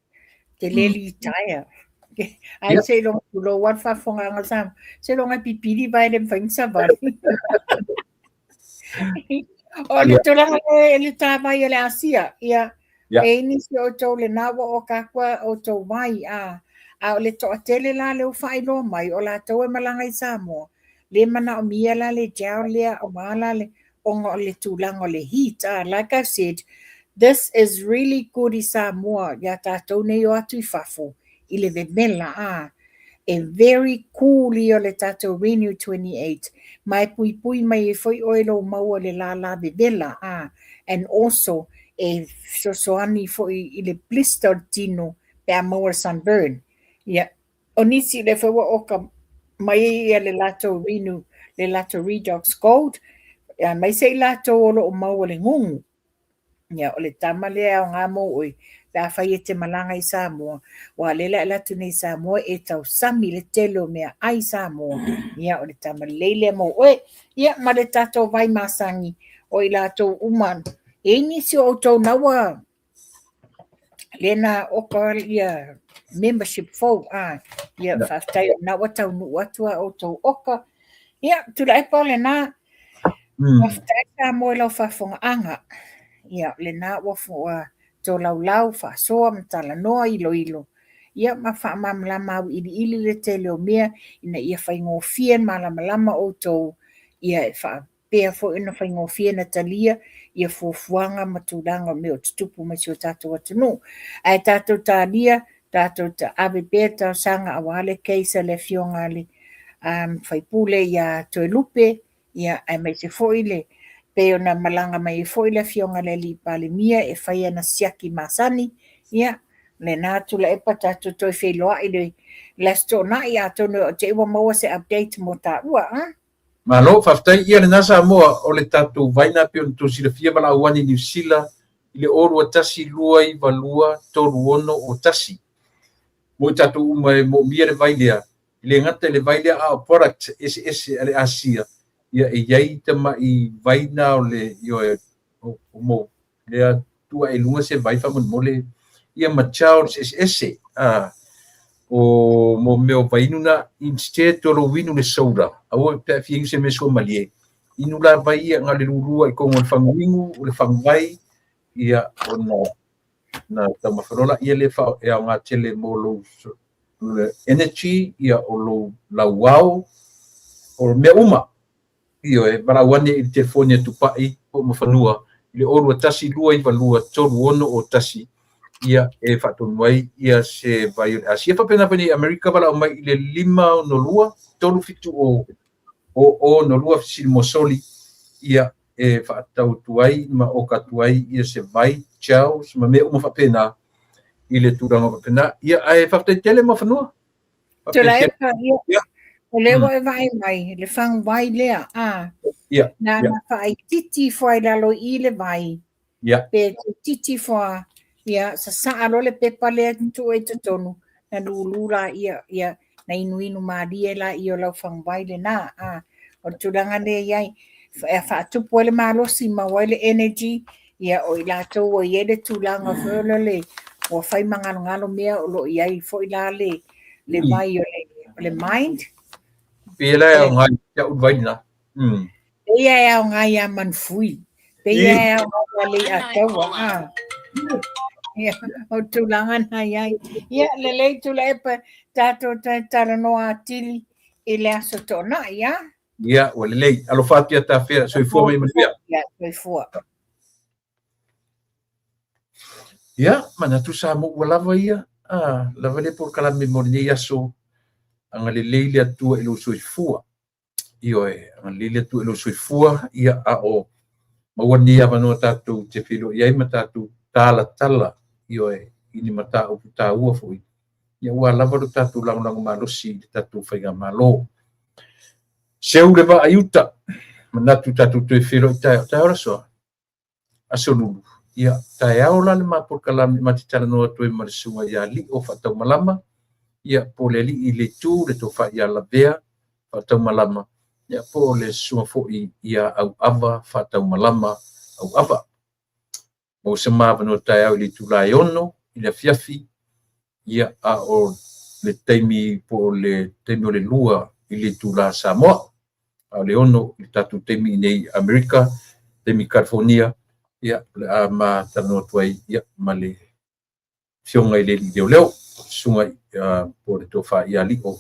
te le litaea. Ai seiloga tulou lava le faafofogaaga a Samoa, seiloga e pipili vae le mafai ona savali. O le tulaga lea i le tāwai o le Asia, ia, e i ai nisi o outou lena ua oka atu a outou vai, a, a o le toatele la lea ua faailoa mai, o latou e malaga i Samoa, le manaomia la le gel lea aua la le, ona o le tulaga o le heat, a, like I've said, this is really good i Samoa iā tatou nei o atu i fafo, i le vevela, a, e very cool ia o le tatou Renew 28 ma e puipui mai ai foi oe i lou maua i le lālā vevela a and also e fesoasoani foi i le blister o le tino pe a maua le sunburn. Ia, o nisi lea foi ua oka mai ia le latou Renew, le latou Redox Gold, aemaise i latou o lo o maua le gugu. Ia, o le tama lea e aoga mo oe pe afai e te malaga i Samoa, aua o lea o le a e alu atu nei i Samoa e tausami le tele o meaai i Samoa. Ia, o le tama lelei lea mo oe. Ia, ma le tatou vai masani, o i latou uma, e i ai nisi o outou na ua lea na oka ia membership fou, a, ia, faafetai o lena ua taunuu atu a outou oka. Ia, Tuilaepa o lena, Faafetai Samoa i lau faafofogaaga. Ia, o lena ua ua tolaulau, faasoa ma talanoa, iloilo, ia ma faamalamalama auiliili le tele o mea ina ia faigofie malamalama outou, ia e faapea foi ona faigofie ona talia ia fuafuaga ma tulaga o mea o tutupu mai si o tatou atunuu. Ae tatou talia, tatou ave pea talosaga aua le case a le afioga a le sui usufono ia Toelupe, ia aemaise foi le pei ona malaga mai ai foi le afioga i le alii Palemia e fai ana siaki masani, ia lena Tuilaepa tatou toe feiloai i le, le Aso Toonai atonu e te i ua maua se update mo taua a. Malo, faafetai. Ia lena Samoa, o le tatou vai lena pei ona outou silafia valaau ane i Niu Sila i le 0 2 1 2 9 2 3 6 0 1. Mo i tatou uma e moomia le vai lea, e le gata i le vai lea a o product eseese a le Asia, ia e i ai tamai vai na o le ioe o mo lea tuu ae i luga se vai faamolemole ia ma gels eseese a o mo mea o vainu na instead o lou inu le soda aua pe a fia inu se mea suamalie inu la vai ia na o le lulua i totonu o le faguinu o le faguvai ia ona na taumafa loa laia lea e aoga tele mo lou energy, ia o lou lauao, o mea uma. Ioe, valaau ane i le telefoni a Tupai po o Mafanua i le 0 2 1 2 9 2 3 6 0 1, ia e faatonu ai ia se vai o le Asia. Faapena foi nei i Amerika, valaau mai i le 5 6 2 3 7 0 0 0 6 2 fesili mosoli, ia e faatau atu ai ma oka atu ai ia se vai, gels ma mea uma faapena i le tulaga faapena. Ia, ae faafetai tele Mafanua. Tuilaepa, ia, o lea ua e vaai mai, le faguvai lea, a, na ona faaitiiti ifo lava i lalo i i le vai, pe toeitiiti ifo lava, ia, sasaa loa le pepa lea tuu ai i totonu, na lulu laia, ia, na inuinu malie laia o lau faguvai lena, a, o le tulaga lea e i ai, e faatupu ai le malosi, maua ai le energy, ia o i latou ua i ai le tulaga foi o le ua fai magalogalo mea o lo o i ai foi la le le vai o le, o le mind. Pei la e aoga ia au vai lena. Pei e aoga ia Manufui. Pei e aoga ia Leiataua. Ah. Ia, o tulaga na i ai. Ia, lelei Tuilaepa, tatou talanoa atili i le Aso Toonai, a? Ia, ua lelei. Alofa atu ia Tafea, soifua ma ia manuia. Ia, soifua. Ia, manatu Samoa ua lava ia, a, lava lea polokalame mo lenei aso. Agalelei le Atua i lou soifua. Ioe, agalelei le Atua i lou soifua, ia, a o maua lenei avanoa tatou te feiloai ai ma tatou talatala, ioe, i ni mataupu taua foi, ia ua lava lo tatou lagolago malosi i le tatou faigamalo. Seu le vaa i uta, manatu tatou toe feiloai taeao, taeao le aso a? Aso Lulu. Ia, taeao la le ma polokalame ma te talanoa atu ai ma le susuga ia Lio Faataumalama, ia, po o le alii i le itu, le tofa ia Lavea Faataumalama, ia, po o le susuga foi ia Auava Faataumalama Auava. Maua se ma avanoa taeao i le itula e 6 i le afiafi, ia, a o le taimi po o le taimi o le 2 i le itula Samoa, a o le 6 i le tatou taimi i nei i Amerika. taimi California, ia, o le a ma talanoa atu ai, ia, ma le afioga i le alii leoleo, susuga po o le Tofa ia Lio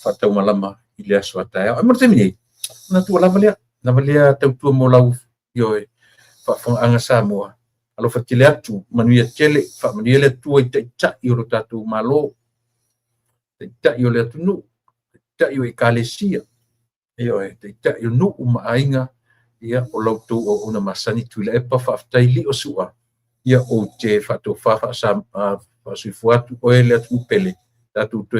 Faataumalama i le aso a taeao. Ae mo le taimi nei, manatu ua lava lea, lava lea tautua mo lau, ioe, faafofogaaga Samoa. Alofa tele atu, manuia tele, faamanuia le Atua i taitai o lo tatou Malo, taitai o le atunuu, taitai o ekalesia, ioe, taitai o nuu ma aiga, ia, o la outou auauna masani Tuilaepa, faafetai Lio Sua, ia, ou te faatofa faasoifua atu oe le atunuu pele, tatou toe